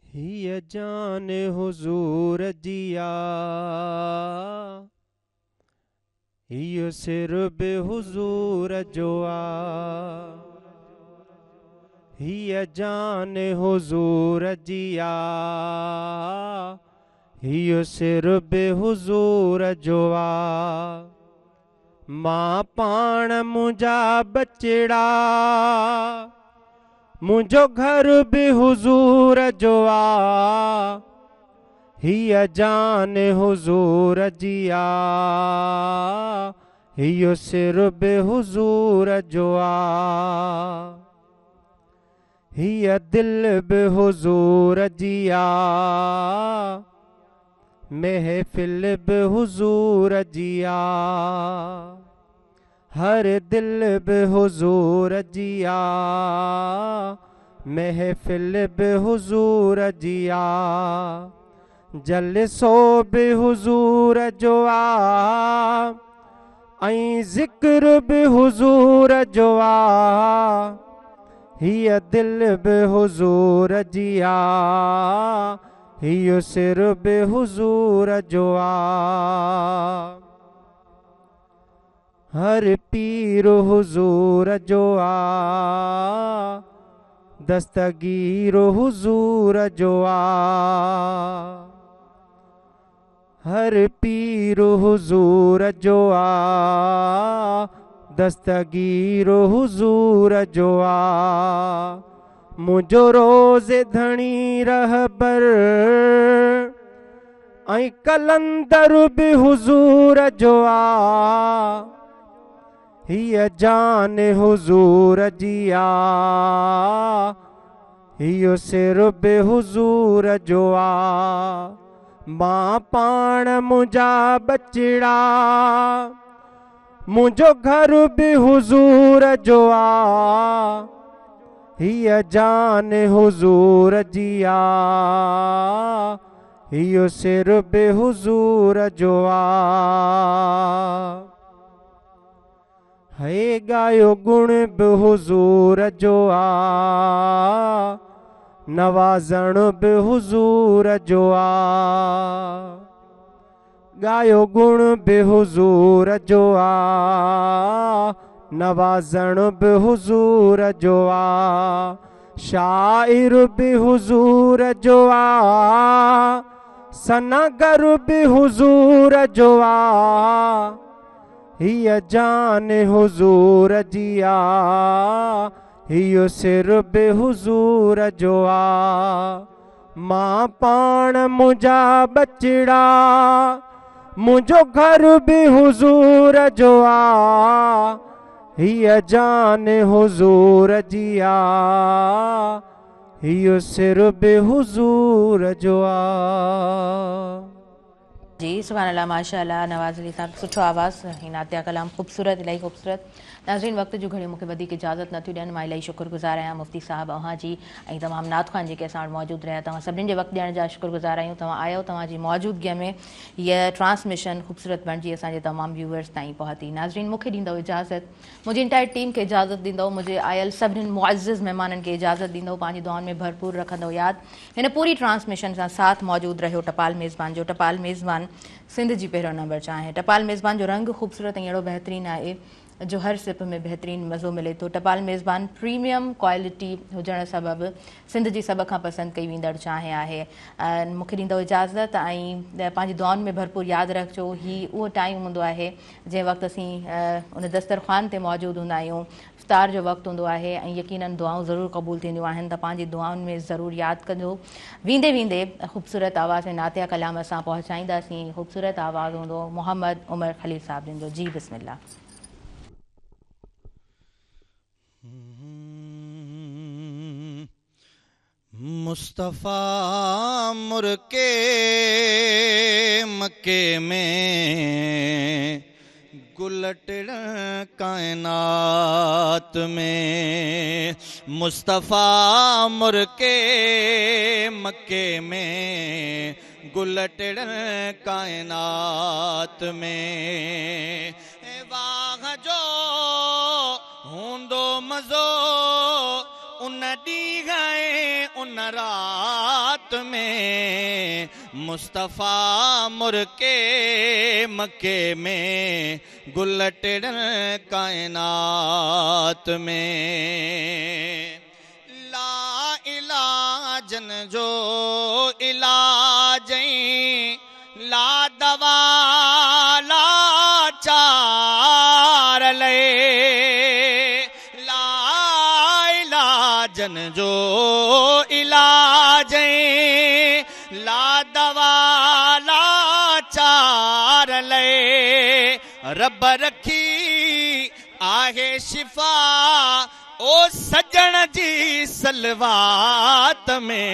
हीअ जान हुज़ूर जी आ, इहो सिर बि हुज़ूर जो आ। हीअ जान हुज़ूर जी आ, इहो सिर बि हुज़ूर जो आ। मां पाण मुंहिंजा बचड़ा, मुंहिंजो घर बि हुज़ूर जो आ। हीअ जान हुज़ूर जी आ, इहो सिर बि हुज़ूर जो आ। हीअ दिल बि हुज़ूर जी आ, महफ़िल बि हुज़ूर जी आ। हर दिल बि हुज़ूर जी आ, महफ़िल बि हुज़ूर जी आ। जलसो बि हुज़ूर जो आ, ऐं ज़िक्र बि हुज़ूर जो आ। हीअ दिल बि हुज़ूर जी आ, इहो सिर बि हुज़ूर जो आ। हर पीर हुज़ूर जो आ, दस्तगीर हुज़ूर जो आ। हर पीर हुज़ूर जो आ, दस्तगीर हुज़ूर जो आ। منهنجو روضي ڌڻي رهبر ۽ قلندر به حضور جو آ هيء جان حضور جي آ هيء سر به حضور جو آ مان پاڻ منهنجا ٻچڙا منهنجو گهر به حضور جو آ هيء جان حضور جي آ هيء سر به حضور جو آ. هي ڳايو گڻ به حضور جو آ نوازڻ به حضور جو آ. ڳايو گڻ به حضور جو آ نوازڻ به حضور جو آ شاعر به حضور جو آ ثناگر به حضور جو آ هيء جان حضور جي آ هيء سر به حضور جو آ مان پاڻ منهنجا ٻچڙا منهنجو گهر به حضور جو آ هيء جان حضور جي آ هيء سر به حضور جو آ. جي سبحان الله ماشاء الله نواز علي صاحب سٺو آواز هي نعتيه ڪلام خوبصورت الاهي خوبصورت ناظرين وقت جون گهڙيون مونکي وڌيڪ اجازت نٿيون ڏين مان الاهي شڪر گذار آهيان مفتي صاحب اوهان جي ۽ تمام نعت خوان جيڪي اسان وٽ موجود رهيا توهان سڀني جي وقت ڏيڻ جا شڪر گذار آهيون توهان آيو توهان جي موجودگي ۾ هيء ٽرانسميشن خوبصورت بڻجي اسان جي تمام ويوئرز تائين پهتي ناظرين مونکي ڏيندؤ اجازت منهنجي انٽائر ٽيم کي اجازت ڏيندؤ منهنجي آيل سڀني معزز مهمانن کي اجازت ڏيندؤ پنهنجي دعائن ۾ ڀرپور رکندؤ ياد هن پوري ٽرانسميشن سان ساٿ موجود رهيو ٽپال ميزبان جو ٽپال ميزبان سنڌ جي پهريون نمبر چانهه ٽپال ميزبان جو رنگ خوبصورت ۽ اهڙو بهترين آهي جو هر سپ ۾ بهترين مزو ملي ٿو ٽپال ميزبان پريميم ڪوالٽي هجڻ سبب سنڌ جي سڀ کان پسند ڪئي ويندڙ چانهه آهي مون کي ڏيندؤ اجازت ۽ پنهنجي دعائن ۾ ڀرپور ياد رکجو هي اهو ٽائيم هوندو آهي جنهن وقت اسين ان دسترخوان تي موجود هوندا آهيون افطار جو وقت هوندو آهي ۽ يقينن دعائون ضرور قبول ٿينديون آهن ته پنهنجي دعائن ۾ ضرور ياد ڪجو ويندي ويندي خوبصورت آواز ۾ نعتيه ڪلام اسان پهچائينداسين خوبصورت آواز هوندو محمد عمر خليل صاحب جن جو جي بسم الله. مصطفيٰ مرڪي مڪي ۾ گل ٽڙن ڪائنات ۾ مصطفيٰ مرڪي مڪي ۾ گل ٽڙن ڪائنات ۾ واهه جو هوندو مزو ان ڏينهن ۽ ان رات ۾ مصطفيٰ مرڪي مڪي ۾ گل ٽڙن ڪائنات ۾. لا علاجن جو علاج ۽ لا دوا لا چار لئي لا علاجن جو علاج ۽ لا دوا لا چار لئي رب رکي آهي شفا او سڄڻ جي صلوات ۾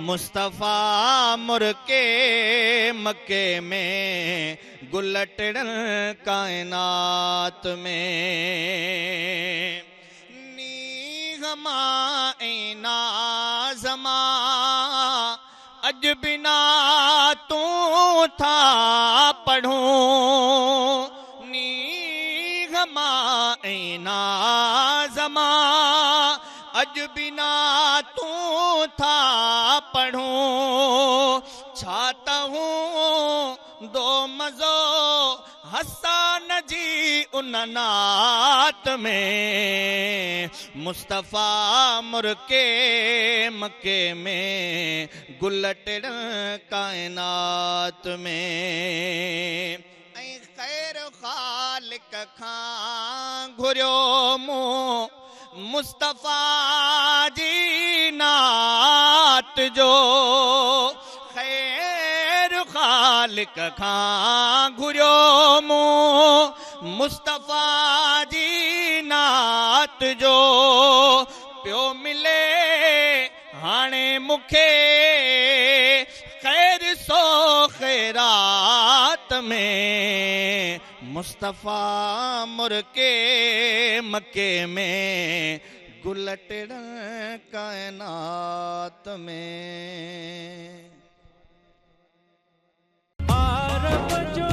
مصطفيٰ مرڪي مڪي ۾ گل ٽڙن ڪائنات ۾. نينهن مان ۽ ناز مان اڄ به نعتون ٿا پڙهون نينهن مان ۽ ناز مان اڄ به نعتون ٿا پڙهون ڇا ته هوندو مزو حسان جي ان نعت ۾ مصطفيٰ مرڪي مڪي ۾ گل ٽڙن ڪائنات ۾. ۽ خير خالق کان گهريو مون. مصطفيٰ جي نعت جو. خير خالق کان گهريو مون مصطفيٰ جي نعت جو. پيو ملي هاڻي مون کي خير سو خيرات ۾. مصطفيٰ مرڪي مڪي ۾، گل ٽڙن ڪائنات ۾. عرب جو